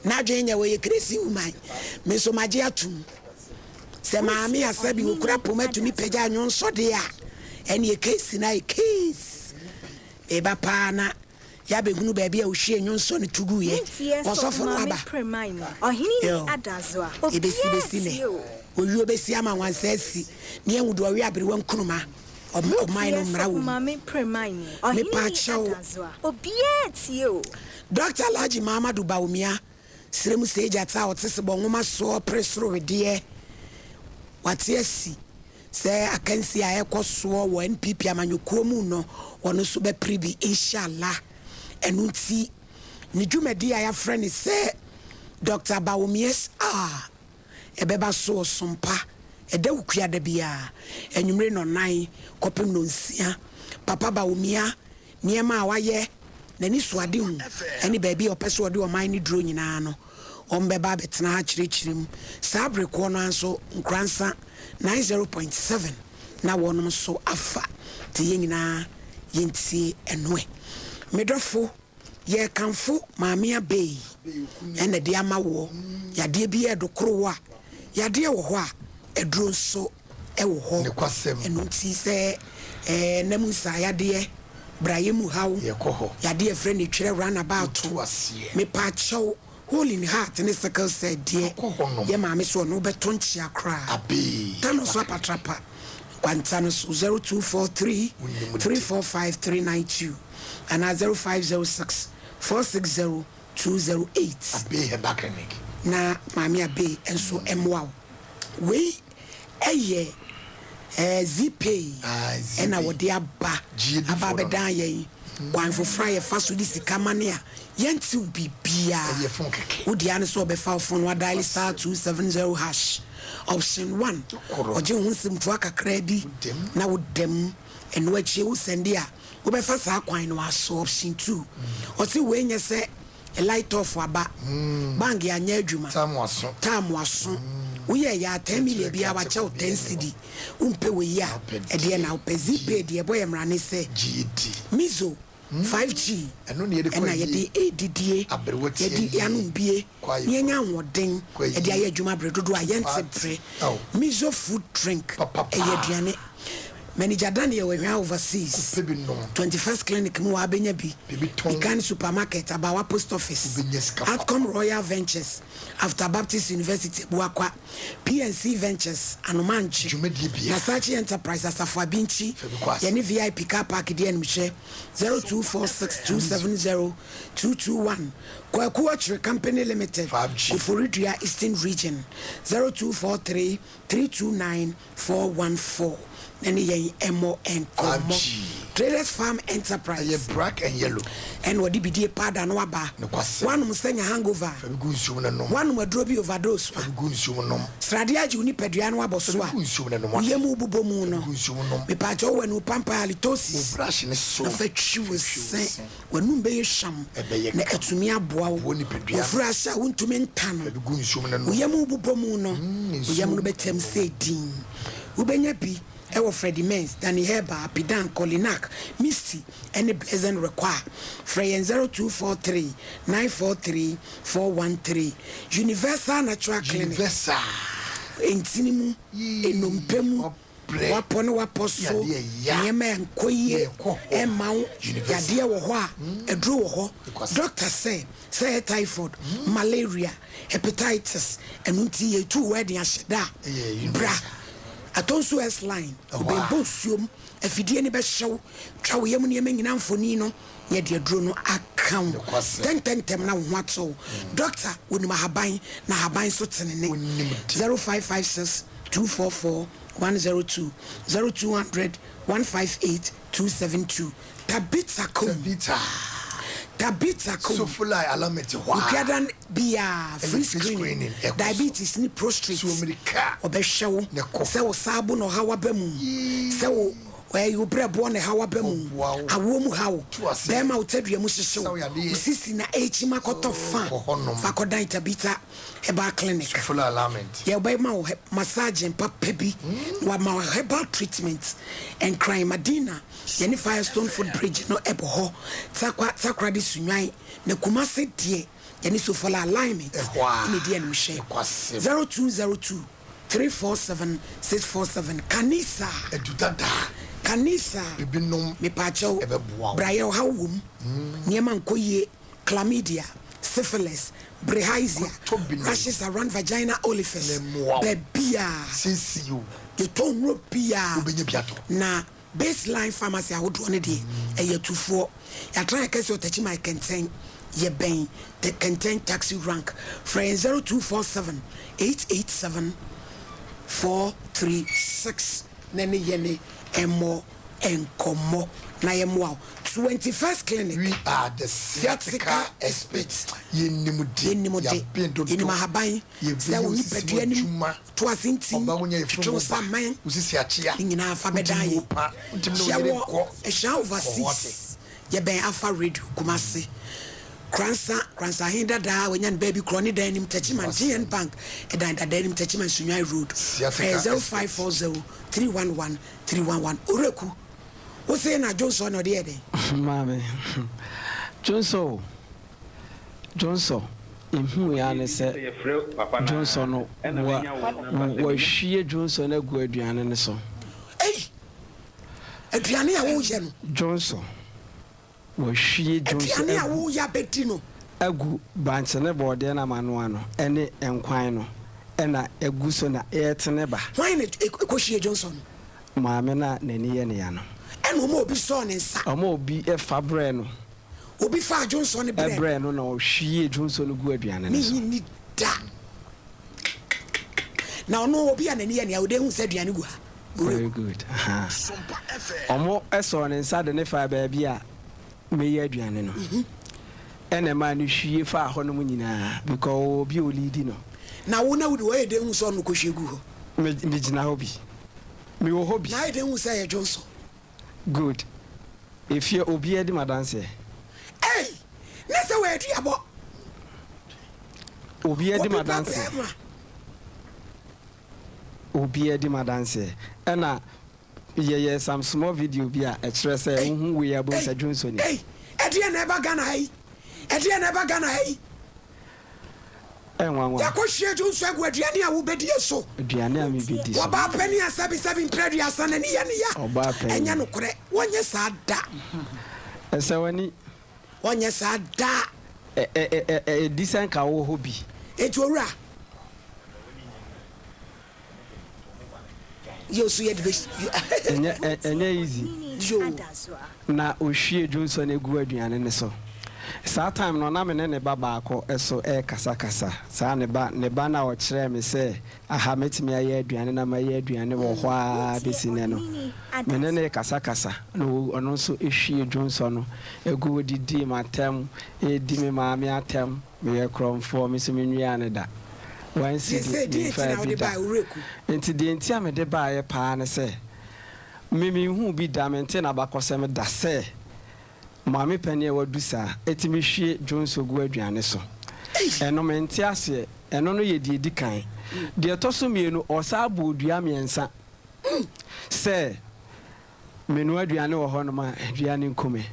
n'adwene nyɛ wɔyɛ crazy woman me nso magye atom sɛ maame a sɛbi okura poma tumi pagya nwonsɔ deɛ a ɛneɛ case no ayɛ case meba paa na yɛabɛhunu baabi a ohwie nwonsɔ no to guiɛ ɔsɔfo no aba yo ɛbɛsi bɛsi nɛ owuo bɛsi ama nwansa asi ne yɛahu deɛ ɔwe aberewa nkruma Ɔman no mmara wɔ mu. Mepaakyɛw. Dɔkta Alhaji Mahamadou Bawumia, serɛ mu sɛ gyata a ɔte sebɔ nwoma soɔ pere soro wedeɛ, wate asi sɛ akansie a ɛrekɔ soɔ wɔ NPP amanyɔkuo mu no, ɔno nso bɛpere bi, Inshallah. Ɛno nti, ne dwumadie a yɛafrɛ no sɛ Dɔkta Bawumia's Hour, Ɛbɛba so ɔsom pa, ɛda Wukua da biara, anwummere nnɔnnan kɔpem nnɔnsia. Papa Bawumia, nneɛma a wayɛ, n'anisoadehu ne baabi a ɔpɛ sɛ ɔde ɔman no duro nyinaa no, wɔbɛba abɛtena ha akyerɛkyerɛ mu. Saa bere koɔ no ara nso, Nkoransa 90.7 na wɔnom nso afa. Nti yɛn nyinaa yɛntie ɛno ɛ. Me dɔfo. Yɛrekamfo Maame Abey na de ama woɔ. Yadeɛ biara ɛdokoro wo a, yadeɛ wɔ hɔ a, aduro nso wɔ hɔ. Ɛno nti sɛ ɛɛ nam nsaa yadeɛ, brayɛ mu haw, yadeɛ yɛfrɛ no twerɛ run about, mepaakyɛw, hole in heart ne sickle cell deɛ, yɛ maame so ɔno wobɛto nkyea koraa. Ta no so apatrapa, Nkwanta no so, 0243 345 392. anaa 0506 460 208. Abey Herbal Clinic. Na Maame Abey nso mmoa wo. Wei yɛ Zeepay na wɔde aba aba abɛdan yɛn kwan foforɔ a yɛfa so de sika ma ne a yɛntew biribiara. Wo dea ne sɛ wɔbɛfa wo phone no adial star 270 hash option one, ɔgye wo ho nsɛmfua kakraa bi na woda mu. Ɛno akyi wo sɛnde a wobɛfa saa kwan no aso option tuu ɔse wei nyɛ sɛ light off aba bank anyɛ adwuma time aso woyɛ yɛ a 10 million biara wakyɛ wo 10 cedi wompɛ wei a ɛdeɛ na wopɛ Zeepay deɛ ɛbɔ yɛ mmara ne sɛ mizo 5G ɛna yɛde ɛredidie yɛde anom bie na yɛanya ahoɔden de ayɛ adwuma bere dodoɔ a yɛnte brɛ. Miso food drink ɛyɛ aduane. Manager Daniel Ahwaa Overseas, 21st Clinic mu w'abɛnya bi, Pecan Supermarket, Abawa Post Office, Outcome Royal Ventures, After Baptist University, Abuakwa, PNC Ventures, Anomankye, Nasachi Enterprise, Asafo Abinkyi, yɛne VIP Car Park di animhwɛ, 0246 270 221, Kwaku Ɔkyere Company Limited, Koforidua, Eastern Region, 0243 329 414 na ne yɛn mmɔ nkɔmmɔ. Traders Farm Enterprise. Ɛyɛ black and yellow. Ɛna ɔde bidie powder no aba. Nokwasɛm. Woanom nsa nya hangover. Fa bi gu nsuo mu na nom. Woanom aduro bi overdose a. Fa bi gu nsuo mu nom. Sradeɛ agye wo nipadua no abɔ so a. Fa bi gu nsuo mu na nom Wo ate. yam rebobɔ mu no. Fa bi gu nsuo mu nom. Mepaakyɛw wɔ anu pampa halitosis. Wo brush no so. Na fa twi wo Fa twi wo se. se. W'anum bɛyɛ hwam. Ɛbɛyɛ Na kama. atumi aboa wo. Boa nipadua no. W'afuru ahyɛ a wontumi nta no. Fa bi gu nsuo mu na nom. Wo yam rebobɔ mu no. Wo yam no bɛtɛm sɛ din. Wobɛnya bi wɔ Freddie Mens, Danny Herbal, Apidan, Kolinak, Misty ne Blessing Require. Frɛ yɛn 0243 943 413. Universal Natural Clinic. Universal. Ntini mu, nnompe mu, w'apɔ ne w'apɔ so, nneɛma ɛnkɔ yie ɛmma wo, yadeɛ wɔ hɔ a, aduro wɔ hɔ. Dɔkta sɛ, sɛ ɛyɛ typhoid, malaria, hepatitis, ɛno nti yɛtu wo ɛde ahyɛ da a, bra Atonsu S line, Obɛnbɔ nsuom, afidie no bɛhyɛ wo, twa wo yam nneɛma nyinaa mfoni no, Yɛde aduro no aka wo ntɛntɛntɛm na wo ho atɔ wo. Dɔkta, wɔnim ahaban na ahaban nso tenene. 0556 244 102, 0200 158 272. Tabitha Kum. Tabitha Kum. Wukuada biara free screening, diabetes ne prostrate. Ɔbɛhwɛ wo sɛ wo saabo na ɔhaw aba mu, sɛ wo. Ɛyɛ wo berɛboɔ na ɛhaw aba mu, awoɔ mu haw, bɛrima wo tadua mu hyehye wo, wo sisi na ɛrekyim akɔtɔ fa, fa kɔdan Tabitha Herbal Clinic. Yɛbɛma wo massaging papa bi na wɔama wo herbal treatment. Nkran, Madina, yɛne Firestone Foot Bridge no bɔ hɔ, Tarkwa, Takoradi Sunyani, na Kumasi deɛ yɛne Sofola Alignment na ɛdi animhwɛ. 0202. 347 647 Kanisa Adu dada. Kanisa Ebinom Mepaakyɛw ɛbɛboa wo. Bra yɛ ɔhaw wom Nneɛma nkɔ yie Chlamydia, syphilis, Bilharzia, Kɔtɔ binom. rashes around vagina orifice Na ɛmmoa wo. Baabiaa Siesie o. Yɛtɔn nnuro biaa Wobɛnya bi atɔ. Na Baseline pharmacy ahodoɔ no deɛ ɛyɛ atufoɔ. Yɛatra yɛn kɛseɛ Ɔtakyiman Kɛntɛn. Yɛbɛn the Kɛntɛn taxi rank. Frɛ yɛn 0247 887 436 na ne yɛne mmɔ nkɔmmɔ na yɛmmoa wo. 21st Clinic. We are the sciatica experts. Yɛnim de, Yɛnim de, yɛaben dodo. yɛnim ahaban, sɛ Yɛbɛyɛ wo wo sisi nipadua mu nim adwuma. to ase ntin, Ɔba wonya yɛfiri twetwe mu wo ba, saman, wo sisi akyea, ne nyinaa fa wotumi bɛdan wo yɛn. pa, wotumi ne wo Hyia yere wɔ nkɔ, Ɛhyɛn kɔ hɔ Overseas, yɛbɛn Alpha Radio, Kumasi. Kransa, Kransa Ahen Dadaa, wanya ne baabi korɔ ne dan anim, Techiman, GN Bank, ɛdan dada anim, Techiman, Sunyani Road. Frɛ yɛn 0540 311 311. Owuraku, wo se na Dwonsɔ na ɔde yɛɛ dɛn? Maame, Dwonsɔ o, Dwonsɔ, Ehui ara ne sɛ dwonsɔ no, wa, wahwie dwonsɔ no agu aduane no so. Ei! Aduane a woreyɛ no. Dwonsɔ, wahwie dwonsɔ Aduane a agu. woreyɛ abɛdi no. Agu bankye ne borɔdeɛ no a manoa no ne nkwan no na agu so na ɛretene ba. Hwan na ɛkɔhwie dwonsɔ no? Maame no a n'ani yɛ ne ya no. Ɛna ɔma obi sɔɔ ne nsa. Ɔma obi fa brɛɛ no. Obi faa dwonsɔ no brɛɛ no. Brɛɛ no na ɔhwiee dwonsɔ no guu aduane no so. Minnye nni da. Na ɔno obi a n'ani yɛ nea ɔde hu sɛ aduane gu ha. Very good. Ahaa. Ɔmo sɔɔ ne nsa de no faa baabi a meyɛ aduane no. Ɛna ɛmaa no hwie faa hɔnom nyinaa because ɔwɔ obi a ɔliidi no. Na wo na wode ɔyɛ dɛn hu sɛ ɔno kɔhwie gu hɔ? Me megyina hɔ bi. Mewɔ hɔ bi. Na ayɛ dɛn hu sɛ ɛyɛ dwonsɔ? Good. Efie obiara di m'adanseɛ. Ei! Ne sɛ wɔ aduabɔ. Obiara di Obi ba m'adanseɛ. bɛɛma. Obiara di m'adanseɛ. Ɛna yɛyɛ some small video bi a ɛkyerɛ sɛ Ei! wohu wei a wobɛhu Ei! sɛ dwonsɔ ni. Ei! Ɛdeɛn na ɛba Ghana ha yi? Ɛdeɛn na ɛba Ghana ha yi? Ɛnwanwa. Yɛakɔhwie dwonsɔ agu aduane a wobɛdie so. Aduane a mebɛdi so. Ɔbaa panin a sɛbesɛbe mprɛ aduasa n'ani yɛ no ya. Ɔbaa panin. Ɛnyɛ nokorɛ, wɔnyɛ saa da. Ɛsɛ w'ani. Wɔnyɛ saa da. Ɛ ɛ ɛ ɛ ɛdi sɛ nka wowɔ hɔ bi. Enti owura. Yɛ osu yɛ de bɛ. Ɛnyɛ ɛnyɛ easy. Yoo. Na ohwie dwonsɔ no gu aduane no so. Saa time no na me ne ne ba baako so rekasa kasa. Saa ne ba ne ba no a ɔkyerɛɛ me sɛ aha mɛtumi ayɛ aduane na mayɛ aduane wɔ hɔ ara bɛsi nnɛ no. Me ne no rekasa kasa na ɔno nso hwie dwonsɔ no gu ɔdidii m'atɛm, redi me maame atɛm. Meyɛ korɔmfoɔ, me nso menwiaa no da. Wansi di, memfaa bi da. Enti deɛ nti a mede baeɛ paa ne sɛ, me menhuu bi da, mentee n'abakɔsɛm da sɛ maame panin a wadu saa tumi hwie dwonsɔ gu aduane so. Ɛno mente aseɛ. Ɛno no yɛ deɛ ɛdi kan. Deɛ ɛtɔ so mmienu, ɔsan bɔɔ dua mmiɛnsa sɛ. Menoa aduane wɔ hɔnom a, dua no nku me.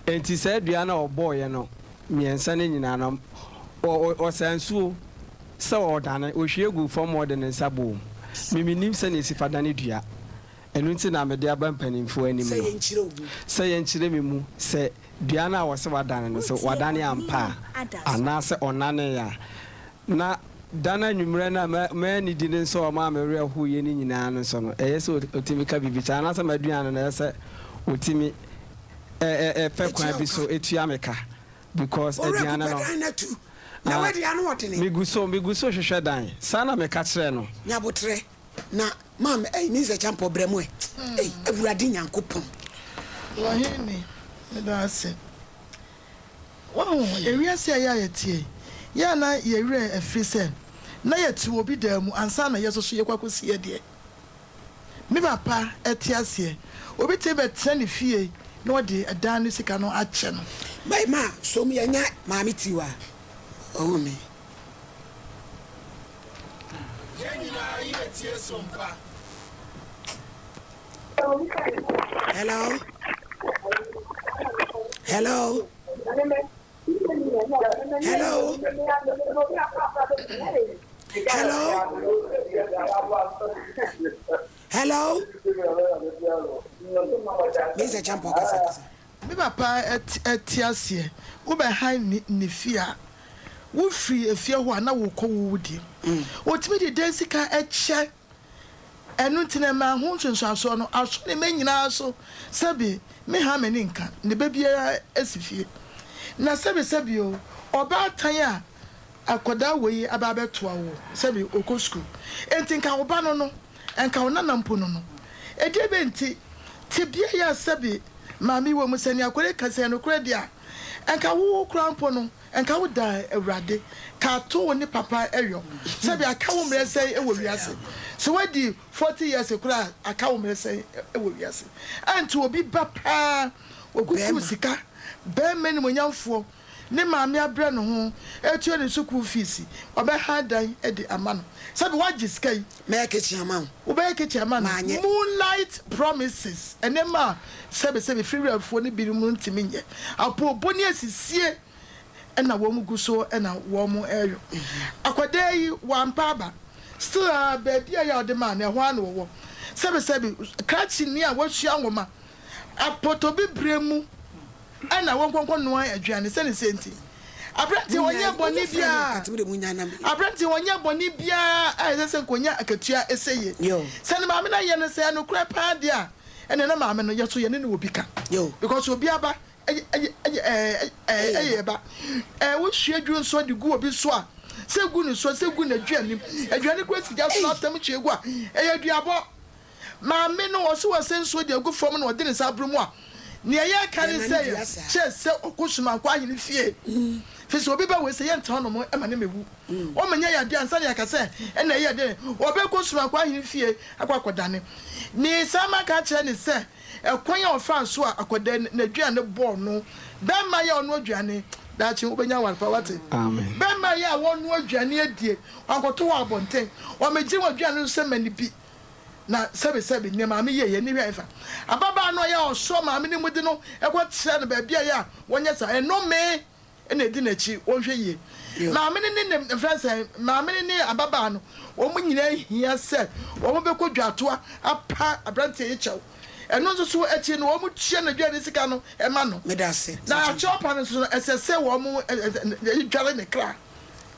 Enti saa dua no a ɔbɔeɛ no mmiɛnsa no nyinaa no, ɔsaa nsuo sɛ ɔredane, ɔhwie guu fam ma ɔde ne nsa bɔɔ mu. Me mennim sɛdeɛ ɛsi fa dane dua. Ɛno nti na mede aba mpanimfoɔ anim no, sɛ yɛnkyerɛ me mu sɛ dua no a wɔse wadane no, sɛ wadane ampa a, anaasɛ ɔnanee a. Na da no anwummerɛ no a mannidi no nso a ɔmaa me werɛ hoeɛ no nyinaa no nso no, ɛyɛ sɛ ɔtumi ka biribi kyerɛ anaasɛ m'aduane no, ɛyɛ sɛ ɔtumi pɛ kwan bi so tua me ka because aduane no, ah, megu so, megu so hwehwɛ dan. Saa na meka kyerɛɛ no. Nyaboterɛ na maame ei me nsɛ kyampɔ brɛ mo ɛ ei Awurade Nyankopɔn. Ɔhene, meda ase. Wahu, ewiase a ɛyɛ a yɛteɛ yi, yɛ a na yɛn werɛ afiri sɛ na yɛte obi dan mu ansa na yɛn nso so yɛkɔ akɔsi yɛn deɛ. Me papa te aseɛ, obi tumi bɛtena ne fie na ɔde dan no sika no akyɛ no. Bɛyi ma som yɛ nyɛ maame tiwa ɔwɔ mi. Yɛn nyinaa yɛ tie som pa. Hello. Hello. Hello. Hello. Hello. Mr. Champo kasa kasa. Me papa te aseɛ, wobɛhan ne fie a, wofiri efie hɔ a na wokɔ wo wo deɛ mu. Ɔtumi de dan sika kyɛ Ɛno nti na ɛmaa ho nsunsuansoɔ no aso ne mma nyinaa so sɛbe me ha m'ani nka ne ba biara si fie. Na sɛbe sɛbe o, ɔbaatan a akwadaa wei aba abɛtoa wo sɛbe ɔkɔ sukuu enti nka wo ba no no, nka wo nana mpo no no. Ɛdeɛ bɛn nti? Tebea yi a sɛbe maame yi wɔ mu sɛ nea akwadaa yi ka sɛ ɛyɛ nokorɛ deɛ a, nka wo koraa mpo no, Nka wo da Awurade ka to wo ne papa yɔ sɛbi aka wo mmerɛ sɛn wɔ wiase sɛ wadi 40 years koraa aka wo mmerɛ sɛn wɔ wiase ɛnti obi ba paa wɔkuku sika bɛɛma animonyamfoɔ ne maame abrɛ ne ho ɛtua ne sukuu fees ɔbɛha dan de ama no sɛbi wagye sika yi Mɛyɛ kitchen ama wo. Wobɛyɛ kitchen ama no. Moonlight promises nneɛma a sɛbi sɛbi firiwurafoɔ no binom ntumi nyɛ apoobɔ ne asisie na wɔn gu so na wɔn reyɔ. Akwadaa yi wampa aba still a baabi a yɛ a ɔde maa no ɛhɔ ara na ɔwɔ. Sɛbi sɛbi krakye ni a wasua nwoma apɔtɔbibire mu ɛna wɔn nkɔnkɔ noa aduane sɛ ne sɛ nti. Aberanteɛ ɔnyɛ bɔne biara aberanteɛ ɔnyɛ bɔne biara a ɛsɛ sɛ nkonya akatua ɛsɛ yie. Sɛ ne maame no ayɛ no sɛ ɛnokorɛ paa deɛ a ɛnna na maame no yɛ so yɛne no wɔ bi ka because obi aba Ɛyɛ ba. Wohwie aduru nso de gu obi so a, sɛ gu ne so, sɛ gu n'aduane mu. Aduane kura si gya so na atam hwie gu a, ɛyɛ aduabɔ. Maame no, ɔse ɔsɛ nsuo de agu fam na ɔde ne nsa aboro mu a, nea yɛka ne sɛ yɛ kyerɛ sɛ ɔkɔ Sumanko ahene fie. Firi sɛ obi ba wei sɛ yɛntena hɔnom ma no mmɛwu. Ɔmmɛnya yadeɛ ansa na yɛaka sɛ ɛna ɛyɛ dɛn. Ɔbɛkɔ Sumanko ahene fie akɔ akɔdane. Ne saa maka akyerɛ ne sɛ Ɛkwan a ɔfaa so a akwadaa yi n'aduane bɔɔ no. Bɛrima yi a ɔnoa aduane, daakye wobɛnya aware pa, wate? Bɛrima yi a wɔnoa aduane adie, wankɔto wɔ abɔnten, wammɛgye w'aduane no sɛ ma no bi. Na sɛbesɛbe, nea maame yɛeɛ, ani hwɛ ɛfa. Ababaa no a ɔyɛ a ɔsɔ maame no mu de no kɔkyerɛ no baabi a ɛyɛ a wɔnyɛ saa. Ɛnome na ɛdi n'akyi, wɔnhwɛ yie. Maame no ne ne mfrɛ sɛ maame no ne ababaa no wɔn nyinaa hia sɛ wɔn bɛkɔ dwatoa apa aberanteɛ yi kyɛw. Ɛno nso so akyi no wɔn tua n'aduane sika no ma no. Meda ase. Na akyɛw pa no nso no ɛsɛ sɛ wɔn dware ne kra.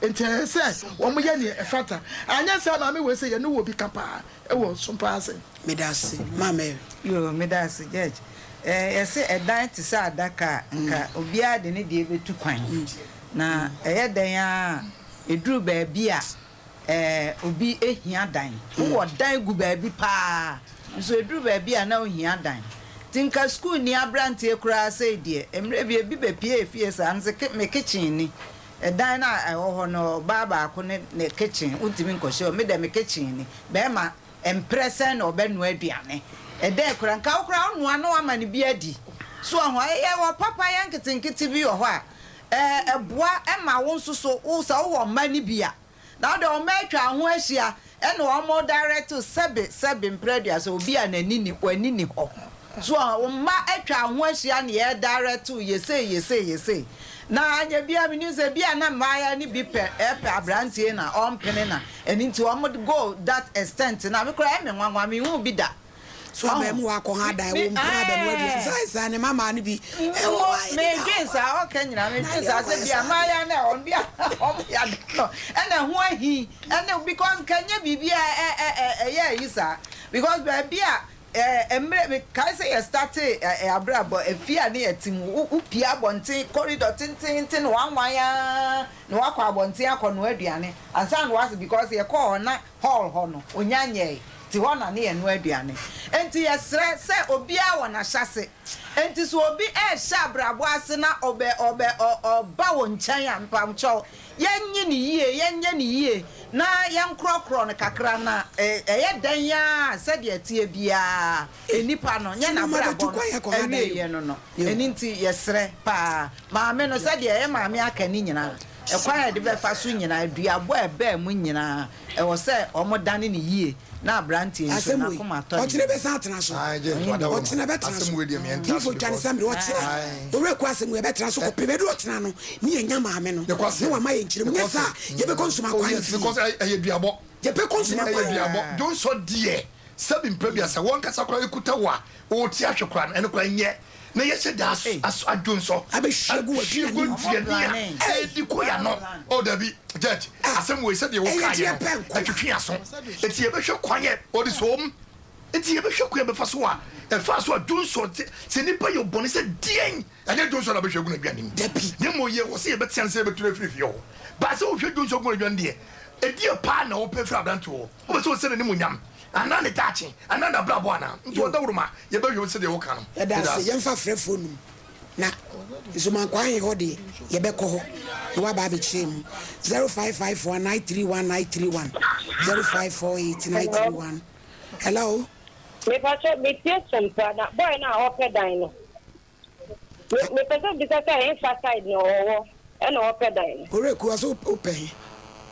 Nti ɛsɛ sɛ wɔn yɛ nea ɛfata. Anyɛ saa maame wei sɛ yɛne wɔ bi ka paa wɔ som paa ase. Meda ase. Ma Mary. Yoo meda ase Judge. Eh yɛse ɛdan te sɛ adaka a nka obiara de ne deɛ bɛtu kwan. Na ɛyɛ dɛn ara a ɛduru baabi a eh obi hia dan. Wowɔ dan gu baabi paa nso ɛduru baabi a na wohia dan. Nti nka sukuuni aberanteɛ koraa sei deɛ mmerɛ bi ebi bɛpie fie saa nso me kitchen ni. Ɛdan no a ɛwɔ hɔ no, ɔbaa baako ne ne kitchen, wontumi nkɔhyɛ hɔ, me deɛ me kitchen ni. Barima, mprɛ sɛn na ɔbɛnoa aduane? Ɛdɛn koraa, nka wo koraa wonoa na woama no bi adi. So wahu? Yɛwɔ papayɛ nketenkete bi wɔ hɔ a, ɛɛ, ɛboa ma wo nso so, wo, sɛ wowɔ mma no bi a, Na wo deɛ wɔn atwa wo ho ahyia ɛna wɔn direct wo sɛbe sɛbe mprɛ aduasa obi a n'ani ni w'ani ni hɔ so a wo mma atwa wo ho ahyia na yɛ direct wo yɛ sei yɛ sei yɛ sei na anyɛ bia menim sɛ bia na mmaayɛ no bi pɛ ɛpɛ abranteɛ na ɔmpene na ɛno nti wɔn go that extent na me koraa ɛme nwanwa menhuu bi da. So abarimaa akɔ ha dan wo mpena abarimaa aduane saa saa ne mama no bi ɛwɔ hɔ a yɛde medwen saa ɔka nyinaa medwen saa sɛ bia mmaayɛ no ɛwɔ bia ɔmo yɛ ade no ɛna ɛho ahi ɛne because nka nyɛ biribi a ɛyɛ ayi saa because baabi a mmerɛ mekae sɛ yɛ starte abrabɔ efie a ne yɛte mu wo pie abɔnten corridor tententen na wanwan aa na wakɔ abɔnten akɔ noa aduane ansa na wase because yɛkɔɔ hɔ na hall hɔ no, onya nyɛe, nti hɔ na ne yɛnoa aduane. Enti yɛsrɛ sɛ obiara wɔ n'ahyɛse. Enti sɛ obi rehyɛ abrabɔ ase na ɔbɛ ɔbɛ ɔ ɔba wo nkyɛn a, mpawokyɛw, yɛnnye no yie, yɛnyɛ no yie, na yɛnkorɔkorɔ no kakra na ɛ ɛyɛ dɛn ara a, sɛdeɛ ɛteɛ biara, nnipa no, nyɛ n'abrabɔ no awieeɛ no no. Ɛno nti yɛsrɛ paa, maame no, sɛdeɛ ɛyɛ maame aka ne nyinaa, Ɛkwan a yɛde bɛfa so nyinaa, duabɔ a ɛbaa mu nyinaa, ɛwɔ sɛ wɔdane no yie na aberanteɛ yi nso, Asɛm wei, n'akoma atɔ ne ɔkyena yam. bɛsan atena so. Ae, James, wada wo Ɔkyena ma. bɛtena Asɛm so. wei deɛ meɛntra so Difo twa ne because sɛ mmerɛ ɔkyena. Owura Kuo asɛm wei ɛbɛtena so kɔpem ɛduru ɔkyena no ne yɛnya maame no na Nokwasɛm. wama yɛn nkyerɛmu. Nyɛ saa a, Nokwasɛm. yɛbɛkɔ nsuma Oh kwan yes, fie. because ɛyɛ duabɔ. Yɛbɛkɔ nsuma Ɛyɛ kwan. duabɔ. Dwonsɔ deɛ, sɛbi mpɛ bia sɛ wɔnkasa koraa ɛkuta wo a, wote ahwe koraa no, ɛno koraa nyɛ. Na yɛhyɛ da adwonsɔ Abɛhwie gu ahwie gu w'aduane mu. aduane a ɛredi kɔ yɛn ano. Oh dabi, judge, asɛm wei sɛdeɛ Ɛyɛ wokaeɛ deɛ no, pɛ nko. ɛtwetwe aso. Enti yɛbɛhwɛ kwan a wɔde soom. Enti yɛbɛhwɛ kwan a yɛbɛfa so a ɛfa so a dwonsɔ sɛ sɛ nipa yɛ bɔne sɛ deɛn, ɛnyɛ dwonsɔ na bɛhwɛ agu n'aduane mu. Dabi. Na mmom yɛwɔ sɛ yɛbɛtea no sɛ yɛbɛtu no afiri fie hɔ. But sɛ wohwɛ dwonsɔ gu n'aduane deɛ, ɛdeɛ paa na wopɛ firi aberante hɔ? Wopɛ sɛ ɔsɛ n'animuonyam anaa ne daakye anaa n'abrabɔ anaa? Nti ɔdawuroma, yɛbɛhwɛ wo sɛdeɛ woka no. Yɛda ase. Yɛmfa frɛfoɔ num na Nsomankwaa he hɔ deɛ yɛbɛkɔ hɔ na woaba abɛkyerɛ mu. 0554 931 931 0548 931 Hello. Mepakyɛ metie sompa na boy no a ɔpɛ dan no me mepɛ sɛ mebisa sɛ hefa side na ɔwɔ ɛna ɔpɛ dan no. Owura Kuwa so wopɛ he?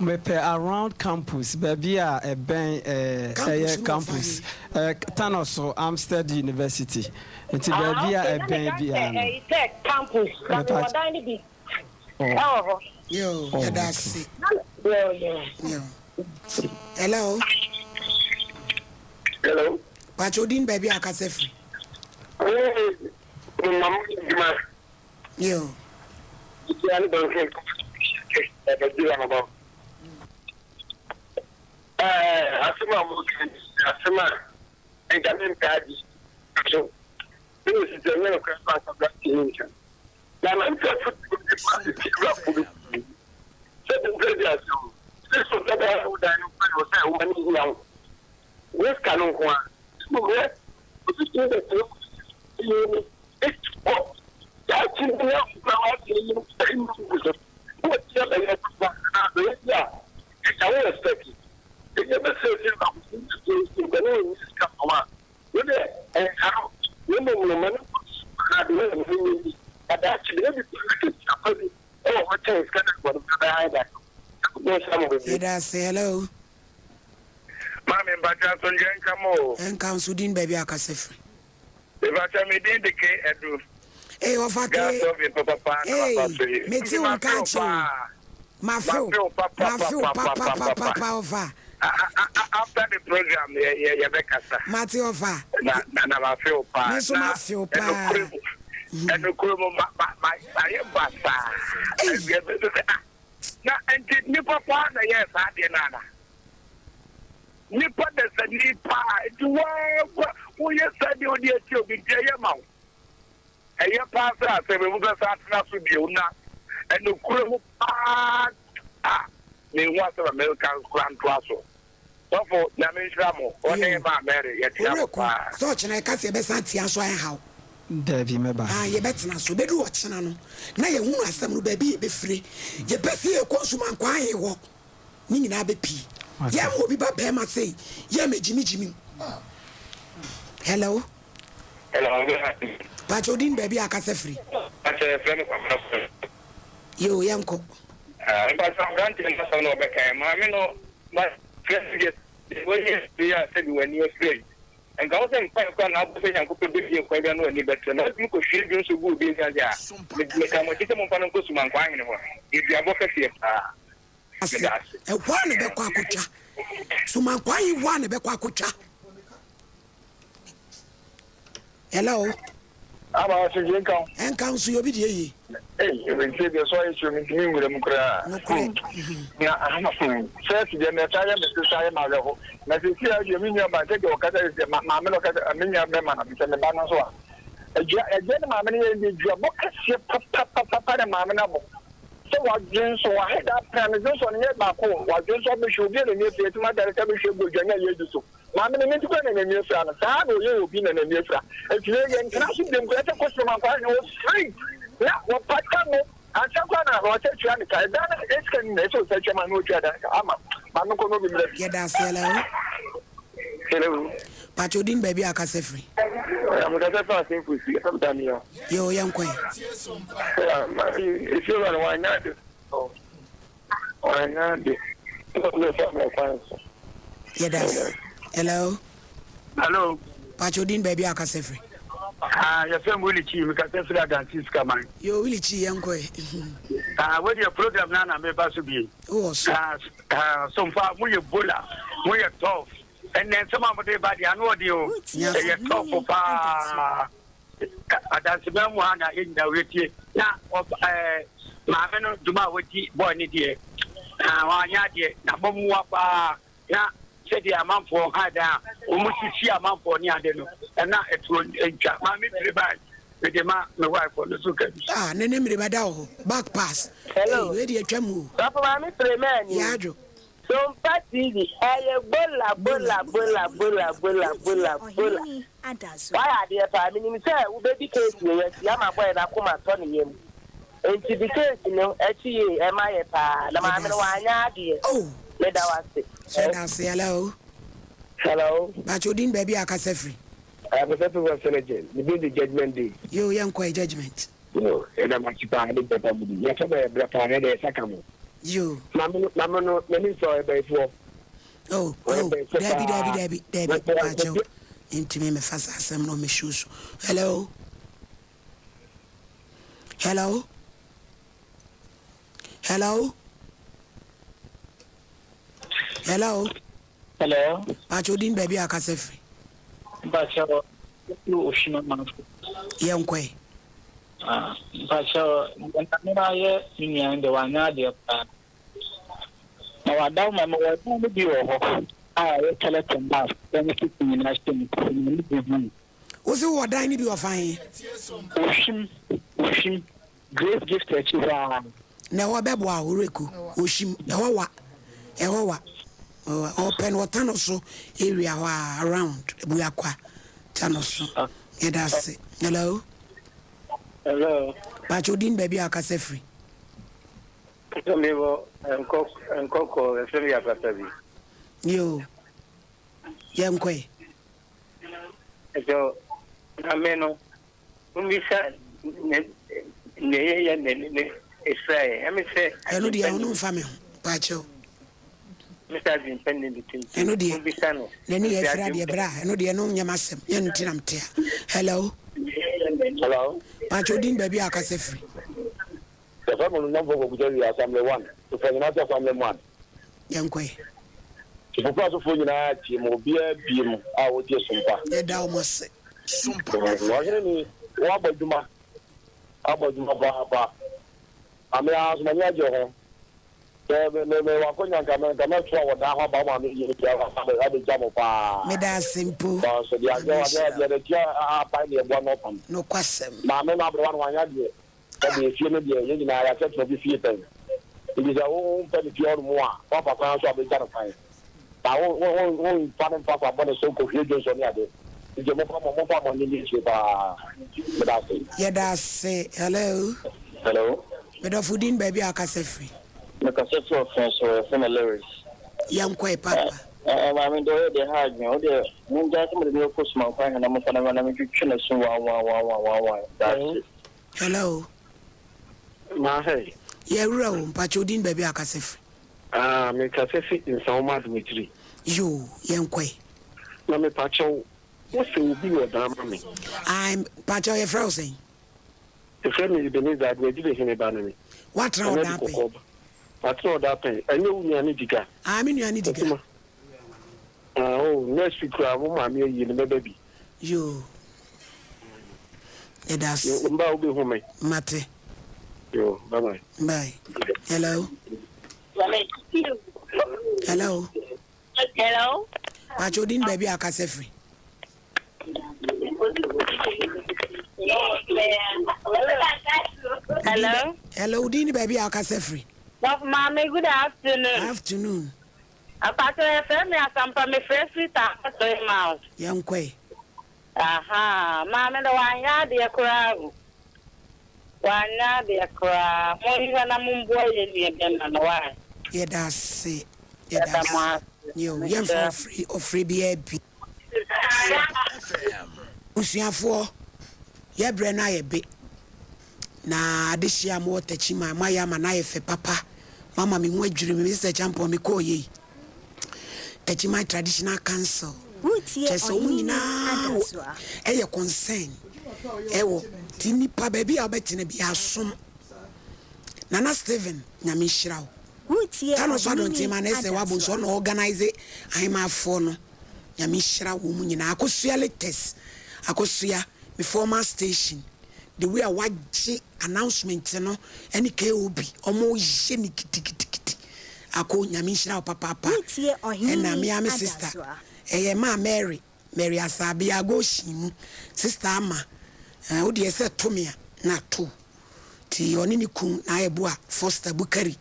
Mepɛ around campus baabi a ɛbɛn ɛɛ Campus ɛyɛ no wɔ fa campus he? ɛɛ Tanoso Amstead University nti Ah baabi a okay na ɛbɛn meka sɛ biara no. ɛyi sɛ campus na Mepa mewɔ dan no bi oh ɛwɔ hɔ. Yoo, oh yɛda okay. ase. Yoo yoo. Yoo. Hello. Hello. Pakyɛ wo din baabi a wakasa firi. Me mama adwuma. Yo. Ntia ne banke ɛbɛdi anaba. Ɛɛ asɛm a mo ka asɛm a nka me mpɛ adi so. Ne mo sisi ɛnyɛ no kora fa asabra ti ne nkyɛn. Na na nkyɛn fo ti bi ma ti ti wura fo bi. Sɛ bi mpɛ di asɛm. Sɛ so sɛ bɛyɛ wo dan no pɛ no sɛ wo ma ne hia wo. Nyɛ sika no nko ara. Mmom hwɛ, obi tumi bɛtena wo fie mu esi hɔ daakye bi na wokura w'asɛm yi mu gu so na watumi abɛyɛ papa anaa abɛyɛ bi a ɛka wo respect. Enti ɛbɛsrɛ sɛ baako bi nso nso sɛ ne ɔnni sika ma wo a, wo deɛ ɛnha no na mmom no ma no nkɔ sukuu anaa de no ma no nyɛ bi na daakye bi na bi koraa akatua pa bi wɔ hɔ kyɛn sika no a wɔde bɛbɛhan da no. Nyankopɔn nhyira mo bebree. Yɛda ase. Hello. Maame mpakyɛ asomdwoeɛ nka mo o. Ɛnka wo nso din baabi a wokasa firi. Mepakyɛ me din de K Adu. Ee ɔfa K. Gas oven papapa na Ee maba so yi. mete wo nka akyɛ o. Mafew. Mafew Mafew papapapapapa. papapapapa ɔfa. After the program yɛ yɛ yɛbɛkasa. Mate ɔfa. Na na na mafew paa. Me nso Na mafew paa. ɛnokore mu ɛnokore mu ma ma ma mayɛ basaa. Awia bi nso sɛ ah na nti nipa paa na yɛɛ saa adeɛ no ana? Nipa dasani paa nti waa kwa woyɛ saa deɛ wode atia obi nti ɛyɛ ma wo. Ɛyɛ paa sɛ asɛm yi mobɛsan atena so bio na nokorɛ mu paa a menhu asɛm a menka koraa ntoa so. Sɔfo Nyame nhyira mo, wo ne Maa Mary yɛkyea mo Owura Ku, paa. sɛ ɔkyena yɛka sɛ yɛbɛsan atia so a ɛnha wo? Dabi, mɛba. Aane, yɛbɛtena so. Ɛbɛduru ɔkyena no, na yɛahunu asɛm no, baabi a yɛbɛfire. Yɛpɛ sɛ yɛkɔ Nsumankwaa he hɔ. Ne nyinaa bɛpie. Yɛmma obi ba bɛɛma sei, yɛmma gyimigyimi. Hello. Hello, good afternoon. Pakyɛ odin baabi a akasa firi. Pakyɛ yɛfrɛ me Kwabena Kwame. Yoo yɛnkɔ. Ah, mpakyɛ aberanteɛ no asɛm na ɔbɛka yɛ maame no ma frɛ no deɛ wɔyɛ yi a sɛbi w'ani afira yi nka wo sɛ mpae kora na abɔ sɛ Nyankopɔn bɛbie kwan bi na w'ani bɛtrɛ na wotumi kɔhwie dwo nso gu obi ani ase a meka mo akyi sɛ momfa no nkɔ Sumankwaa ahene hɔ yɛduabɔ kɛseɛ paa ase. Ɛhɔ a na ɛbɛkɔ akotwa. Sumankwaa yi hɔ a na ɛbɛkɔ akotwa. Hello. Ama asomdwe nka wo. Ɛnka wo nso yɛ obi deɛ yie. Ei, ntie deɛ so ayɛ kyerɛ me ntumi nwura mu koraa. Nokorɛ. Na first deɛ na ɛtaa yɛ me so saa yɛ m'awerɛho. Na seesei ara deɛ me nua ba sɛdeɛ ɔkasa yɛ sɛ maame no ɔkasa me nua bɛrima no sɛ me ba no nso a adua adua ne maame no yɛ deɛ duabɔ kɛseɛ papapapa na maame no abɔ sɛ wadwen so wahɛ da apena no dwonsɔ no nyɛ baako wadwen so abɛhwɛ obi a n'ani afiri atumi adare sɛ abɛhwɛ agu aduane a yɛadi so. Maame no n'ani koraa na n'ani afira no, saa ara na ɔyɛ obi na n'ani afira. Enti yei yɛntena so biom koraa sɛ kɔsoro ma nkwadaa no ɔfiri na wɔpata no ansa koraa na ɔsɛ tua ne ka. Ɛdan no sika no na ɛsɛ ɔsɛ tua ma na ɔtua dan ka ama maame nkɔ na obi mmra bi. Yɛda ase hello. Hello. Pacho din baabi a kasa firi. Mekasa firi Asenfo si, yɛfrɛ me Daniel. Yo, yɛnkɔ ɛ. Efie wura no wanyɛ ade. Yɛda Hello. Hello. Pacho din baabi a kasa firi. Ah, yɛfrɛ me Willie Chi, mekasa firi Adansi Sikaman. Yo, Willie Chi, yɛnkɔ ɛ. Ah, wo deɛ program no na meba so bie. Wowɔ so. Ah, ah, so mfa moyɛ bola, moyɛ tough. Ɛnɛ nsɛm a mode ba deɛ ano ɔden o. Ɛyɛ tough paa. Adanseman mu ha na yɛn nyinaa yɛtie na ɛɛ maame no dwuma a wɔdi bɔɔl ne deɛ wɔanyɛ adeɛ na bɔmmoa paa na sɛdeɛ amanfoɔ ha dan a wɔn sisi amanfoɔ ne ade no ɛna ɛtuo ntwa maame pere baa mede ma me wife no so ka bi. Ah, ne ne mmiri bɛda wɔ hɔ back pass. Hello. Wei deɛ atwa mu o. Sɔfo maame pere maa ni. Yɛ adwo. Sompa TV ɛyɛ bola bola bola bola bola bola bola. Wayɛ adeɛ paa menim sɛ wobɛdi case wei akyi ama boy no akoma atɔ ne yam nti di case no akyi yie ɛma yɛ paa na maame no wanyɛ adeɛ meda wo ase. Yɛda ase hello. Hello. Pacho odin baabi a akasa firi. Mr. President Senate, me din de Judgment Day. Yo, yɛnkɔ ɛ judgment. Yo, yɛda mo ase paa ne bɛpa mu di. Yɛsɛ bɛyɛ brɛ paa na ɛde yɛsa ka mo. Yo. Maame no, maame no, n'ani nsɔ ɔyɛ bɛyifoɔ. Oh, oh, dabi, dabi, dabi, dabi, paakyɛw. Ntumi mefa saa asɛm no me show so. Hello. Hello. Hello. Hello. Hello. Paakyɛw din baabi a akasa firi. Mpakyɛw, ɛfiri Oshima Manfo. Yɛn kɔɛ. Ah, mpakyɛw, deɛ maame no ayɛ me nua no deɛ wanyɛ adeɛ koraa. Na wada ma mewɔ dan no bi wɔ hɔ a ɛyɛ toilet and bath dan kitchen nyinaa hyɛ mu nti m'ani gye ho. Wo se wowɔ dan no bi wɔ fa he? Ohwim, Ohwim, Grace Gift akyi hɔ ara. Na ɛhɔ bɛboa wo Reku, Ohwim, ɛhɔ wa, ɛhɔ wa, ɔpɛ no ɔta no so area hɔ a around Abuakwa ta no so. Yɛda ase. Hello. Hello. Pakyɛ odin baabi a akasa firi. Sɛ mewɔ nkɔkɔ ɛfɛ mi apapa bi. Yoo, yɛnkɔ ɛ. Ɛsɛ maame no, mbisa ne ne yɛyɛ ne ne efra yɛ ɛmi sɛ. Ɛno deɛ ɔno nfa mi ho paakyɛw. Mr. Adwempa ne ne tim. Ɛno deɛ mbisa no. N'ani yɛ efra deɛ bra ɛno deɛ ɛno nyɛ m'asɛm yɛn no ti na mo te a. Hello. Hello. Paakyɛw din baabi a akasa firi. Yɛfrɛ me Onumnyamfoɔ Kwaku Kyɛwie, Assembly One, Tofanyinase Assembly Man. Yɛnkɔ ɛ. Tofopra sofoɔ nyinaa tie mu, obiara bie mu a ɔtie Sompa. Yɛda wɔn ase. Sompa FM. Ɔhene ni, woabɔ adwuma, woabɔ adwuma paapa. Ame ara nso m'ani agye ho. Sɛ me me mewɔ akwanya nka me nka mɛtoa wɔ daa hɔ aba wo maame yie no biara abɛ abɛgya mo paa. Meda ase mpo. Because deɛ Nyame adeɛ adeɛ nhyira deɛ wo. n'akyi apae deɛ ɛboa no ɔpam. Nokwasɛm. Maame no aberewa no wanyɛ adeɛ. Sɛdeɛ efie no deɛ yɛn nyinaa yɛakyɛ tena obi fie pɛn. Nti sɛ wo wompɛ ne fie hɔ nom a, woafa kwan so a bɛgya no kwan. Na wo wo wo womfa no mfa kwa bɔne so nkɔhwie dwonsɔ ne ade. Nti momfa mo momfa mo ani nni akyire paa. Meda ase. Yɛda ase. Hello. Hello. Me dɔfo din baabi a wokasa firi. Me kasa firi ɔfɛn so yɛfrɛ me Lewis. Yɛnkɔ ɛ papa. Ɛɛ maame deɛ ɔyɛ deɛ ha adwene wo deɛ mo ngyae sɛ mo de me kɔ sumankwan hɛ na mo fa no mmra na me twitwi ne so one one one one one one that's it. Hello. Maa hey. Yɛ wura o, mpakyɛ wo din baabi a wakasa firi. Ah, me kasa fi Nsawam Adoagyiri. Yoo, yɛn kɔ ɛ. Na me pakyɛw, wo sɛ obi wɔ dan ma me. Ah, mpakyɛw yɛ frɛ wo sɛn? Yɛ frɛ me Ebenezer, Adoagyiri hene ba ne me. Woatena ɔdan pɛn? Matena ɔdan pɛn, ɛnyɛ wo nua ne Diga? Ah, me nua ne Diga. Ah oh next week koraa mo maame ayie no mɛba bi. Yoo yɛda ase. Yoo mba wobɛhu me. Mate. Yoo bye bye. Bye. Hello. Hello. Hello. Pacho odin baabi a akasa firi. Hello. Hello, odin baabi a akasa firi. Maame, good afternoon. Afternoon. Mpakyɛw yɛfrɛ me Asampa mefrɛ firi Tarkwa Toymaus. Yɛnkɔ ɛ. Ahaa maame no wanyɛ adeɛ koraa o wanyɛ adeɛ koraa monhwɛ na momboa yɛn nua bɛma no wai. Yɛda ase yɛda ase yo yɛnfa ɔfrɛ ɔfrɛ biara bi. Abusuafoɔ yɛ berɛ no ayɛ be na adehyeɛ a mowɔ Techiman moayɛ ama no ayɛ fɛ papa moama me ho adwiri me Mister Acheampong mekɔɔ yei Techiman Traditional Council kyerɛ sɛ wɔn nyinaa wɔ ɛyɛ concern ɛwɔ ti nipa baabi a wobɛtena bi asom Nana Stephen Nyame nhyira wo Tano so adɔnten ma na ɛsɛ wabɔ nso ɔna organize ahemafoɔ no Nyame nhyira wɔn mu nyinaa. Akosua latest Akosua me former station the way a wagye announcement no ɛne KOB ɔmo yɛ no gidigidigidi Ako Nyame nhyira wo papaapa ɛna me ara me sister ɛyɛ maa Mary Mary Asabea Goshen mu sister Ama eh wo deɛ sɛ to me a na ato wo nti ɔne ne kun na ayɛ boa Foster Bukari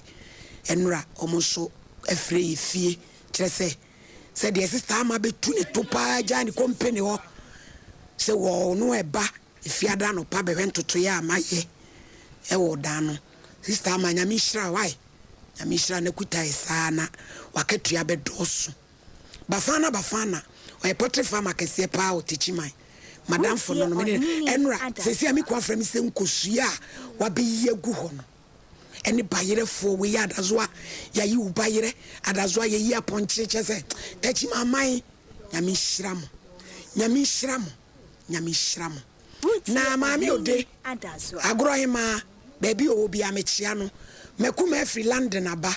ɛnora ɔmo nso ɛfrɛ yɛ fie kyerɛ sɛ Sɛ deɛ sista ama bɛtu ne to paa gyaa ne kompene hɔ sɛ ɔno ɛba efiada anɔpa bɛhwɛ ntotoeɛ a mayɛ ɛwɔ ɔdan no. Sista ama Nyame nhyira wo wai Nyame nhyira na kuta yɛ saa na wakatua bɛdɔɔso. Bafana Bafana ɔyɛ poultry farmer kɛseɛ paa wɔ Techiman. Madamfo no no mene ɛnora seesei a me kunu afrɛ me sɛ nkosua a wabɛyi agu hɔ no. Ɛne bayerɛfoɔ wei adazoa yayi wo bayerɛ adazoa yayi apɔnkye kyɛ sɛ takyima aman nyame nhyira mo nyame nhyira mo nyame nhyira mo na maame ode agorɔ hemaa baabi ɔwɔ bia mekyea no makuma afiri London aba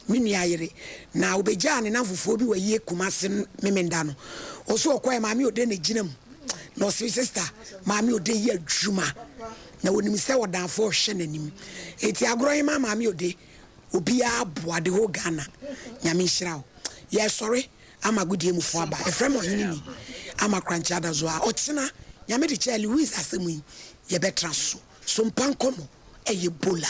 me nua yere na obegyaa ne namfofoɔ bi wɔ ayie Kumase memenda no ɔso ɔkɔɛ maame ode ne gyina mu na ɔse sister maame ode yɛ adwuma Na onim sɛ ɔdanfoɔ rehwɛ n'anim. Enti agorɔ yi ma maame ode obiara boa the whole Ghana. Nyame nhyira wo. Yɛresɔre ama agodie mu foɔ aba. Ɛfrɛ me ɔhene ni ama Korankye Adazoa. Ɔkyena Nyame de kyɛɛ Louise asɛm yi yɛbɛtra so. Sompa nkɔmmɔ ɛyɛ bola.